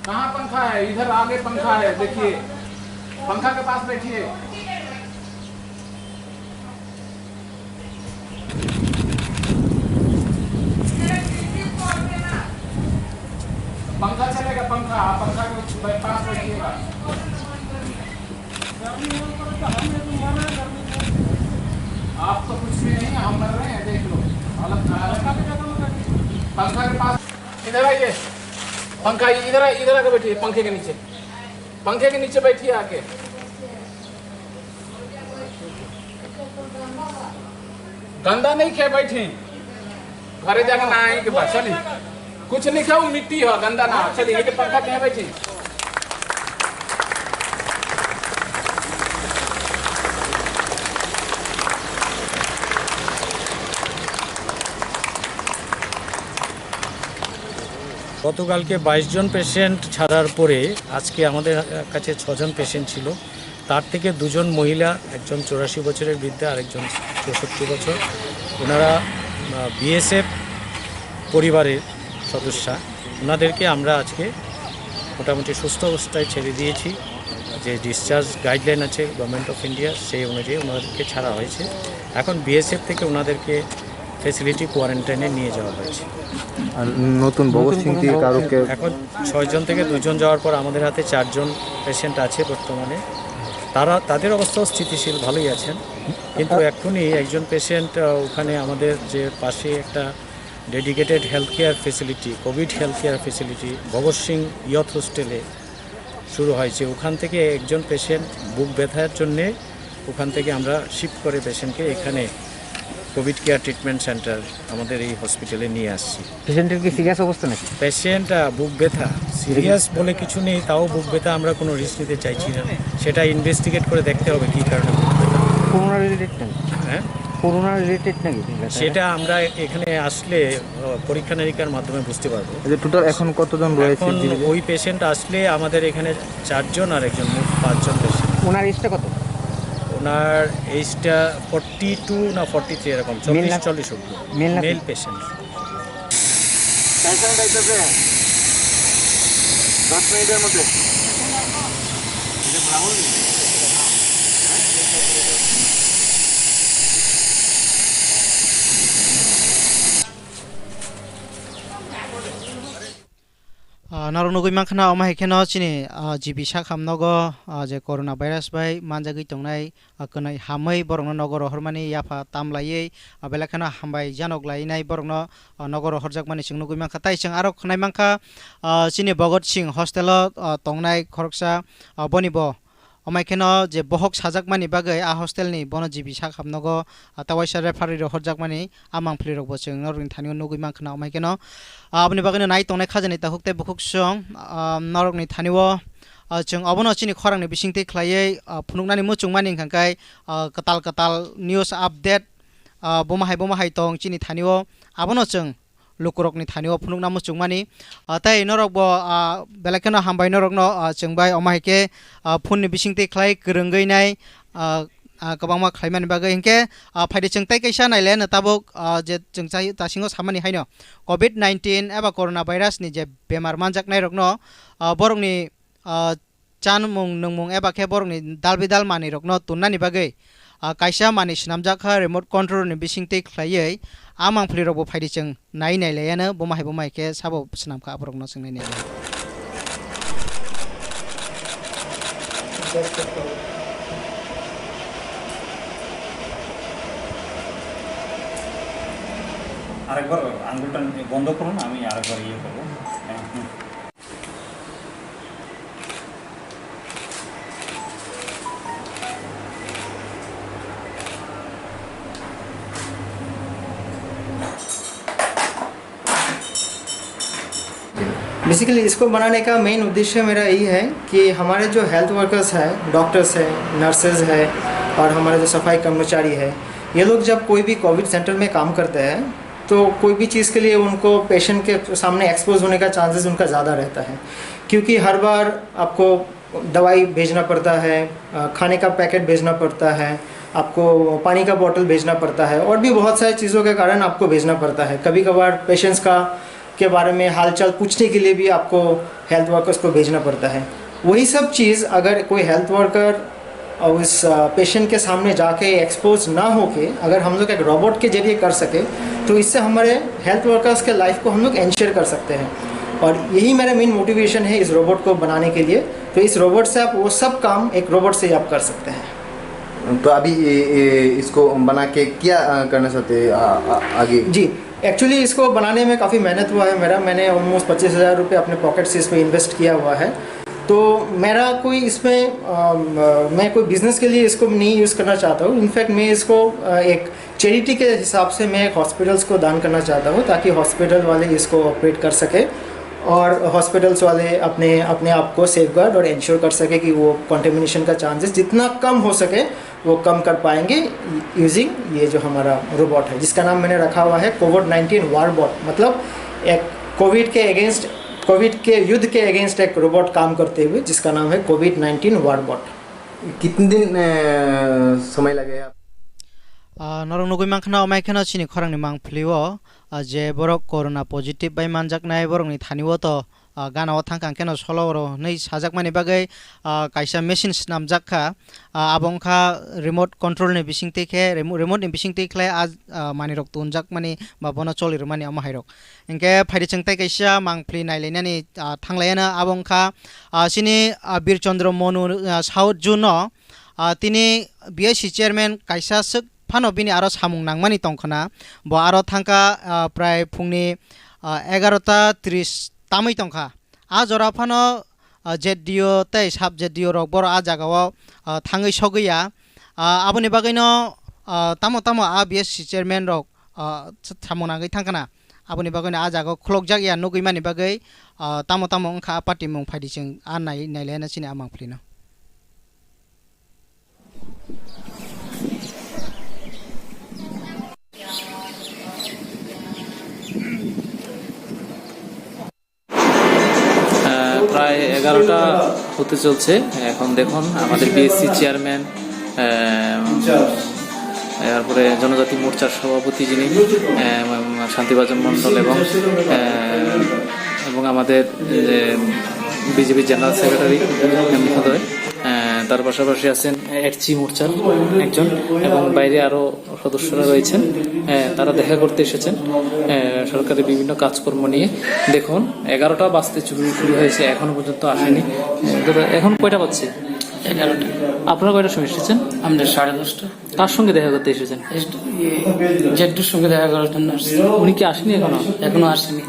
कहाँ पंखा है? इधर आगे पंखा है, देखिए, पंखा के पास बैठिए। पंखा चलेगा, पंखा, आप पंखा के पास बैठिएगा। आप तो कुछ भी नहीं, हम मर रहे हैं, देख लो, हालत खराब है। पंखा के पास, इधर आइए, पंखा इधर आ, इधर आके बैठिए, पंखे के नीचे, पंखे के नीचे बैठिए आके। गंदा नहीं किया, बैठे। घरे जाके नहाए के बाद, चलिए। कुछ नहीं खाओ, मिट्टी हो, गंदा ना हो। चलिए, ये पंखा के यहाँ बैठे। গতকালকে বাইশ জন পেশেন্ট ছাড়ার পরে আজকে আমাদের কাছে ছজন পেশেন্ট ছিল। তার থেকে দুজন মহিলা, একজন চুরাশি বছরের বৃদ্ধা, আরেকজন চৌষট্টি বছর। ওনারা, আহ, বিএসএফ পরিবারের সদস্যা, ওনাদেরকে আমরা আজকে মোটামুটি সুস্থ অবস্থায় ছেড়ে দিয়েছি। যে ডিসচার্জ গাইডলাইন আছে গভর্নমেন্ট অফ ইন্ডিয়া, সেই অনুযায়ী ওনাদেরকে ছাড়া হয়েছে। এখন বিএসএফ থেকে ওনাদেরকে ফেসিলিটি কোয়ারেন্টাইনে নিয়ে যাওয়া হয়েছে। আর নতুন ভগৎ সিং দিয়ে কারোকে এখন ছয়জন থেকে দুজন যাওয়ার পর আমাদের হাতে চারজন পেশেন্ট আছে বর্তমানে। তারা, তাদের অবস্থাও স্থিতিশীল, ভালোই আছেন। কিন্তু এখনই একজন পেশেন্ট ওখানে আমাদের যে পাশে একটা dedicated health care facility, covid health care facility Bhagat Singh youth হোস্টেলে শুরু হয়েছে। ওখান থেকে একজন পেশেন্ট বুক ব্যথার জন্যে ওখান থেকে আমরা শিফট করে পেশেন্টকে এখানে কোভিড কেয়ার ট্রিটমেন্ট সেন্টার আমাদের এই হসপিটালে নিয়ে আসছি। পেশেন্টের কি সিরিয়াস অবস্থা নাকি? পেশেন্ট বুক ব্যথা, সিরিয়াস বলে কিছু নেই, তাও বুক ব্যথা আমরা কোনো রিস্ক নিতে চাইছি না। সেটা ইনভেস্টিগেট করে দেখতে হবে কী কারণে বুক ব্যথা। করোনা রিলেটেড নাকি? হ্যাঁ, করোনা রিলেটেড নাকি ব্যথাটা? সেটা আমরা এখানে আসলে আহ, পরীক্ষা নিরীক্ষার মাধ্যমে বুঝতে পারবো। যে টোটাল এখন কতজন রয়েছে এখন জীবিত? ওই পেশেন্ট আসলে আমাদের এখানে চারজন আর একজন, মোট পাঁচজন পেশেন্ট। ওনার এজটা কত? ওনার এজটা ফর্টি টু না ফর্টি থ্রি এরকম, চল্লিশ না? চল্লিশ অব্দি। মেল নাকি? Male patient. টেনশন পাইতেছে দশ মিনিটের মধ্যে। Ah, norok nugwi mankha na, omo hai kheno chini, ah, G B sakham nogo, ah, je corona virus bai manjagwi tongnai, ah, kwnwi hamwi borokno nogo rohormani yapha tam laiwi, ah, belai kheno hambai janok lainai borokno, ah, nogo rohorjakmani chwng nugwi mankha. Tai chwng aro khwnai mankha, ah, chini Bhagat Singh hostel-o, ah, tongnai khoroksa, ah, boni bo Omo hai kheno je bohok sajakmani bagwi a hostel ni bono G B sakham nogo, ah, ta waisa referee rok horjakmani a mangpili rok bo chwng norok ni thani o nugwi mankha na. Omo hai kheno, ah, aboni bagwi no nai tongnai khajani takhuk tei bukhuk song, ah, norok ni thani o, ah, chwng obono chini khorang ni bising twi khlaiwi, ah, phunuknani muchung mani hwnkha khe, ah, kwtal kwtal news update, ah, bomo hai bomo hai tong chini thani o abono chwng lukurokni thani o phunukna muchungmani. Ah, tei norok bo, ah, belai kheno hambai norokno, ah, chwng bai omo hai khe, ah, phone ni bising twi khlai kwrwngwi nai, ah, ah, kwbangma khlaimani bagwi. Hinkhe, ah, phaidi chwng tei kaisa nailaiano tabuk, ah, je chwng chai-, chasingo samani haino covid nineteen eba corona virus ni je bemar manjaknairokno, ah, borokni, ah, chanmung nungmung eba khe borokni dalbidal manwirokno tonnani bagwi, ah, kaisa manwi swnamjak kha remote control ni bising twi khlaiwi a mangpili rokbo phaidi chwng nai nai laiano bomo hai bomo hai khe sabo swnam kha aborokno chwng nai nai lai. আরেকবার আঙ্গুলটা বন্ধ করুন, আমি আরেকবার ইয়ে করবো। হ্যাঁ, হুম। बेसिकली इसको बनाने का मेन उद्देश्य मेरा यही है कि हमारे जो हेल्थ वर्कर्स हैं, डॉक्टर्स हैं, नर्सेज हैं और हमारे जो सफाई कर्मचारी हैं, ये लोग जब कोई भी कोविड सेंटर में काम करते हैं तो कोई भी चीज़ के लिए उनको पेशेंट के सामने एक्सपोज होने का चांसेस उनका ज़्यादा रहता है, क्योंकि हर बार आपको दवाई भेजना पड़ता है, अ, खाने का पैकेट भेजना पड़ता है, आपको पानी का बॉटल भेजना पड़ता है और भी बहुत सारी चीज़ों के कारण आपको भेजना पड़ता है। कभी कभार पेशेंट्स का के बारे में हालचाल पूछने के लिए भी आपको हेल्थ वर्कर्स को भेजना पड़ता है। वही सब चीज़ अगर कोई हेल्थ वर्कर और उस पेशेंट के सामने जाके एक्सपोज ना होके अगर हम लोग एक रोबोट के जरिए कर सके तो इससे हमारे हेल्थ वर्कर्स के लाइफ को हम लोग इंश्योर कर सकते हैं। और यही मेरा मेन मोटिवेशन है इस रोबोट को बनाने के लिए। तो इस रोबोट से आप वो सब काम एक रोबोट से ही आप कर सकते हैं। तो अभी ये, ये, इसको बना के क्या अ, करना चाहते हैं आ, आ, आगे? जी, एक्चुअली इसको बनाने में काफ़ी मेहनत हुआ है मेरा। मैंने ऑलमोस्ट पच्चीस हज़ार रुपये अपने पॉकेट से इसमें इन्वेस्ट किया हुआ है। तो मेरा कोई इसमें अम, अ, मैं कोई बिज़नेस के लिए इसको नहीं यूज़ करना चाहता हूँ। इनफैक्ट मैं इसको अ, एक चैरिटी के हिसाब से मैं एक हॉस्पिटल्स को दान करना चाहता हूँ, ताकि हॉस्पिटल वाले इसको ऑपरेट कर सके और हॉस्पिटल्स वाले अपने अपने आप को सेफगार्ड और इंश्योर कर सके कि वो कंटेमिनेशन का चांसेस जितना कम हो सके वो कम कर पाएंगे यूजिंग ये जो हमारा रोबोट है, जिसका नाम मैंने रखा हुआ है कोविड नाइन्टीन वार बॉट। मतलब एक कोविड के अगेंस्ट, कोविड के युद्ध के अगेंस्ट एक रोबोट काम करते हुए, जिसका नाम है कोविड नाइन्टीन वार बॉट। कितने दिन अ, समय लगेगा? Ah, norok nugui mankha na, omai kheno chini khorangni mangpili o, ah, je borok corona positive bai manjaknai borokni thani o to, ah, gana o thangkha, hwnkhe no solo oro hwnwi sajakmani bagwi, ah, kaisa machine swnamjak kha. Ah, abo wngkha remote control ni bisingtwi khe, remo-, remote ni bisingtwi khlai a, ah, manwirok tonjakmani ba bono choli rwmani omo hairok. Hwnkhe phaidi chwng tei kaisa mangpili nailainani, ah, thanglaiyano abo wngkha, ah, chini, ah, Bir Chandra Monu, ah, South Zone o, ah, tini B I C chairman kaisa swk phano bini aro samung nangmani tongkhna. Bo aro thangkha, ah, prai phungni, ah, egarota tris tamwi tongkha. A jora phano, ah, Z D O tei sub Z D O rok borok a jagao, ah, thangwi sogwi ya. Ah, aboni bagwino, ah, tamo tamo a B I C chairman rok, ah, samung nangwi thangkhna. Aboni bagwino a jagao khulokjak ya nugwi mani bagwi, ah, tamo tamo wngkha a party mung phaidi chwng a nai-, nailaina chini a mangpilino. আহ, প্রায় এগারোটা হতে চলছে। এখন দেখুন, আমাদের BSc chairman, আহ, এরপরে জনজাতি মোর্চার সভাপতি যিনি, আহ, শান্তিবাজার মণ্ডল এবং, আহ, এবং আমাদের, আহ, বিজেপির জেনারেল সেক্রেটারি মহোদয়, আহ, তার পাশাপাশি আছেন এডসি মোর্চার একজন এবং বাইরে আরও সদস্যরা রয়েছেন, আহ, তারা দেখা করতে এসেছেন, আহ, সরকারের বিভিন্ন কাজকর্ম নিয়ে। দেখুন, এগারোটা বাজতে শুরু, শুরু হয়েছে, এখনো পর্যন্ত আসেনি। আহ, দাদা, এখন কয়টা বাজছে? এগারোটা। আপনারা কয়টার সময় এসেছেন? আমরা সাড়ে দশটা। কার সঙ্গে দেখা করতে এসেছেন? এস-, ইয়ে, জেড্ডুর সঙ্গে দেখা করার জন্য আসছি। উনি কি আসেনি এখনো? এখনো আসেনি।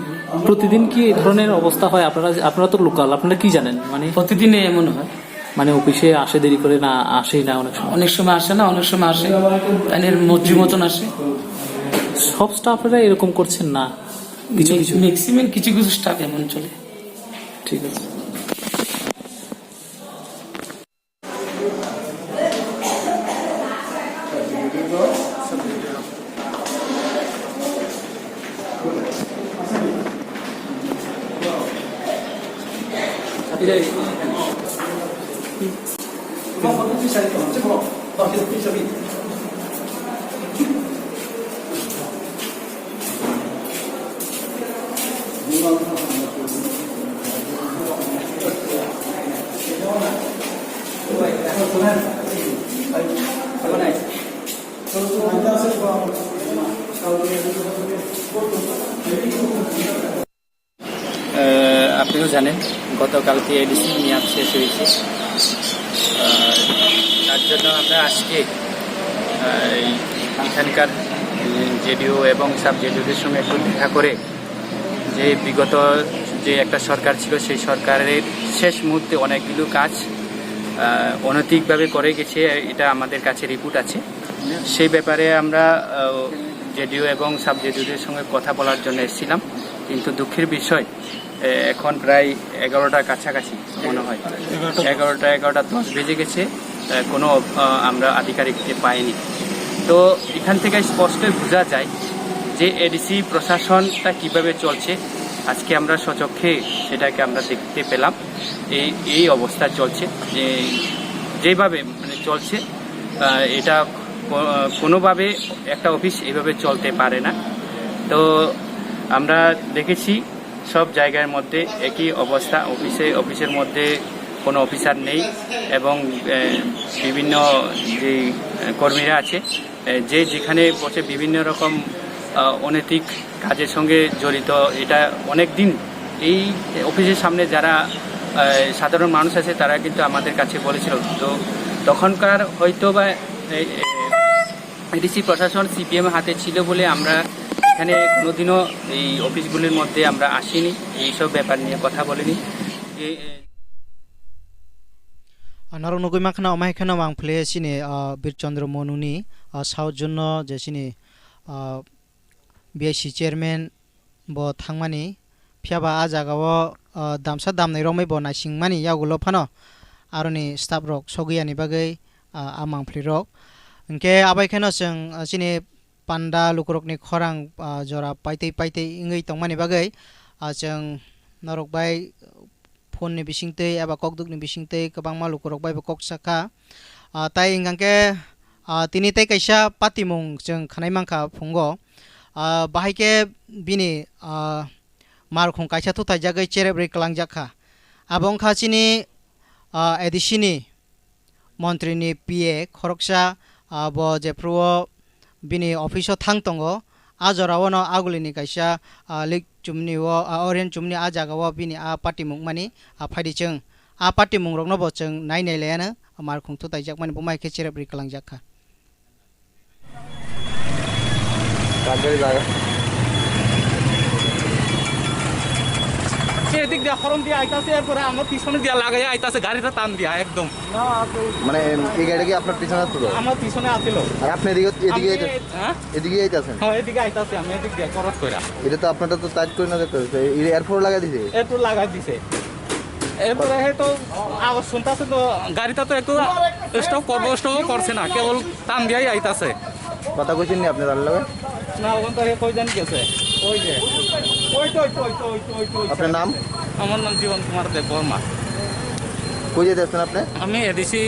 প্রতিদিন কি এই ধরনের অবস্থা হয়? আপনারা, আপনারা তো লোকাল, আপনারা কি জানেন? মানে প্রতিদিনই এমন হয়। মানে অফিসে আসে দেরি করে, না আসেই না অনেক সময়? অনেক সময় আসে না, অনেক সময় আসে। তাদের মর্জি মতন আসে। সব স্টাফেরা এরকম করছেন না? কিছু ম্যাক-, কিছু? ম্যাক্সিমাম কিছু কিছু স্টাফ এমন চলে। ঠিক আছে। আহ, আপনিও জানেন, গতকালকে এডিসি মেয়াদ শেষ হয়েছে। আহ, তার জন্য আমরা আজকে, আহ, এই এখানকার, উম, জেডিও এবং সাব জেডিওদের সঙ্গে একটু দেখা করে যে বিগত যে একটা সরকার ছিল, সেই সরকারের শেষ মুহূর্তে অনেকগুলো কাজ, আহ, অনৈতিকভাবে করে গেছে, এটা আমাদের কাছে রিপোর্ট আছে। সেই ব্যাপারে আমরা, আহ, জেডিও এবং সাব জেডিওদের সঙ্গে কথা বলার জন্য এসেছিলাম, কিন্তু দুঃখের বিষয়, এ, এখন প্রায় এগারোটার কাছাকাছি মনে হয়, এগারোটা দশ। এগারোটা, এগারোটা দশ বেজে গেছে, এ, কোনো, আহ, আমরা আধিকারিককে পাইনি। তো এখান থেকে স্পষ্টই বোঝা যায় যে এডিসি প্রশাসনটা কিভাবে চলছে। আজকে আমরা স্বচক্ষে সেটাকে আমরা দেখতে পেলাম। এই, এই অবস্থা চলছে, যে, যেভাবে মানে চলছে, আহ, এটা কো-, কোনোভাবে একটা অফিস এইভাবে চলতে পারে না। তো আমরা দেখেছি সব জায়গার মধ্যে একই অবস্থা, অফিসে, অফিসের মধ্যে কোনো অফিসার নেই এবং, আহ, বিভিন্ন যে, আহ, কর্মীরা আছে, এ, যে যেখানে বসে বিভিন্ন রকম, আহ, অনৈতিক কাজের সঙ্গে জড়িত। এটা অনেক দিন এই অফিসের সামনে যারা, আহ, সাধারণ মানুষ আছে, তারা কিন্তু আমাদের কাছে বলেছিল। তো তখনকার হয়তো বা এই, এ, এডিসি প্রশাসন সিপিএম হাতে ছিল বলে আমরা এখানে কোনোদিনও এই অফিসগুলির মধ্যে আমরা আসিনি, এইসব ব্যাপার নিয়ে কথা বলিনি। এ, এ, Ah, norok nugui mankha na, omo hai kheno mangpili chini, ah, Bir Chandra Monu ni, ah, South Zone no je chini, ah, B I C chairman bo thangmani, phiya ba ah jaga o, ah, damsa damnai romwi bo naisingmani yagulo phano aroni staff rok sogwi yani bagwi, ah, ah mangpili rok. Hinkhe abai kheno chwng, ah, chini panda lukurokni khorang, ah, jora paitwi paitwi wngwi tongmani bagwi, ah, chwng norok bai phone ni bisingtwi eba kokduk ni bisingtwi kwbangma lukurok bai bo kok sakha. Ah, tai hwnkha khe, Ah, tini tei kaisa patimung chwng khwnai mankha phungo. Ah, bahai khe bini, ah, markhung kaisa thuthaijagwi cherep rwi kwlangjak kha. Abo wngkha chini, ah, A D C ni montri ni P A khoroksa, ah, bo jephru o bini office o thang tongo. A jora o no aguli ni kaisa, ah, lik chumni o, ah, orange chumni a jaga o bini a patimung mani, ah, phaidi chwng. A patimung rok no bo chwng nai nai laiya no markhung thuthaijak mani bo mai khe cherep rwi kwlangjak kha. কাকবাড়ি জায়গা। এদিক দিয়ে হরন দিয়ে আইতাছে, এরপরে আমার পিছনে দিয়ে লাগাই আইতাছে, গাড়িটা টান দিয়া একদম। মানে এই গাড়িটা কি আপনার পিছনে আসছিল? আমার পিছনে আসছিল। আর আপনি এদিকে, এদিকে আমি, আইতে-, হ্যাঁ? এদিকে আইতাছেন? হ্যাঁ, এদিকে আইতাছি আমি, এদিক দিয়ে ক্রস করে। এটা তো আপনারটা তো টাইট করে না দেখতে হচ্ছে। এই এয়ারপোর্ট লাগাই দিছে? এয়ারপোর্ট লাগাই দিছে। এরপরে হয়তো আওয়াজ শুনতেছে তো, গাড়িটা তো একটু স্টপ করবো, স্টপও করছে না, কেবল টান দিয়াই আইতাছে। কথা কইছেন নি আপনি তার লগে? না, ওখান থেকে কয়জন গেছে? ওই যে, ওই তো, ওই তো, ওই তো, ওই তো, ওই তো, ওই তো, ওই তো। আপনার নাম? আমার নাম জীবন কুমার দেব বর্মা। কই যেতে আসছেন আপনি? আমি এডিসি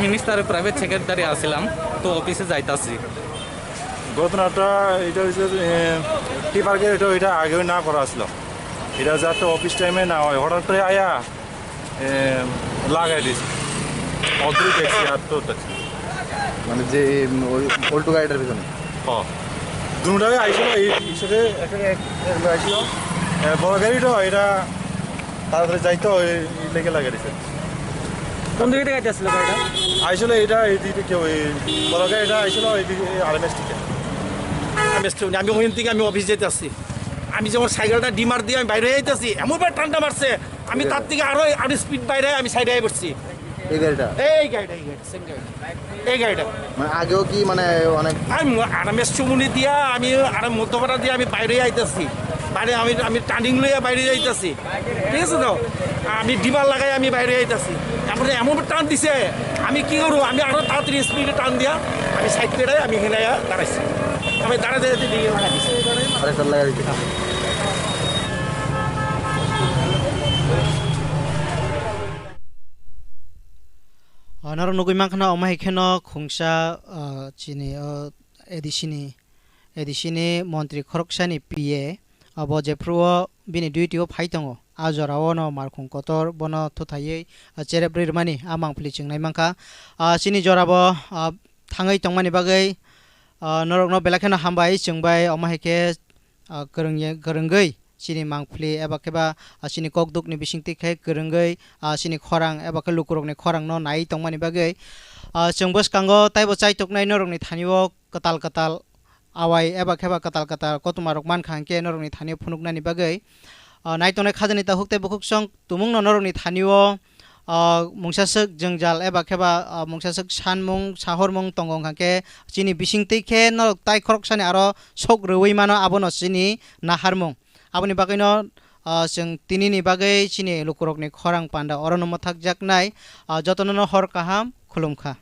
মিনিস্টারের প্রাইভেট সেক্রেটারি আছিলাম, তো অফিসে যাইতাছি। ঘটনাটা এটা হচ্ছে যে, এ, টিপার গেট এটা, এটা আগেও না করা আসলো। এটা যাতে অফিস টাইমে না হয়, হঠাৎ করে আয়া, এ, লাগাই দিছে। অদ্ভুত দেখছি আর তো দেখছি। মানে যে, উম, ওই অল্টো গাড়িটার পিছনে? হ। দুটাই আইছিল, এই হিসেবে একটা, এক, এক আইছিল। এ, বড় গাড়িটা এটা তাড়াতাড়ি যাইতো, এই, এই লেগে লাগাই দিছে। কোন দিকে থেকে আইতেছিল গাড়িটা? আইছিল এটা এই দিকে কেউ, এই বড় গাড়িটা আইছিল এই দিকে, এই আরএমএস থেকে। আরএমএস থেকে, আমি ওখান থেকে আমি অফিস যেতে আসছি। আমি যখন সাইকেলটা ডিমার দিয়ে আমি বাইরে যাইতেছি, এমন ভাবে টানটা মারছে, আমি তার থেকে আরো, আরো স্পিড বাইরে আমি সাইডে আই পড়ছি। এই গাড়িটা? এই গাড়িটা, এই গাড়িটা, সেম গাড়ি। এই গাড়িটা। মানে আগেও কি মানে অনেক আর ম-, আরামে চুমুনি দিয়া আমি, আর মধ্যপাড়া দিয়ে আমি বাইরে আইতেছি। বাইরে আমি, আমি টার্নিং লইয়া বাইরে যাইতেছি। ঠিক আছে তো? আমি ডিমার লাগাই আমি বাইরে যাইতেছি। তারপরে এমন টান দিছে, আমি কি করবো? আমি আরো তাড়াতাড়ি স্পিডে টান দিয়া আমি সাইড পেরাই আমি হেনাইয়া দাঁড়াইছি। আমি দাঁড়াতে দাঁড়াতে দিয়ে লাগাই দিছি। আরেকটা লাগাই দিছি। Ah, norok nugui mankha na, omo hai kheno khungsa, ah, chini, o, A D C ni, A D C ni montri khoroksani P A, abo jephru o bini duty o phai tongo, a jora o no markhung kotor bono thuthaiwi, ah, cherep rwi rwmani a mangpili chwng nai mankha. Ah, chini jora bo, ah, thangwi tongmani bagwi, ah, norok no belai kheno hambai chwng bai, omo hai khe, ah, kwrwngya-, kwrwngwi chini mangpili eba khe ba, ah, chini kokduk ni bisingtwi khe kwrwngwi, ah, chini khorang eba khe lukurok ni khorang no naiwi tongmani bagwi, ah, chwng bwskango taibo chai toknai norok ni thani o kwtal kwtal awai eba khe ba kwtal kwtal kothoma rok mankha hwnkhe norok ni thani o phunuknani bagwi, ah, nai tongnai khajani takhuk tei bukhuksong tumung no norok ni thani o, ah, mungsaswk jwngjal eba khe ba, ah, mungsaswk sanmung sahormung tongo hwnkha khe chini bisingtwi khe norok tai khoroksani aro sok rwui mano abono chini naharmung. Aboni bagwino, ah, chwng tinini bagwi chini lukurokni khorang panda orono mwthakjaknai, ah, jotonono hor kaham khulumkha.